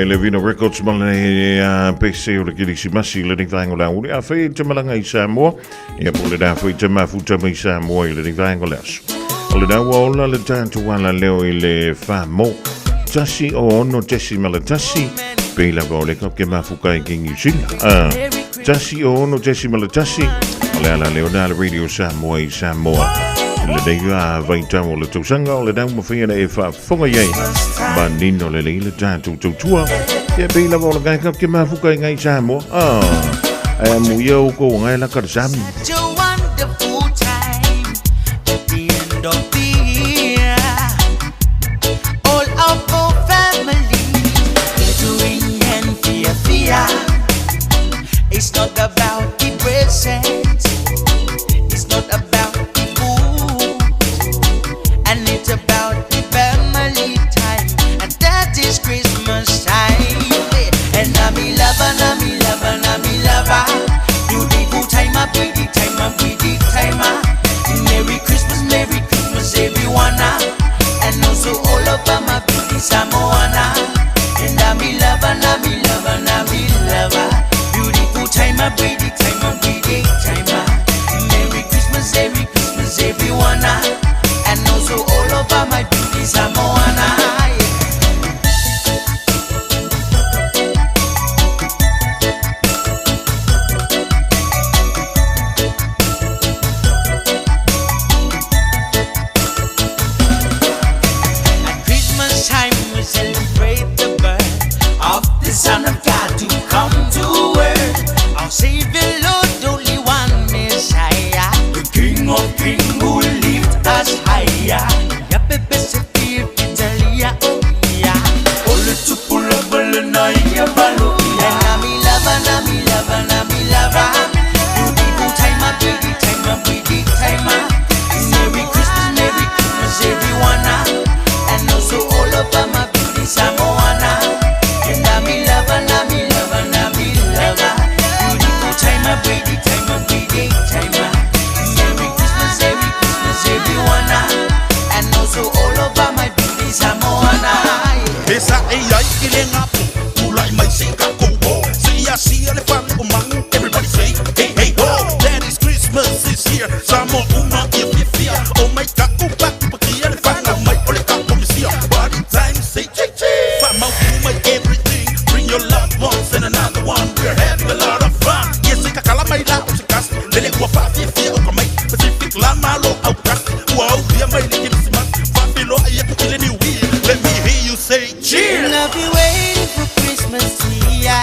Speaker 5: mai le Vino Records ma le pese o le Kerisimasi i lenei vaega o le aoauli. Afai e te malaga i Samoa, ia po o le la foi te mafuta mai Samoa i lenei vaega o le aso. O lena ua ola le tatou alaleo i le famo 106.1 pei lava o le ka ke mafuka i ki New Zealand. 106.1 o le alaleo na le Radio Samoa i Samoa. Lenei vaitau o le tausaga o lena ua mafai ona e faafofoga i ai manino lelei le tatou tautua. Ia pei lava o le gae ka ke mafuka i ngai Samoa. Ai amu ia o ko ngai la ka sami.
Speaker 14: Such a wonderful time at the end of the year. All of our family gathering and fear, fear. It's not about the presents, it's not about the food, and it's about the family time, and that is Christmas time. And I'm in love, and I'm in love, and I'm in love. Beautiful time, a pretty time, a pretty time. Merry Christmas, Merry Christmas, everyone. And also all of my beauty Samoana. And I'm in love, and I'm in love, and I'm in love. Beautiful time, a pretty time, a pretty time. Merry Christmas, Merry Christmas, everyone. And also all of my beauty Samoana. At Christmas time we celebrate the birth of the Son of God to come to earth. Our Savior Lord, only one Messiah, the King of Kings who lift us higher. Ya pepe se Italia, oh yeah. Ole tupula balana ya balo. And I'm in love, and I'm in love, and I'm in love. Beautiful time, a pretty time, a pretty time. Merry Christmas, Merry Christmas, everyone. And also all of my beauty Samoana. And I'm in love, and I'm in love, and I'm in love. Beautiful time, a pretty time, a pretty time. Merry Christmas, Merry Christmas, everyone. And also all of my beauty Samoana.
Speaker 15: Pesa e ai i le ngapu Tulai mai se ka kouo Se ia sia le fale o mangu Everybody say hey hey ho That is Christmas is here Samoa uma ia fia fia O mai ka upa upa kia le whanga mai o le ka komisia Party time say ching ching Whamau mai everything Bring your loved ones and another one We're having a lot of fun Yes se kakala mai la o se kasi Lele ua wha fia fia o ka mai Pacific la malo au kasi Ua au fia mai le kirisimasi Whawhilo ai aku i le New Year Let me hear you say cheers
Speaker 14: And I've been waiting for Christmas yeah.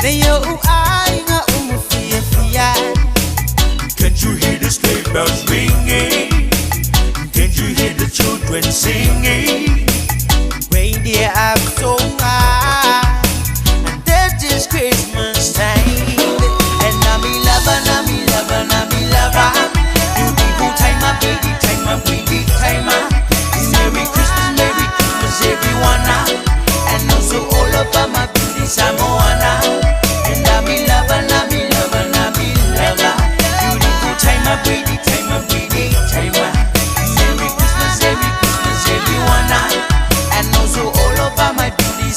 Speaker 14: Leo ai nga umufia fia.
Speaker 20: Can't you hear the sleigh bells ringing? Can't you hear the children singing?
Speaker 14: Reindeer up so high, and that is Christmas time. And I'm in love, and I'm in love, and I'm in love. Beautiful time, a pretty time, a pretty time. Merry Christmas, Merry Christmas, everyone. And also all of my beauty Samoana. And I'm in love, and I'm in love, and I'm in love. Beautiful time, a pretty time, a pretty time. Merry Christmas, Merry Christmas, everyone. And also all of my beauty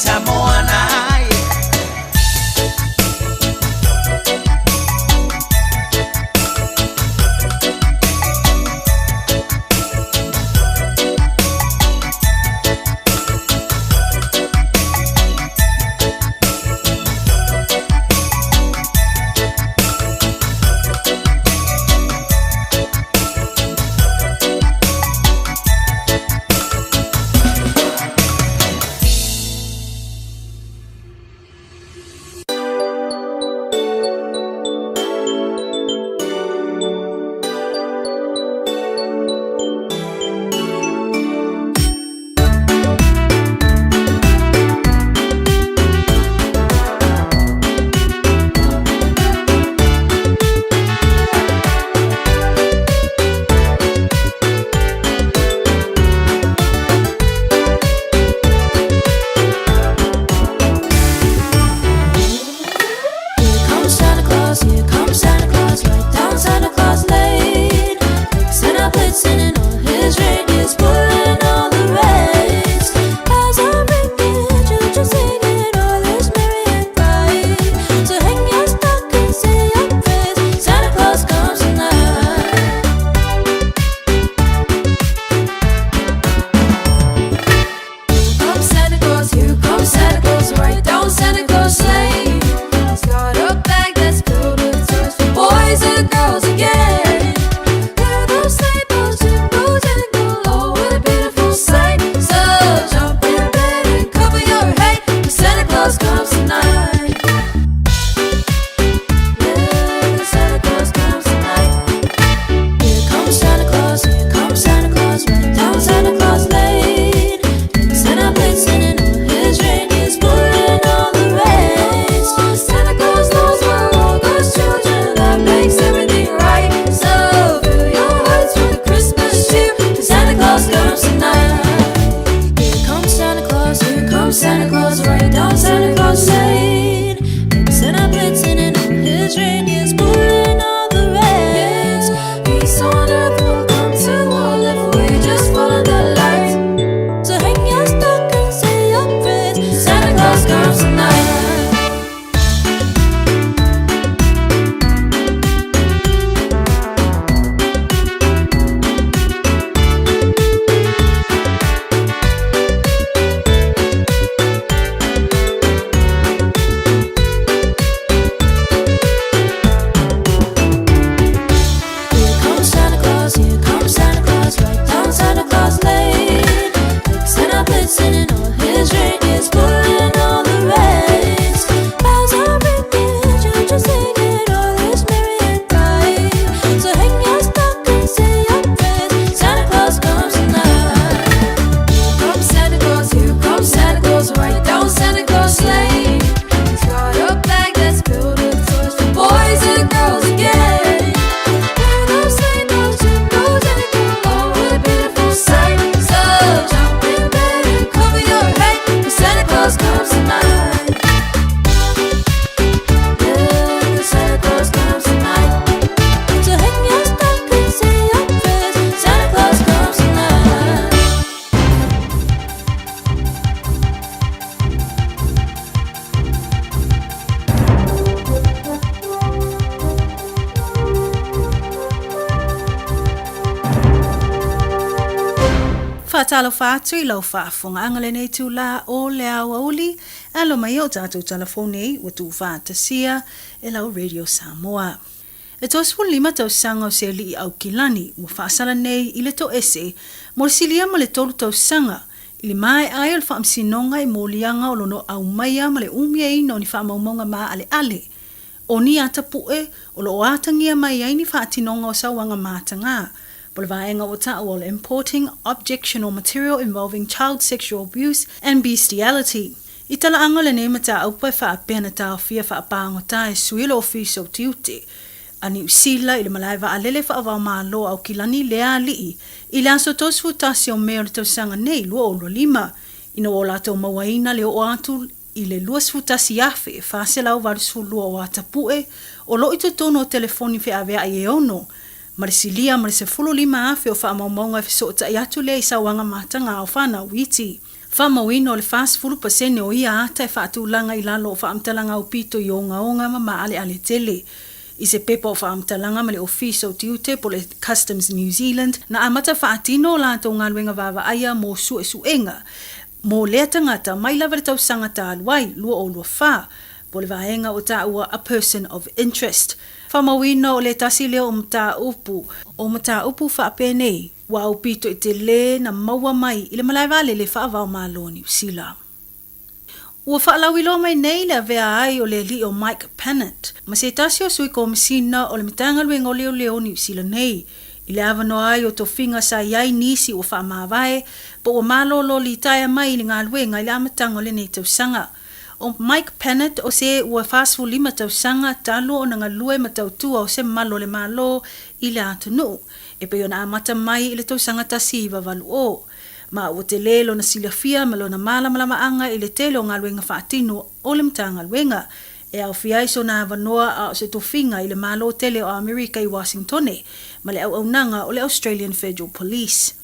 Speaker 10: Faatalofa atu i lau faafofogaaga lenei itulā o le aoauli, alo mai o tatou talafou nei ua tuufaatasia e lau Radio Samoa. E 35 tausaga o se alii Aukilani ua faasala nei i le toese mo le silia ma le tolu tausaga i le maea ai o le faamasinoga i moliaga o lona aumaia ma le umiaina o ni faamaumauga maaleale o ni atapue o lo o atagia mai ai ni faatinoga o sauaga matagā po le vaega ua taua o le Importing Objectionable Material Involving Child Sexual Abuse and Bestiality. I talaaga o lenei mataupu e faapea na taofia faapāgotā e sui o le Ofisa o Tiute a Niu Sila i le malae vaalele faavaomalo o Aukilani lea alii i le aso 31 o Me o le tausaga nei 2025 ina ua o latou mauaina le oo atu i le 21,482 o atapue o lo o i totonu o telefoni feaveai e ono ma le silia ma le 15,000 o faamaumauga e fesootai atu lea i sauaga matagā o fanau iti. Faamauina o le 40% o ia ata e faatulaga i lalo o faamatalaga aupito i ogaoga ma maaleale tele. I se pepa o faamatalaga ma le Ofisa o Tiute po o le Customs New Zealand na amata faatino o latou galuega vaavaaia mo suesuega mo lea tagata mai lava le tausaga talu ai, 2024, po o le vaega ua taua a person of interest. Faamauina o le tasi lea o mataupu, o mataupu faapenei ua aupito i telē na maua mai i le malae vaalele faava-o-Malo o Niu Sila. Ua faalauiloa mai nei le avea ai o le alii o Mike Pennant ma se tasi o sui komisina o le Matagaluega o Leoleo o Niu Sila nei i le avanoa ai o tofiga sa i ai nisi ua faamavae po ua malolo litaea mai i le galuega i le amataga o lenei tausaga. O Mike Pennant o se ua 45 tausaga talu ona galue ma tautua o se malu o le Malo i le atunuu e pei ona amata mai i le tausaga 1980. Ma ua telē lona silafia ma lona malamalamaaga i le tele o galuega faatino o le Matagaluega e aofia ai sona avanoa a o se tofiga i le Malo tele o Amerika i Wasingtone ma le auaunaga o le Australian Federal Police.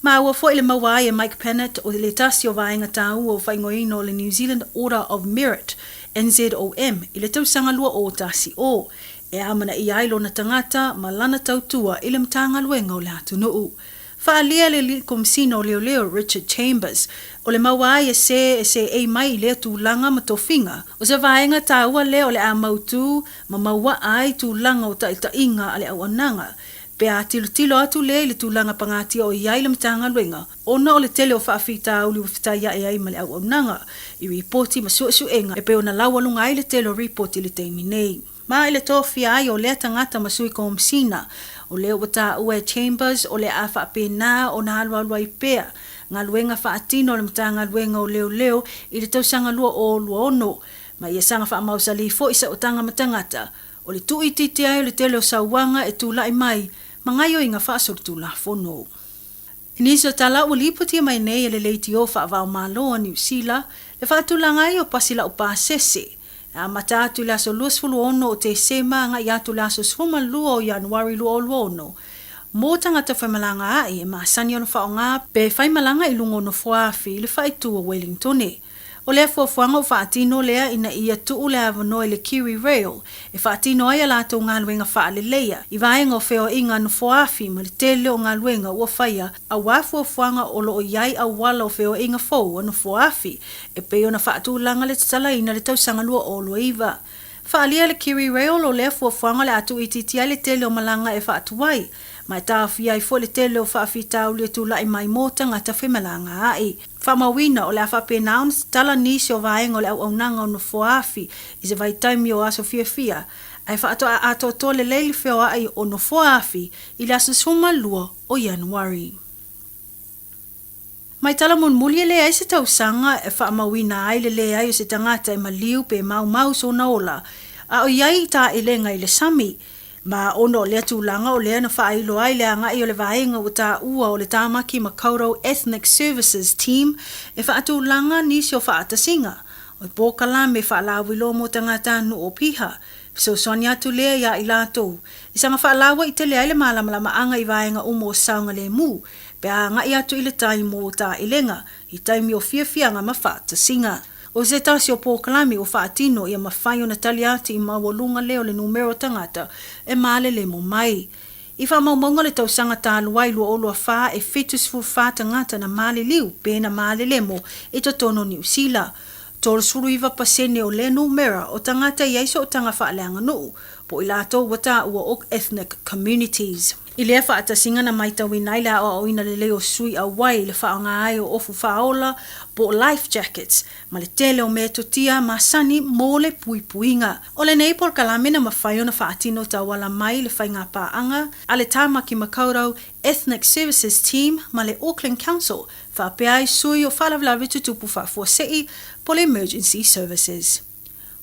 Speaker 10: Maua foi le maua ai e Mike Pennant o le tasi o vaega tāua o faaigoaina o le New Zealand Order of Merit, NZOM, i le tausaga 2010, e amanaia ai lona tagata ma lana tautua i le Matagaluega o le atunuu. Faaalia le Alii Komisina o Leoleo Richard Chambers, o le maua ai e se e seei mai i lea tulaga ma tofiga, o se vaega taua lea o le a mautū ma mauaa ai tulaga o taitaiga a le auaunaga, pe a tilotilo atu lea i le tulaga pagatia o i ai le Matagaluega ona o le tele o faafitauli ua fetaiae ai ma le auaunaga i ripoti ma suesuega e pei ona laualuga ai le tele o ripoti i le taimi nei. Ma i le tofia ai o lea tagata ma sui komisina, o lea ua taua e Chambers o le a faapena ona alualu ai pea galuega faatino a le Matagaluega o Leoleo i le tausaga 2026, ma ia saga faamausali foi saotaga ma tagata o le tuuitiitia ai o le tele o sauaga e tulai mai ma gaoioiga faasolitulafono. I nisi o tala ua lipotia mai nei e le leitio faavaomalo a Niu Sila le faatulaga ai o pasi laupasese e amata atu i le aso 26 o Tesema agai atu i le aso 12 o Ianuari 2026 mo tagata faimalaga ae e masani ona faaaoga pe faimalaga i luga o nofoaafi i le faaitu o Wellingtone. O lea fuafuaga ua faatino lea ina ia tuu le avanoa i le Kiwi Rail e faatino ai a latou galuega faaleleia i vaega o feoaiga nofoaafi ma le tele o galuega ua faia aua fuafuaga o lo o i ai auala o feoaiga fou a nofoaafi e pei ona faatulaga le tatalaina i le tausaga 2029. Faaalia le Kiwi Rail o lea fuafuaga o le a tuuitiitia ai le tele o malaga e faatuai ma e taofia ai foi le tele o faafitauli e tulai mai mo tagata femalagaai. Faamauina, o le a faapena ona tatala nisi o vaega o le auaunaga o nofoaafi i se vaitaimi o aso fiafia, ae faatoa atoatoa lelei le feoai o nofoaafi i le aso 12 o Ianuari. Mai tala mulimuli e leai se tausaga e faamauina ai le leai o se tagata e maliu pe maumau sona ola, a o i ai i taelega i le sami. Ma ona o lea tulaga o lea na faailo ai le agai o le vaega ua taua o le Tāmaki Makaurau Ethnic Services Team e faatulaga nisi o faatasiga o polokalame faalauiloa mo tagatanuu o Piha, fesoasoani atu lea iā i latou i saga faalauaitele ai le malamalamaaga i vaega uma o saogalemu pe a agai atu i le tai mo taelega i taimi o fiafiaga ma faatasiga. O se tasi o polokalame ua faatino ia mafai ona tali atu i maualuga lea o le numera o tagata e malelemo mai. I faamaumauga o le tausaga talu ai 2024 e 74 tagata na maliliu pe na malelemo i totonu o Niu Sila. 39% o lea numera o tagata e i ai sootaga faaleaganuu, po o i latou ua taua o ethnic communities. I lea faatasiga na matauina ai le aoaoina lelei o sui auai i le faaaoga ai o ofu faaola po o life jackets ma le tele o metotia masani mo le puipuiga. O lenei polokalame na mafai ona faatino tauala mai le faigapaaga a le Tāmaki Makaurau Ethnic Services Team ma le Auckland Council faapea ai sui o Faalavelave Tutupu Faafuasei po o le Emergency Services.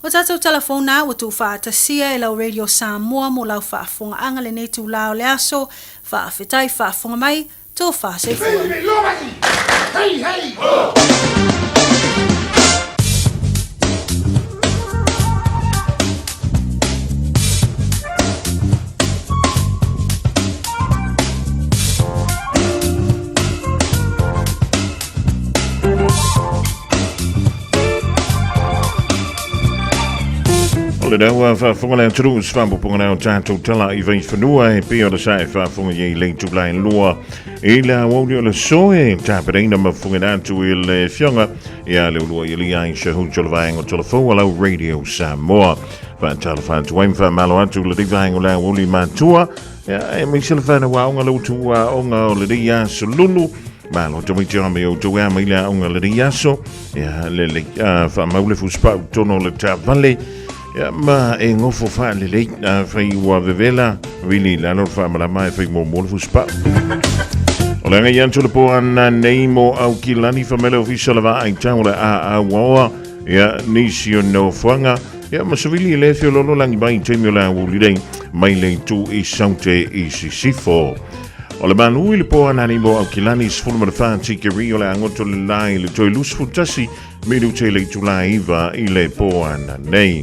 Speaker 10: O tātou tala fou nā ua tuufaatasia e lau Radio Samoa mo lau faafogaaga lenei itulā o le aso. Faafetai faafofoga mai, tofa soifua.
Speaker 12: Hey, hey, ho!
Speaker 5: O le ua faafofoga le atunuu i se faaopoopoga lea o tatou tala i Vaifanua e pei ona sa e faafofoga i ai le itula e lua i le aoauli o le aso e tapenaina ma fofogaina atu i le afioga ia Leuluai Elia Aisha Hunt o le vaega o Tolofou a lau Radio Samoa. Faatalofa atu ai ma faamalo atu le vaega o le aoauli matua ia e maise le whanau aoga le utu aoga o lenei aso lulu. Malo tamaiti a me o tau ea mai le aoga lenei aso. Ia le le whaamau le fuspau tono le tāvale. Ia ma e ngofo whaalelei a whai ua vevela vili lalo le whaamalama e whai mo mo le fuspau. O le anga iantu le po ana nei mo au ki lani whamele ofisa le vaa i tau le a a waoa ia nisi o nofoanga ia ma savili i le whiololo langi mai taimi o le aoauli nei mai le itu i Saute i Sisifo. O le malu i le po ana nei mo Aukilani 14 tikeri o le angoto le la i le toe 21 minute i le itula 9 i le po ana nei.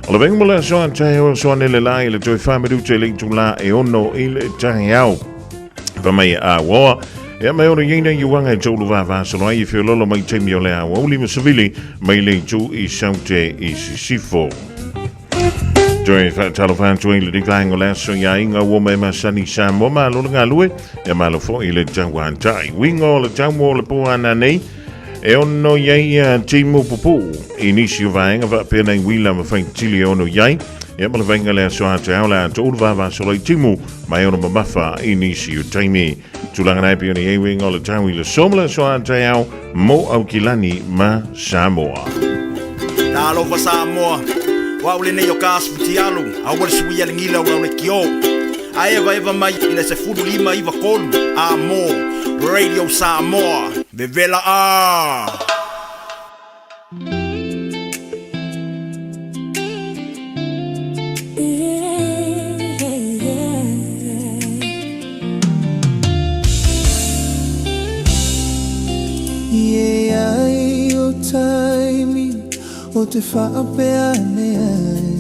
Speaker 5: O le venga mo le aso a tae o aso ane le la i le toe 4 minute i le itula e 6 i le taeao. Fa mai a uaoa, ia mai ora ieina i uanga e tōlu vāvāsolo ai i whiololo mai taimi o le aoauli ma savili mai le itu i Saute i Sisifo. Toe whaatalofa atu ai le vaenga o le aso i a inga ua mai masani Samoa malo le galue ia malo foi le tauantai. Winga o le taumo o le pō ana nei e ono i ai a timu pupu i nisi o vaenga faapea nei wila ma faitili e ono i ai ia ma le vaenga le aso a te ao le a to'ulu vavasolo i timu ma e ono mamafa i nisi o taimi. Tulaga nei pei ona i ai uiga o le tau i le so ma le aso a te ao mo Aukilani ma Samoa.
Speaker 15: Talofa Samoa, o au lenei o ka asifutialu, aua le suia le gila o lau lekiō. A evaeva mai i le 15 93 a mo Radio Samoa. Vevela a!
Speaker 13: Ie ai o taimi o te faapea ane ai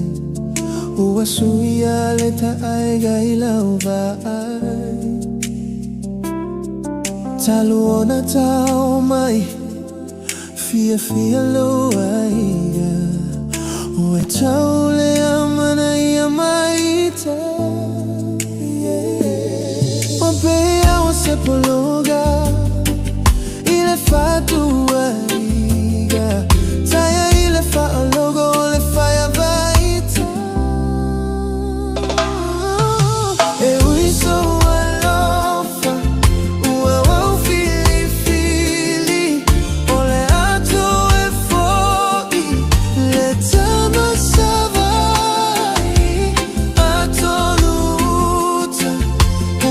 Speaker 13: Ua suia le taaiga i lau vaai Talu ona tau mai fiafia lou aiga Ua tau le amanaia mai ita. Ua pei au o se pologa i le fatuaiga Taia i le faalogo o le faiavaita E ui sou alofa ua ou filifili O le a toe fo'i le tama Savai'i Atonu uta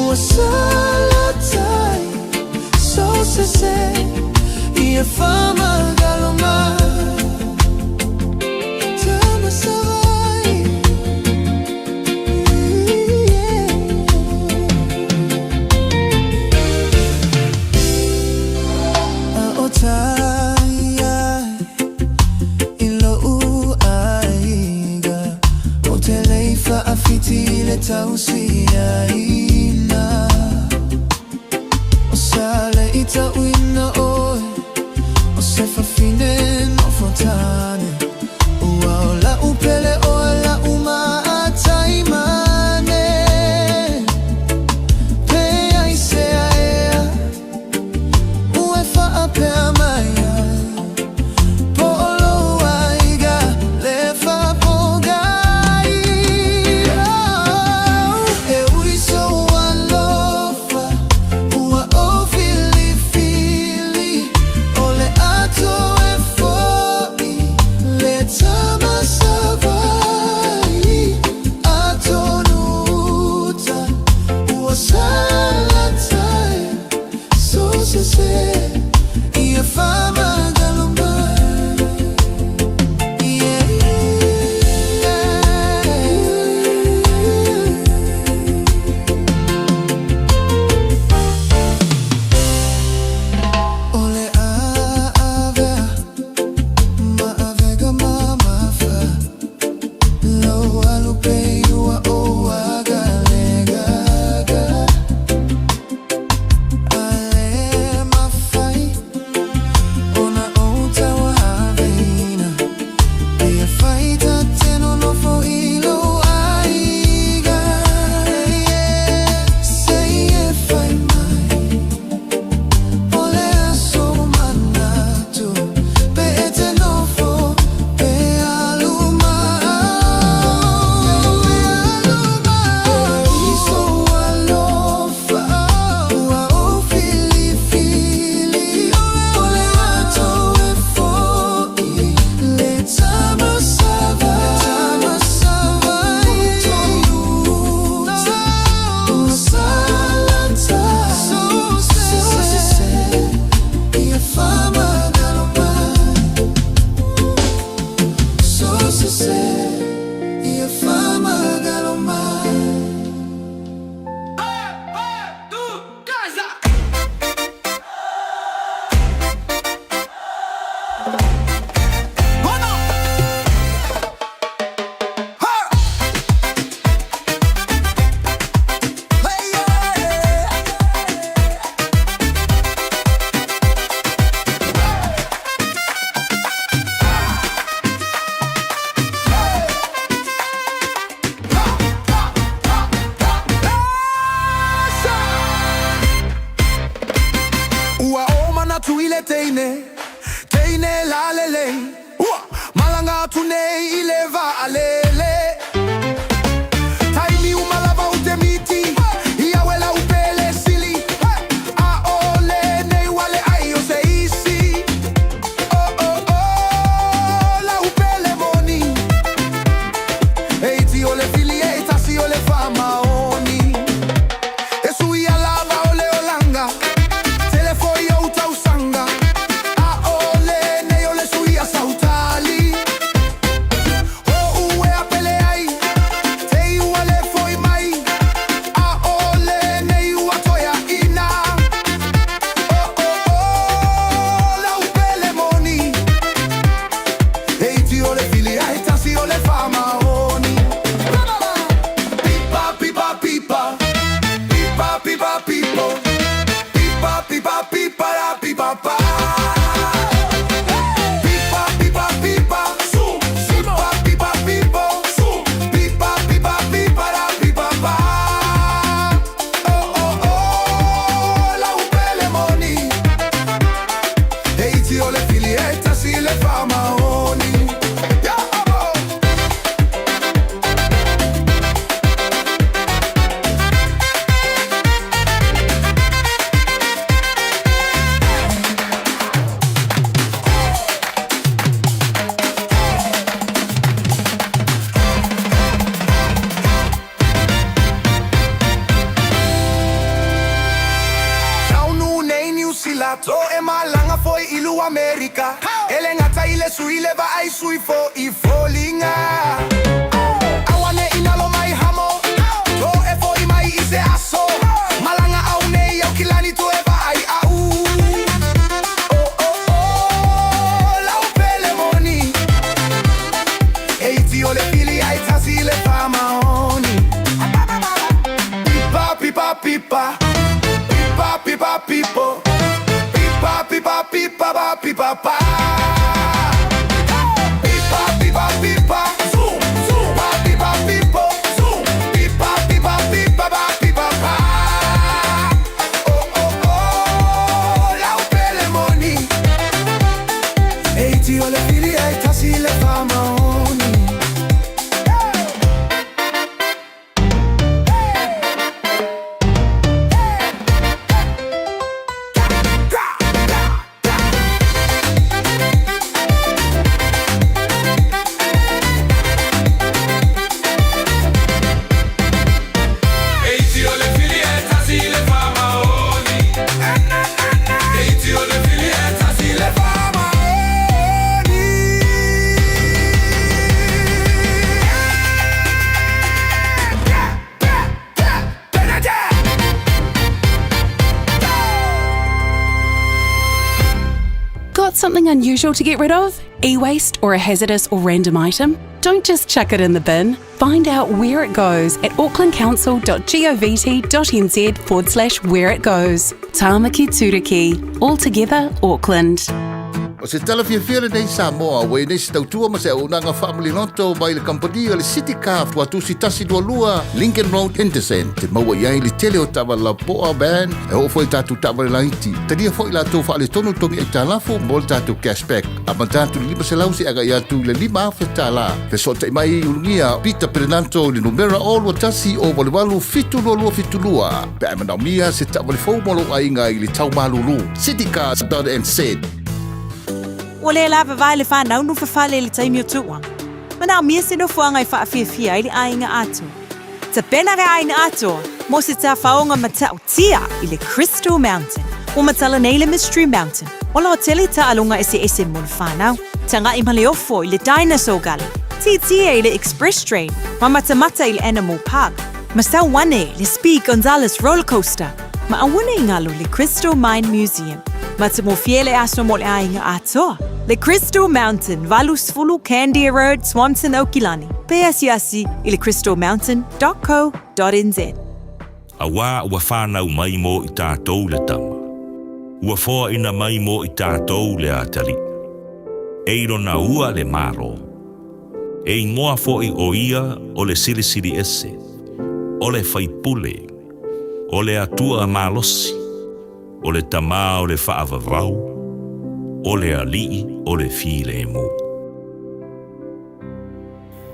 Speaker 13: ua salatai So sese ia faamagalo mai Tama Savai'i yeah. A o tai ai i lo'u aiga O te lei faafiti i le tausiaina O sa le i tauina oe O se fafine nofo tane Ua o la'u pele oe la'u maataimane. se ia faamagalo mai.
Speaker 12: Ua o manatu i le teine, teine lalelei. Ua malaga atu nei i le vaalele. Taimi uma lava ou te miti, ia au e lau pele sili. Aole nei ua leai o se isi. Oh oh oh, lau pele moni. E iti o le fili e tasi o le faamaoni. E suia lava o le olaga, tele foi ou tausaga. Aole nei o le suia sautali. O uea pele ai, te i ua le foi mai. Aole nei ua toe ina. Oh oh oh, lau pele moni. E iti o le fili ae tasi o le faamaoni. Pipa pipa pipa, pipa pipa pipo, pipa pipa pipa la pipa pa. Pipa pipa pipa, pipa pipa pipo, pipa pipa pipa la pipa pa. Oh oh oh, lau pele moni. E iti o le fili e tasi le faamaoni. Ya abo. Taunuu nei Niu Sila toe malaga foi i lu Amerika. E le gata i le sui le vaai sui foi foliga. Aua ne i nalo mai Hamo, toe foi mai i se aso. Malaga au nei Aukilani toe vaai au. Oh oh oh, lau pele moni. E iti o le fili ae tasi le faamaoni. Pipa pipa pipa, pipa pipa pipo, pipa pipa pipa pa pipa pa. Pipa pipa pipa, pipa pipa pipo, pipa pipa pipa pa pipa pa. Oh oh oh, lau pele moni. E iti o le fili ae tasi le faamaoni.
Speaker 19: Got something unusual to get rid of? E waste or a hazardous or random item? Don't just chuck it in the bin. Find out where it goes at aucklandcouncil.govt.nz forward slash where it goes. Tāmaki Tūruki. All together, Auckland.
Speaker 8: O se tala fiafia lenei Samoa, ua i nei se tautua ma se auaunaga faamaliloto mai le kamupani o le City Car Tuatusi 122 Lincoln Road, Henderson. Te maua i ai le tele o taavale lapoa, van, e oo foi i tatou taavale laiti. Talia foi latou faaletonu togi aitalafu mo le tatou cashback. Amata atu i le 500 seia agai atu i le $5,000. Fesootai mai i Ulugia Peter Perenanto i le numera 021 088 7272 pe a e manaomia se taavale fou mo lou aiga i le tau malulu. Citycars.nz.
Speaker 18: Ua le lavavae le whanau no fafale i le taimi o tuua. Manaomia se nofoaga e whaafiafia ai le aiga atoa. Tapena le aiga atoa mo se tafaoga matautia i le Crystal Mountain. Ua matala nei le Mystery Mountain, o lo tele taaloga eseese mo le whanau. Taga'i ma le ofo i le Dinosaur Gully. Tietie i le Express Train, ma matamata i le Animal Park, ma sau ane i le Speed Gonzales Roller Coaster, ma auana i galo le Crystal Mine Museum. Matagofie le aso mo le aiga atoa. Le Crystal Mountain, 80 Candia Road, Swanson, Aukilani. Pe asiasi i le crystalmountain.co.nz.
Speaker 20: Auā ua whānau mai mō i tātou le tama. Ua foaina mai mō i tātou le atalii. E i lona ua le Malo. E ingoa foʻi o ia o le Silisili Ese, o le Faipule, o le Atua Malosi, o le Tamā o le Faavavau, o le Alii o le Filemu.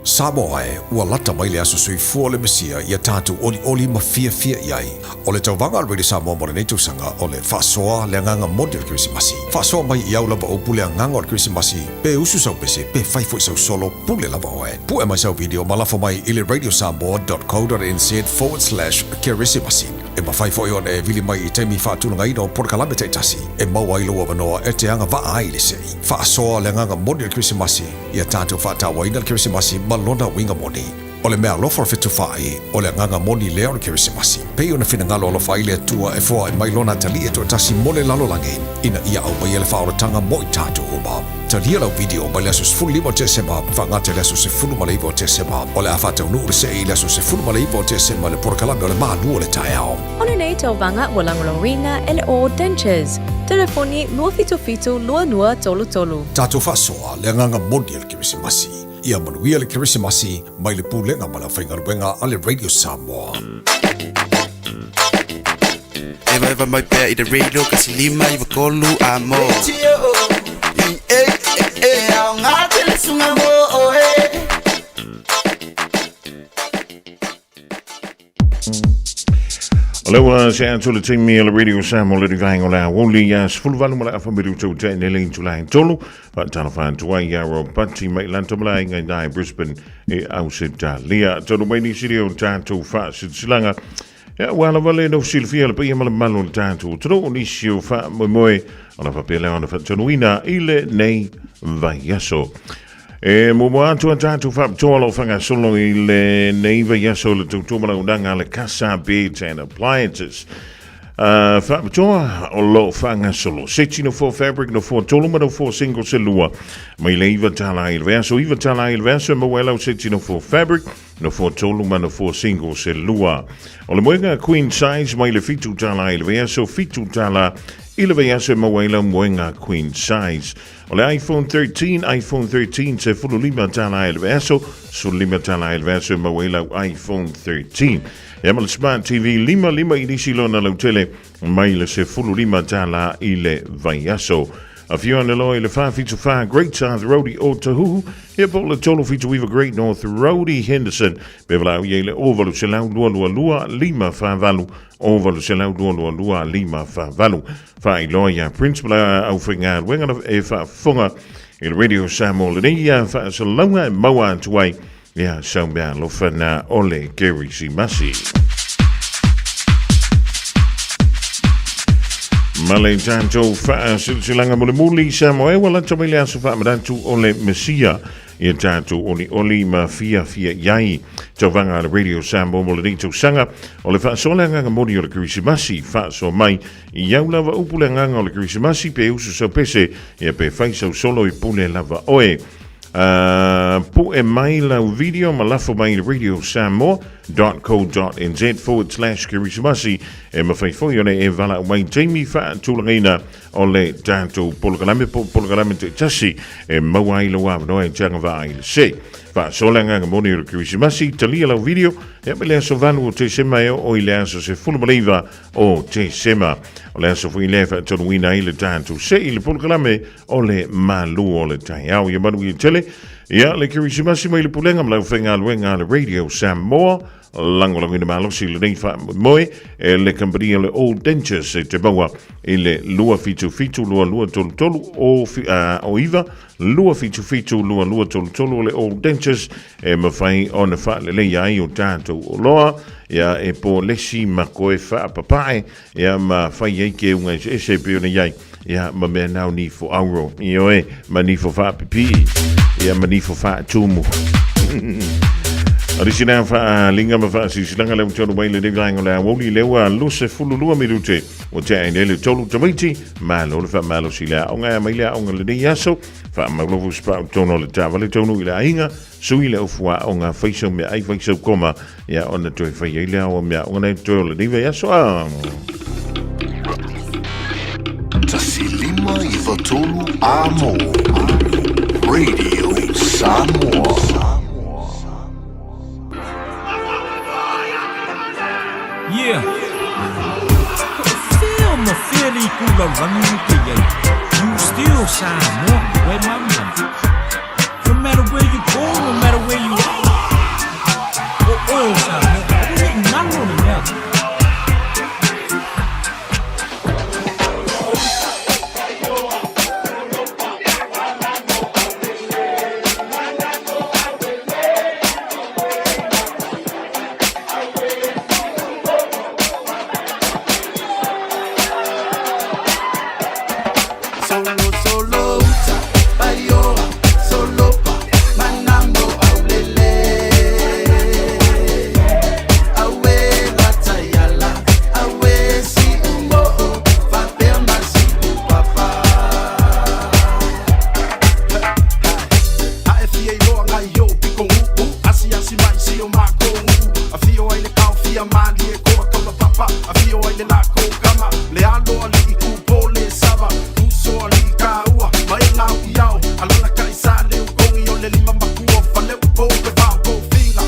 Speaker 21: Samoa e, ua lata mai le aso soifua o le Mesia ia tatou olioli ma fiafia i ai. O le tauvaga a le Radio Samoa mo lenei tausaga o le faasoa le agaga moni o le Kerisimasi. Faasoa mai i au lava upu le agaga o le Kerisimasi, pe usu sau pese, pe fai foi sau solo, pule lava oe. Pue mai sau video ma lafo mai i le radiosamoa.co.nz/kerisimasi. E mafai foi ona e vili mai i taimi faatulagaina o polokalame taitasi e maua ai lou avanoa e te agavaa ai i le sei. Faasoa le agaga moni o le Kerisimasi ia tatou faatauaina le Kerisimasi ma lona uiga moni. O le meaalofa o le fetufaai, o le agaga moni lea o le Kerisimasi. Pei ona finagalo alofa ai le Atua e foai mai lona atalii e toatasi mo le lalolagi, ina ia aumaia le faaolataga mo i tatou uma. Talia lau video mai le aso 15 o Tesema faagata i le aso 19 o Tesema. O le a faataunuu le sei i le aso 19 o Tesema i le polokalame o le Malu o le Taeao.
Speaker 26: O lenei tauvaga ua lagolagoina e le All Dentures. Telefoni 277 2233.
Speaker 21: Tatou faasoa le agaga moni o le Kerisimasi. Ia manuia le Kerisimasi mai le Pulega ma le Aufaigaluega a le Radio Samoa.
Speaker 1: Evaeva mai pea i le radio kasi 593 a mo.
Speaker 4: E aoga tele suga mo oe.
Speaker 5: O lea ua se atu le taimi o le Radio Samoa le rivaenga o le aoauli ia 18 ma le afa minuta ua tea nei le itula e tolu. Faatalofa atu ai ia Robati mai lata malae ngai nai Brisbane e Ausetalia. Tonu mai nisi lea o tatou faasilasilaga. Ia, ua lava le no silafia le paia ma le mamalu o le tatou atunuu o nisi o faamoemoe ona faapea lea ona faatonuina i lenei vaiaso. E muamua atu a tatou faapitoa lo faagasolo i lenei vaiaso le tautua ma launaga a le Casa Beds and Appliances. Faapitoa o lo faagasolo. Seti no four fabric no four tolu ma no four single se lua. Mai le iva tala i le vaiaso, iva tala i le vaiaso e maua ai lau seti no four fabric no four tolu ma no four single se lua. O le moega queen size mai le fitu tala i le vaiaso, fitu tala i le vaiaso e maua ai lau moega queen size. O le iPhone 13, iPhone 13 se 15 tala i le vaiaso, 15 tala i le vaiaso e maua ai lau iPhone 13. Ia ma le Smart TV 55 inisi lona lautele mai le 15 tala i le vaiaso. Afio ane loa i le 474 Great South Road i Otahuhu, ia po o le 379 Great North Road i Henderson. Pe valaau i ai le 0800 222 548, 0800 222 548. Faailoa iā Principal a aufaigaluega e faafofoga i le Radio Samoa lenei ia faasalauga e maua atu ai ia sau meaalofa na o le Kerisimasi. Ma le tatou faasilasilaga mulimuli Samoa e ua lata mai le aso faamanatu o le Mesia ia tatou olioli ma fiafia i ai. Tauvaga a le Radio Samoa mo lenei tausaga o le faasoa le agaga moni o le Kerisimasi, faasoa mai i au lava upu le agaga o le Kerisimasi pe usu sau pese ia pe fai sau solo i pule lava oe. Pue mai lau video ma lafo mai i le radiosamoa.co.nz/kerisimasi e mafai foi ona e valaau mai taimi faatulagaina o le tatou polokalame po o polokalame taitasi e maua ai lou avanoa e te agavaa i le se. Faasoa le agaga moni o le Kerisimasi, talia lau video, ia mai le aso 8 o Tesema e oo i le aso 19 o Tesema. O le aso foi lea e faatonuina ai le tatou se i le polokalame o le malu o le taeao. Ia manuia tele, ia le Kerisimasi mai le pulega ma le aufaigaluega a le Radio Samoa, Lagolagoina malosi lenei faamoemoe e le kamupani o le Old Dentures e te maua i le 277 2233 o, o 9 277 2233 o le Old Dentures e mafai ona faaleleia ai o tatou oloa ia e po lesi ma koe faapapae ia ma fai ai ke unga eseese e pei ona i ai. ia ma mea nao nifo auro. Ioe, ma nifo faapipii, ia ma nifo faatumu. O le sina faaaliga ma faasilasilaga lea ua taunuu mai lenei vaega o le aoauli lea ua 22 minute ua tea ai nei le tolu tamaiti. Malo le faamalosi i le aoga e aumai le aoga lenei aso. Faamau lau fusipau i totonu o le taavale taunuu i le aiga, sui le ufuaoga, fai sau meaai, fai sau koma, ia ona toe fai ai lea o meaaoga nei toe o lenei vaiaso. A.
Speaker 16: 1 5 93 Amo Radio Samoa.
Speaker 17: Yeah. Feel ma feel i kula rangi ke yai. You still Samoa, where my money. No matter where you go, no matter where you are. Oh, Samoa. Nalo ni mea.
Speaker 4: Solo solo uta paioa solo pa manamo aulele awe lataiala awe si umoo faapea masi upapa
Speaker 15: Ae fia iloa ngai o piko nguu Asi asi mai si o mako nguu Afio ai le kao fia mali e koa kaula papa Afio ai le lako kama Le alo ali i kupo le sava Uso ali i kaua Ma e ngau i ao Alala kai sa le ukongi o le lima makua Fale upo pe vao ko finga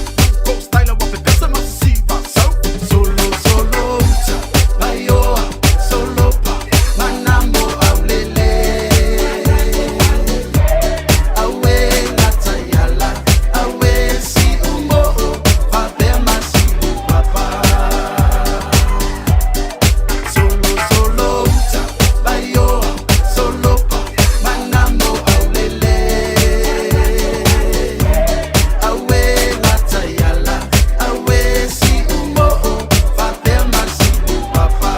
Speaker 15: Ko style wa pe pesa masisiva So
Speaker 4: Solo solo uta paioa solo pa manamo aulele awe lataiala awe si umoo faapea masi upapa Solo solo uta paioa solo pa manamo aulele awe lataiala awe si umoo faapea masi upapa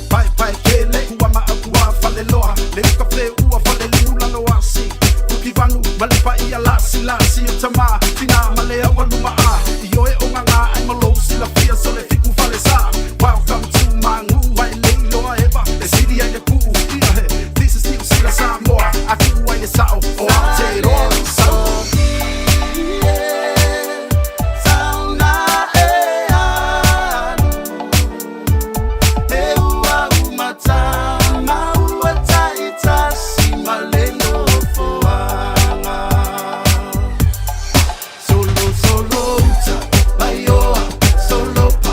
Speaker 15: Pai pai kele kua ma akua fale loa Le uka fe ua fale liu lalo asi Fuki vanu male pa ia lasi lasi o tama Tina male awa luma a I oe o ngā ai malo sila fia so le fiku fale sa Welcome to Mangu ai leiloa eva Le sili ai le puu ia he This is New Sila Samoa Aku ai le sao o Aotearoa So
Speaker 4: Sauna e alu E ua umatama ua taitasi ma le nofoaga Solo solo uta paioa solo pa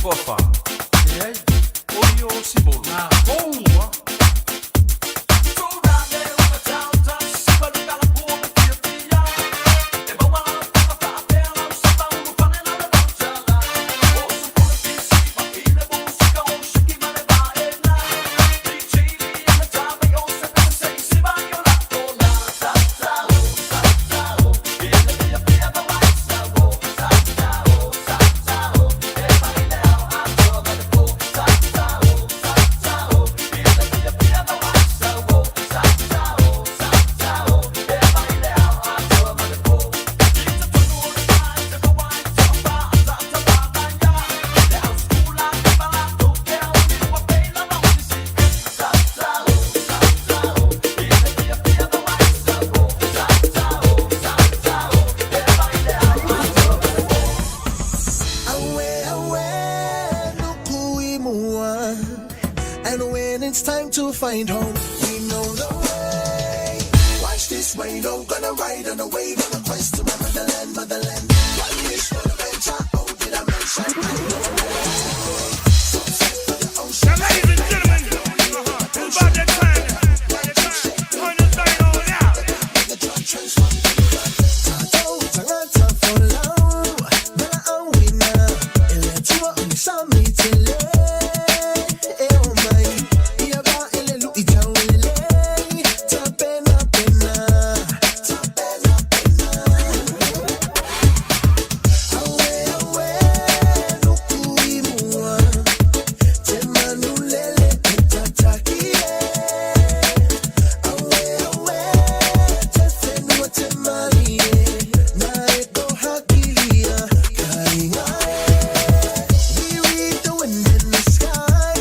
Speaker 17: Toafa. Leai, o ia o Simolo. Na boa.
Speaker 13: Awe, awe, nuku i mua. And when it's time to find home, we know the way. Watch this way, no gonna ride on a wave on a quest to my motherland, motherland. One wish for adventure, oh, did I mention? I know the way. Sunset for the ocean.
Speaker 2: Now, ladies and gentlemen, it's about that time. Turn this thing on out.
Speaker 13: We read the wind in the sky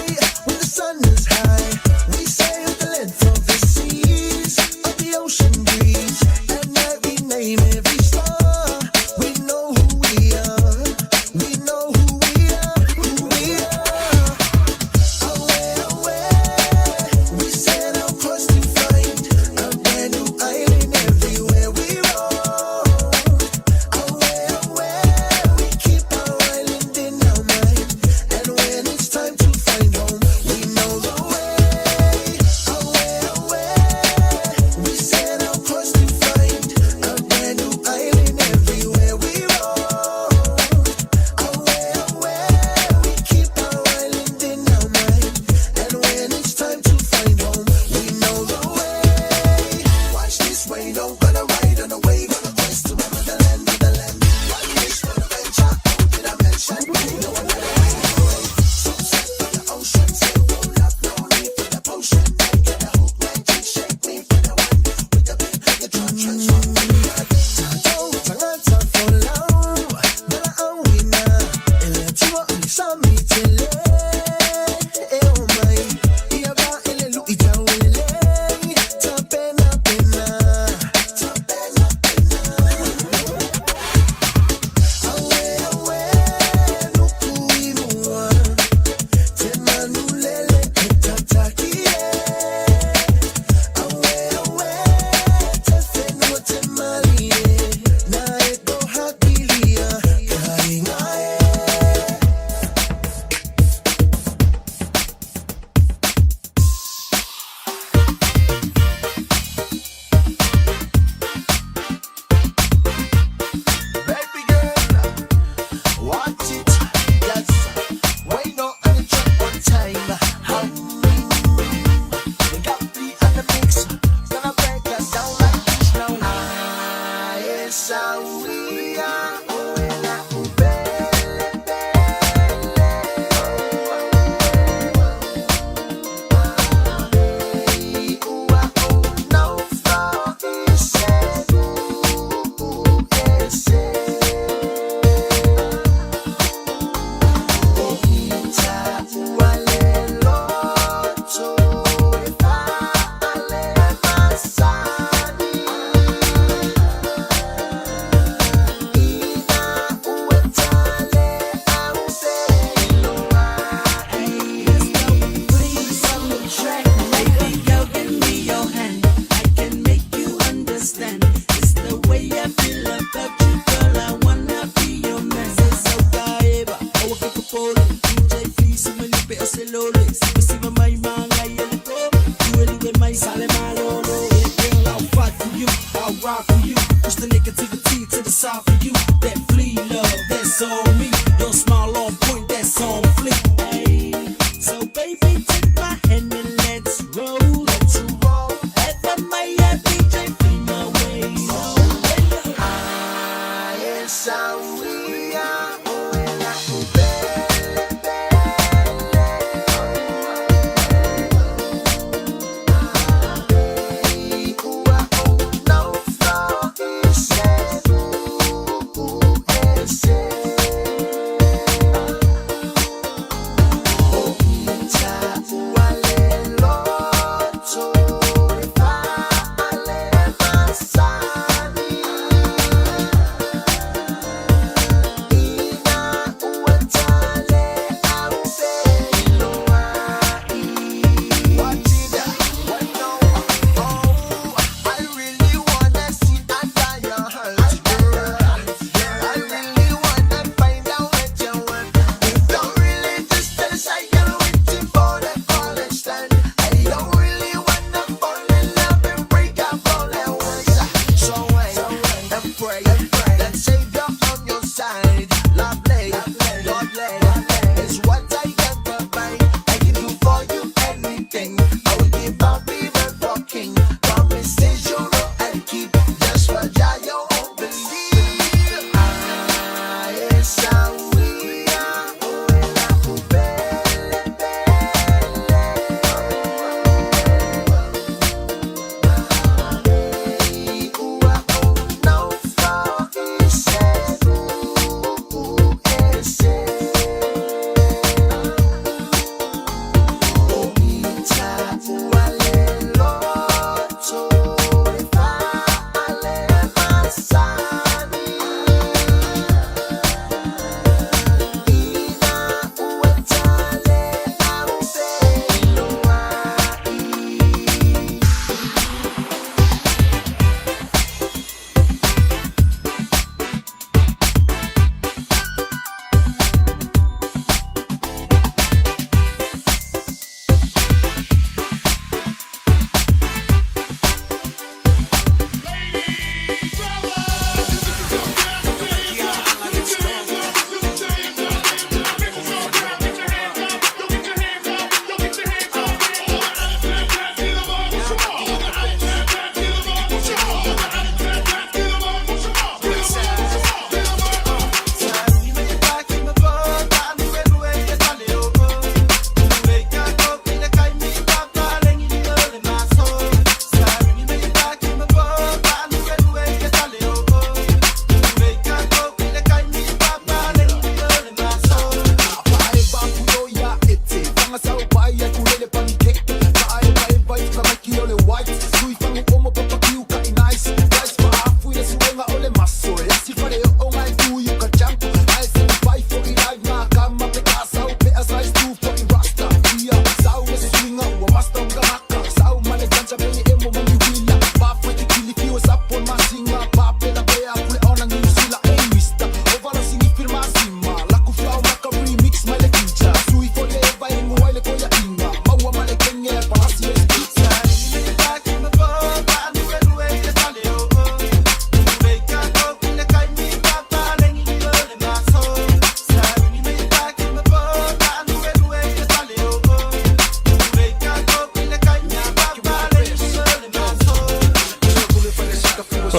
Speaker 13: when the sun is high. We sail the length of the seas, of the ocean breeze. At night we name every star. We know who we are. We know who we are. Who we are. Away, away. We set our course to find a brand new island everywhere we roam. Away, away. We keep our island in our mind. And when it's time to find home, we know the way. Away, away. We set our course to find a brand new island everywhere we roam. Away, away. We keep our island in our mind. And when it's time to find home, we know the way. Watch this way, no gonna ride on a wave on a quest to my motherland, motherland. One wish for adventure, oh, did I mention? We know another way. Sunset for the ocean, sail roll up, no need for the potion. Get a hook, magic, shake me for the one. With the beat, the drum transform.
Speaker 4: Baby girl, watch it. Yes, wait no on the track one time. We got the other mix. Gonna break us down like this now. Ah, yes, we are.
Speaker 14: Baby girl, give me your hand. I can make you understand. It's the way I feel about you, girl. I wanna be your man.
Speaker 6: That's on me. Your smile on point, that's on fleek. So baby, take my hand and let's roll. Let's roll. FMI, DJ, feel my way.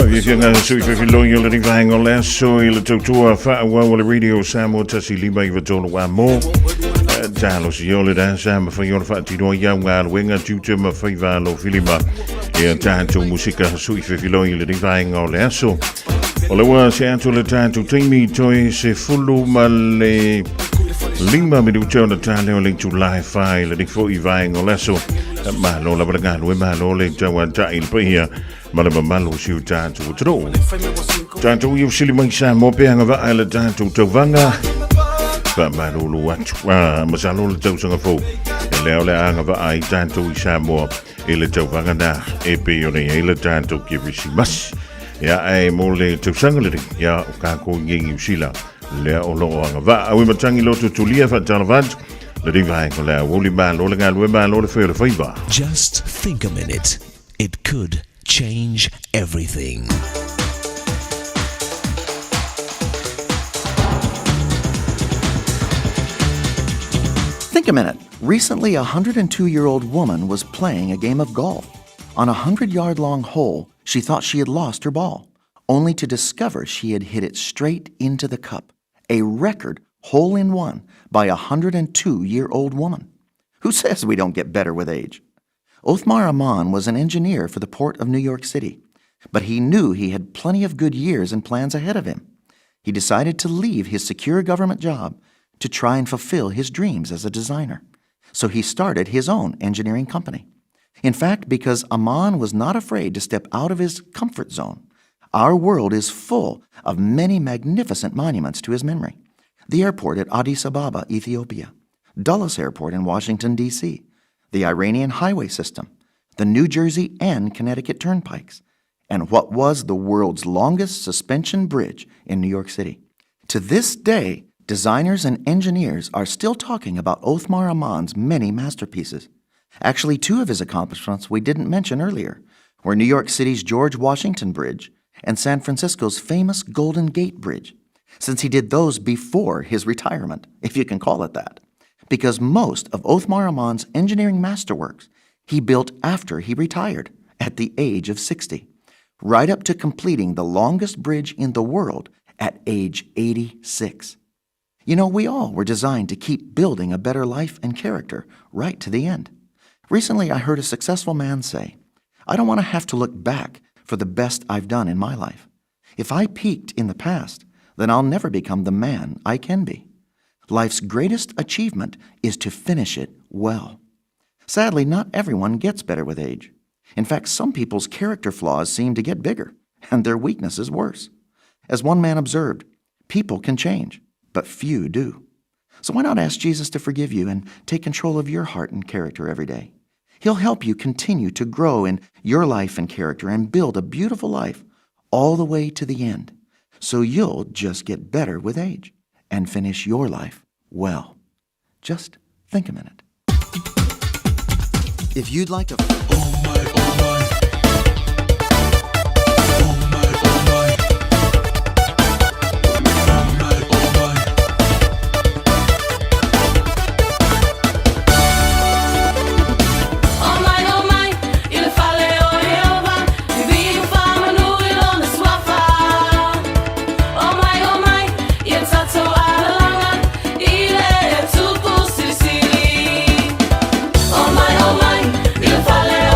Speaker 5: Fiafiaga sui fefiloi o le rivaenga o le aso i le tautua faaauau o le Radio Samoa 159 a mo. Talosi o le dasa ma fai o le faatinoa i au galuega tiute ma faiva alofilima ia tatou musika sui fefiloi i le rivaenga o le aso. O le ua se atu le tatou taimi toe se fulu ma le 5 minuta ona tale o le itulā e 4 i le rifo i vaenga o le aso. Malo lava le galue, malo le tauata'i le paia ma le mamalu o si o tatou atunuu. Tatou i usili mai Samoa pe agavaa i le tatou tauvaga. Faamalulu atu, masalo le tausaga fou e lea o le a agavaa ai tatou i Samoa i le tauvaga na e pei ona i ai le tatou Kerisimasi. Ia ae mo le tausaga lenei, ia o kākou i Niu Sila lea o loo agavaa. Auē matagi loto tulia faatalofa atu lenei vaega o le aoauli malo le galue malo le fai o le faiva.
Speaker 7: Just think a minute. It could change everything.
Speaker 3: Think a minute. Recently, a 102 year old woman was playing a game of golf. On a 100 yard long hole, she thought she had lost her ball, only to discover she had hit it straight into the cup. A record hole in one by a 102 year old woman. Who says we don't get better with age? Othmar Ammann was an engineer for the port of New York City, but he knew he had plenty of good years and plans ahead of him. He decided to leave his secure government job to try and fulfill his dreams as a designer. So he started his own engineering company. In fact, because Ammann was not afraid to step out of his comfort zone, our world is full of many magnificent monuments to his memory. The airport at Addis Ababa, Ethiopia, Dulles Airport in Washington, D.C., the Iranian highway system, the New Jersey and Connecticut turnpikes, and what was the world's longest suspension bridge in New York City. To this day, designers and engineers are still talking about Othmar Ammann's many masterpieces. Actually, two of his accomplishments we didn't mention earlier were New York City's George Washington Bridge and San Francisco's famous Golden Gate Bridge, since he did those before his retirement, if you can call it that. Because most of Othmar Ammann's engineering masterworks he built after he retired at the age of 60, right up to completing the longest bridge in the world at age 86. You know, we all were designed to keep building a better life and character right to the end. Recently, I heard a successful man say, I don't want to have to look back for the best I've done in my life. If I peaked in the past, then I'll never become the man I can be. Life's greatest achievement is to finish it well. Sadly, not everyone gets better with age. In fact, some people's character flaws seem to get bigger and their weaknesses worse. As one man observed, people can change, but few do. So why not ask Jesus to forgive you and take control of your heart and character every day? He'll help you continue to grow in your life and character and build a beautiful life all the way to the end. So you'll just get better with age and finish your life well. Just think a minute. If you'd like to.
Speaker 11: O mai, o mai, i le fale o Ieova, viviu whamanu i lona suafa. O mai, o mai, ia tatou alalanga, i le tupu silisili. O mai, o mai, i le fale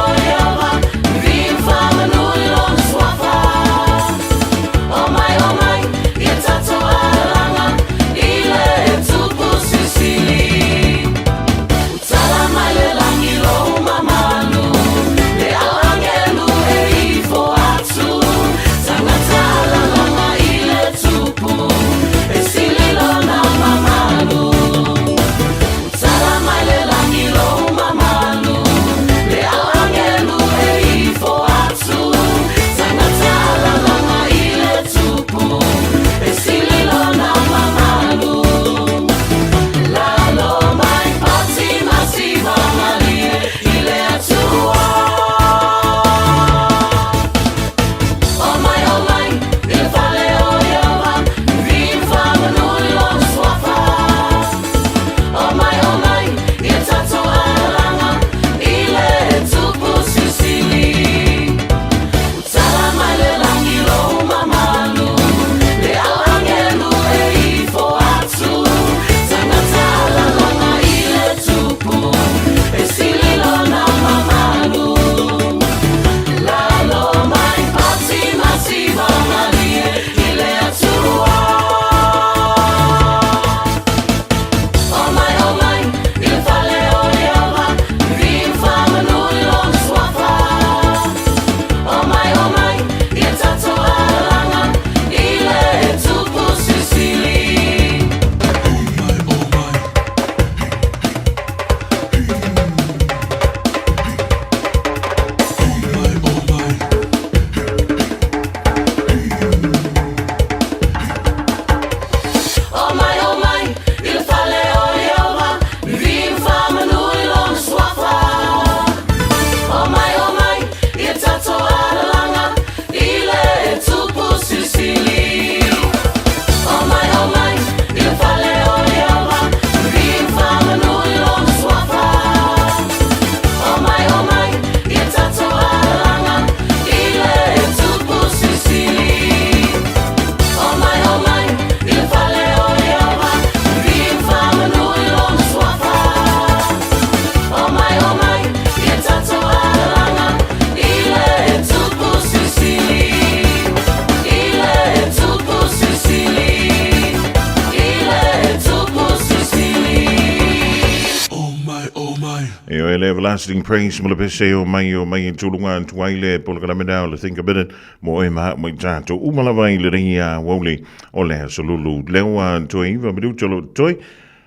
Speaker 5: E o ele Everlasting Praise ma le pese o mai o mai e tūlunga atu ai le polokalame o le Think a Minute mo e maha mai tātou uma lava i le rei a wauli o le aso lulu leo a toi iwa minuta lo toi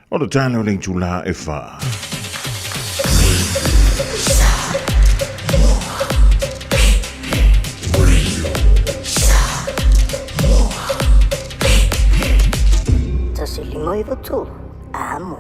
Speaker 5: o le tala o le itulā e whā.
Speaker 9: 1593 Amo.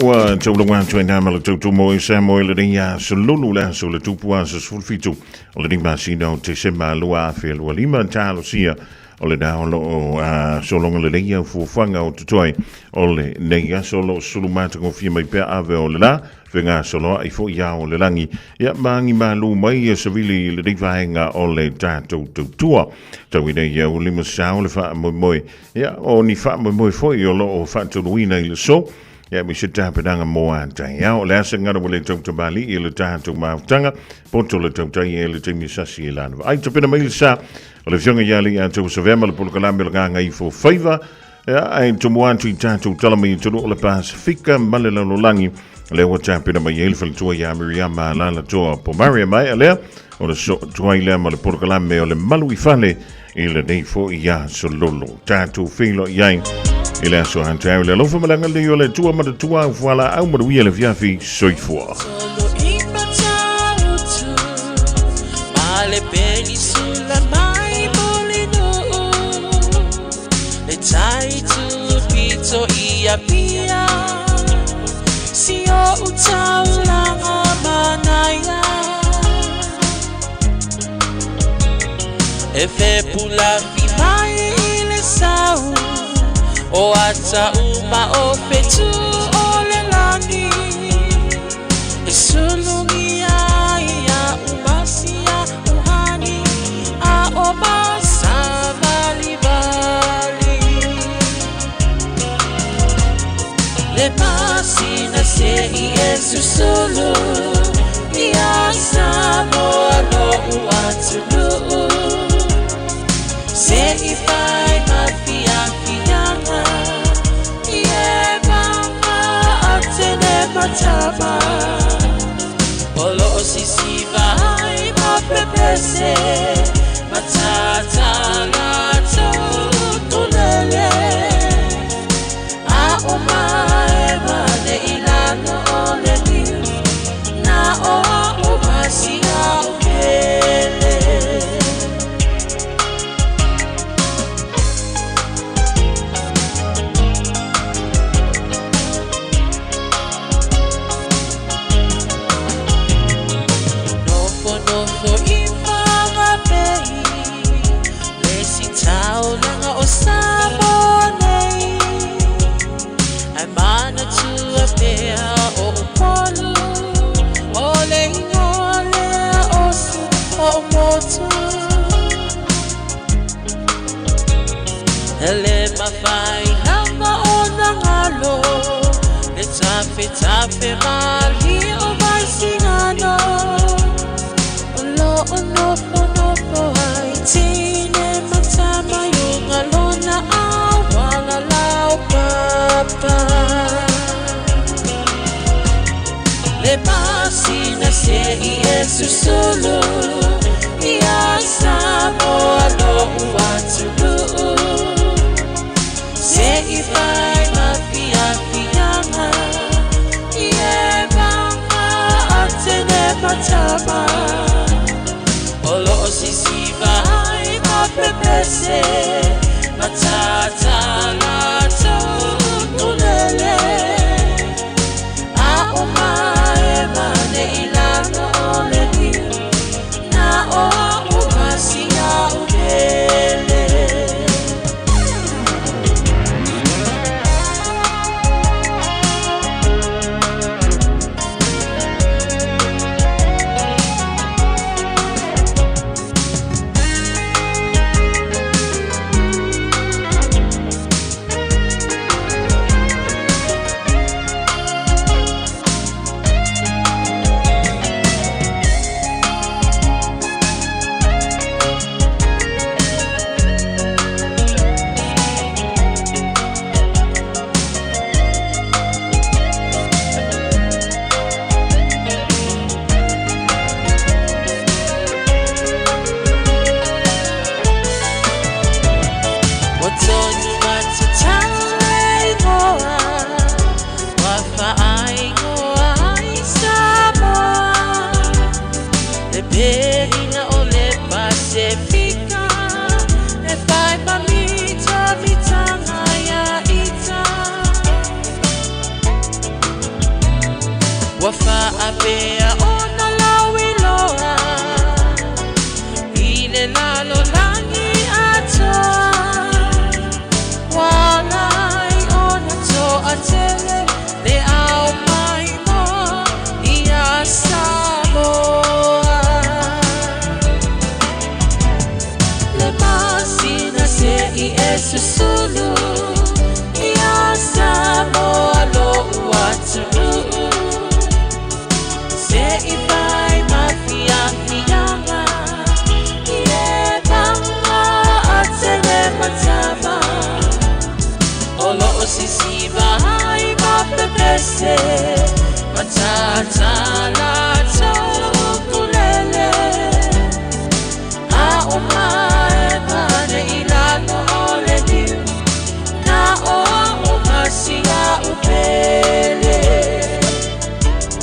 Speaker 5: Ua taulaga atu ai nā ma le tautumo i sa mo i le nei aso lulu le aso le tupu aso 17 o le nei masina o Tesema 2025 talosia o le nā o loo a sologa lelei au fuafuaga o totoe o le nei aso o loo sulu matagofie mai pea ave o le la fegasoloai foi ia o le lagi ia ma agi malu mai ia savili i lenei vaega o le tatou tautua tau i nei ia ua lima sao le faamoemoe ia o ni faamoemoe foi o loo faatoluina i le so ia me se tapenaga mo a taeao. O le asa gana ua le tautamalii i le tatou mafutaga poto le tautai e le taimi sasi e lana vaai tapena mai le sa o le afioga ia alii a Tauasavea ma le polokalame o le Gagaifo Faiva. Ia, ae tumu atu i tatou tala mai i atunuu o le Pasifika ma le lalolagi, lea ua tapena mai ai le faletua ia Miriama Lalatoa Pomare mai lea o le soo tuai lea ma le polokalame o le malu i fale i lenei foi aso lolo. Tatou feiloai ai i le aso hantau le alofa ma le agalelei o le Atua ma le Tua au fualaau manuia le afiafi soifua.
Speaker 14: Le tai tu pito i Apia Si o utaulanga manaia E fepulafi mai i le sau O ata uma o fetu o le lagi E sulugia ia umasia uhani A o masavalivali Le masina se i e susulu Ia Samoa lo'u atunuu Se i fai ma fiafiaga I e maga atene matama O loo sisiva ai ma pepese Matata latou tulele A o mae mane i lalo o le niu Na o a o masia o pele. Nofo nofo i Whangape Le si taulaga o Samoa nei Ae manatua pea o Upolu O le ingoa lea o si o motu E le mafai lava ona galo Le tafetafe malie o Vaisigano O loo nofonofo ai tine ma tama i uga lona auala laupapa Le masina se i e susulu Ia Samoa lo'u atunuu Se i fai ma fiafiaga I e maga atene matama O loo sisiva ai ma pepese Matata latou tulele A o mae mane i lalo o le niu Na o a o masia o pele.
Speaker 11: tonu matatau e ingoa Ua faaingoa ai Samoa Le pelina o le Pasefika E fai ma mita mitanga ia ita Ua faapea ona lauiloa I le lalolagi atoa Ua ala ai ona toatele Le au maimoa ia Samoa Le masina se'i e susulu Ia Samoa lo'u atunuu Se'i fai ma fiafiaga I e paga atele matava O lo'o sisiva ai ma pepese Matatā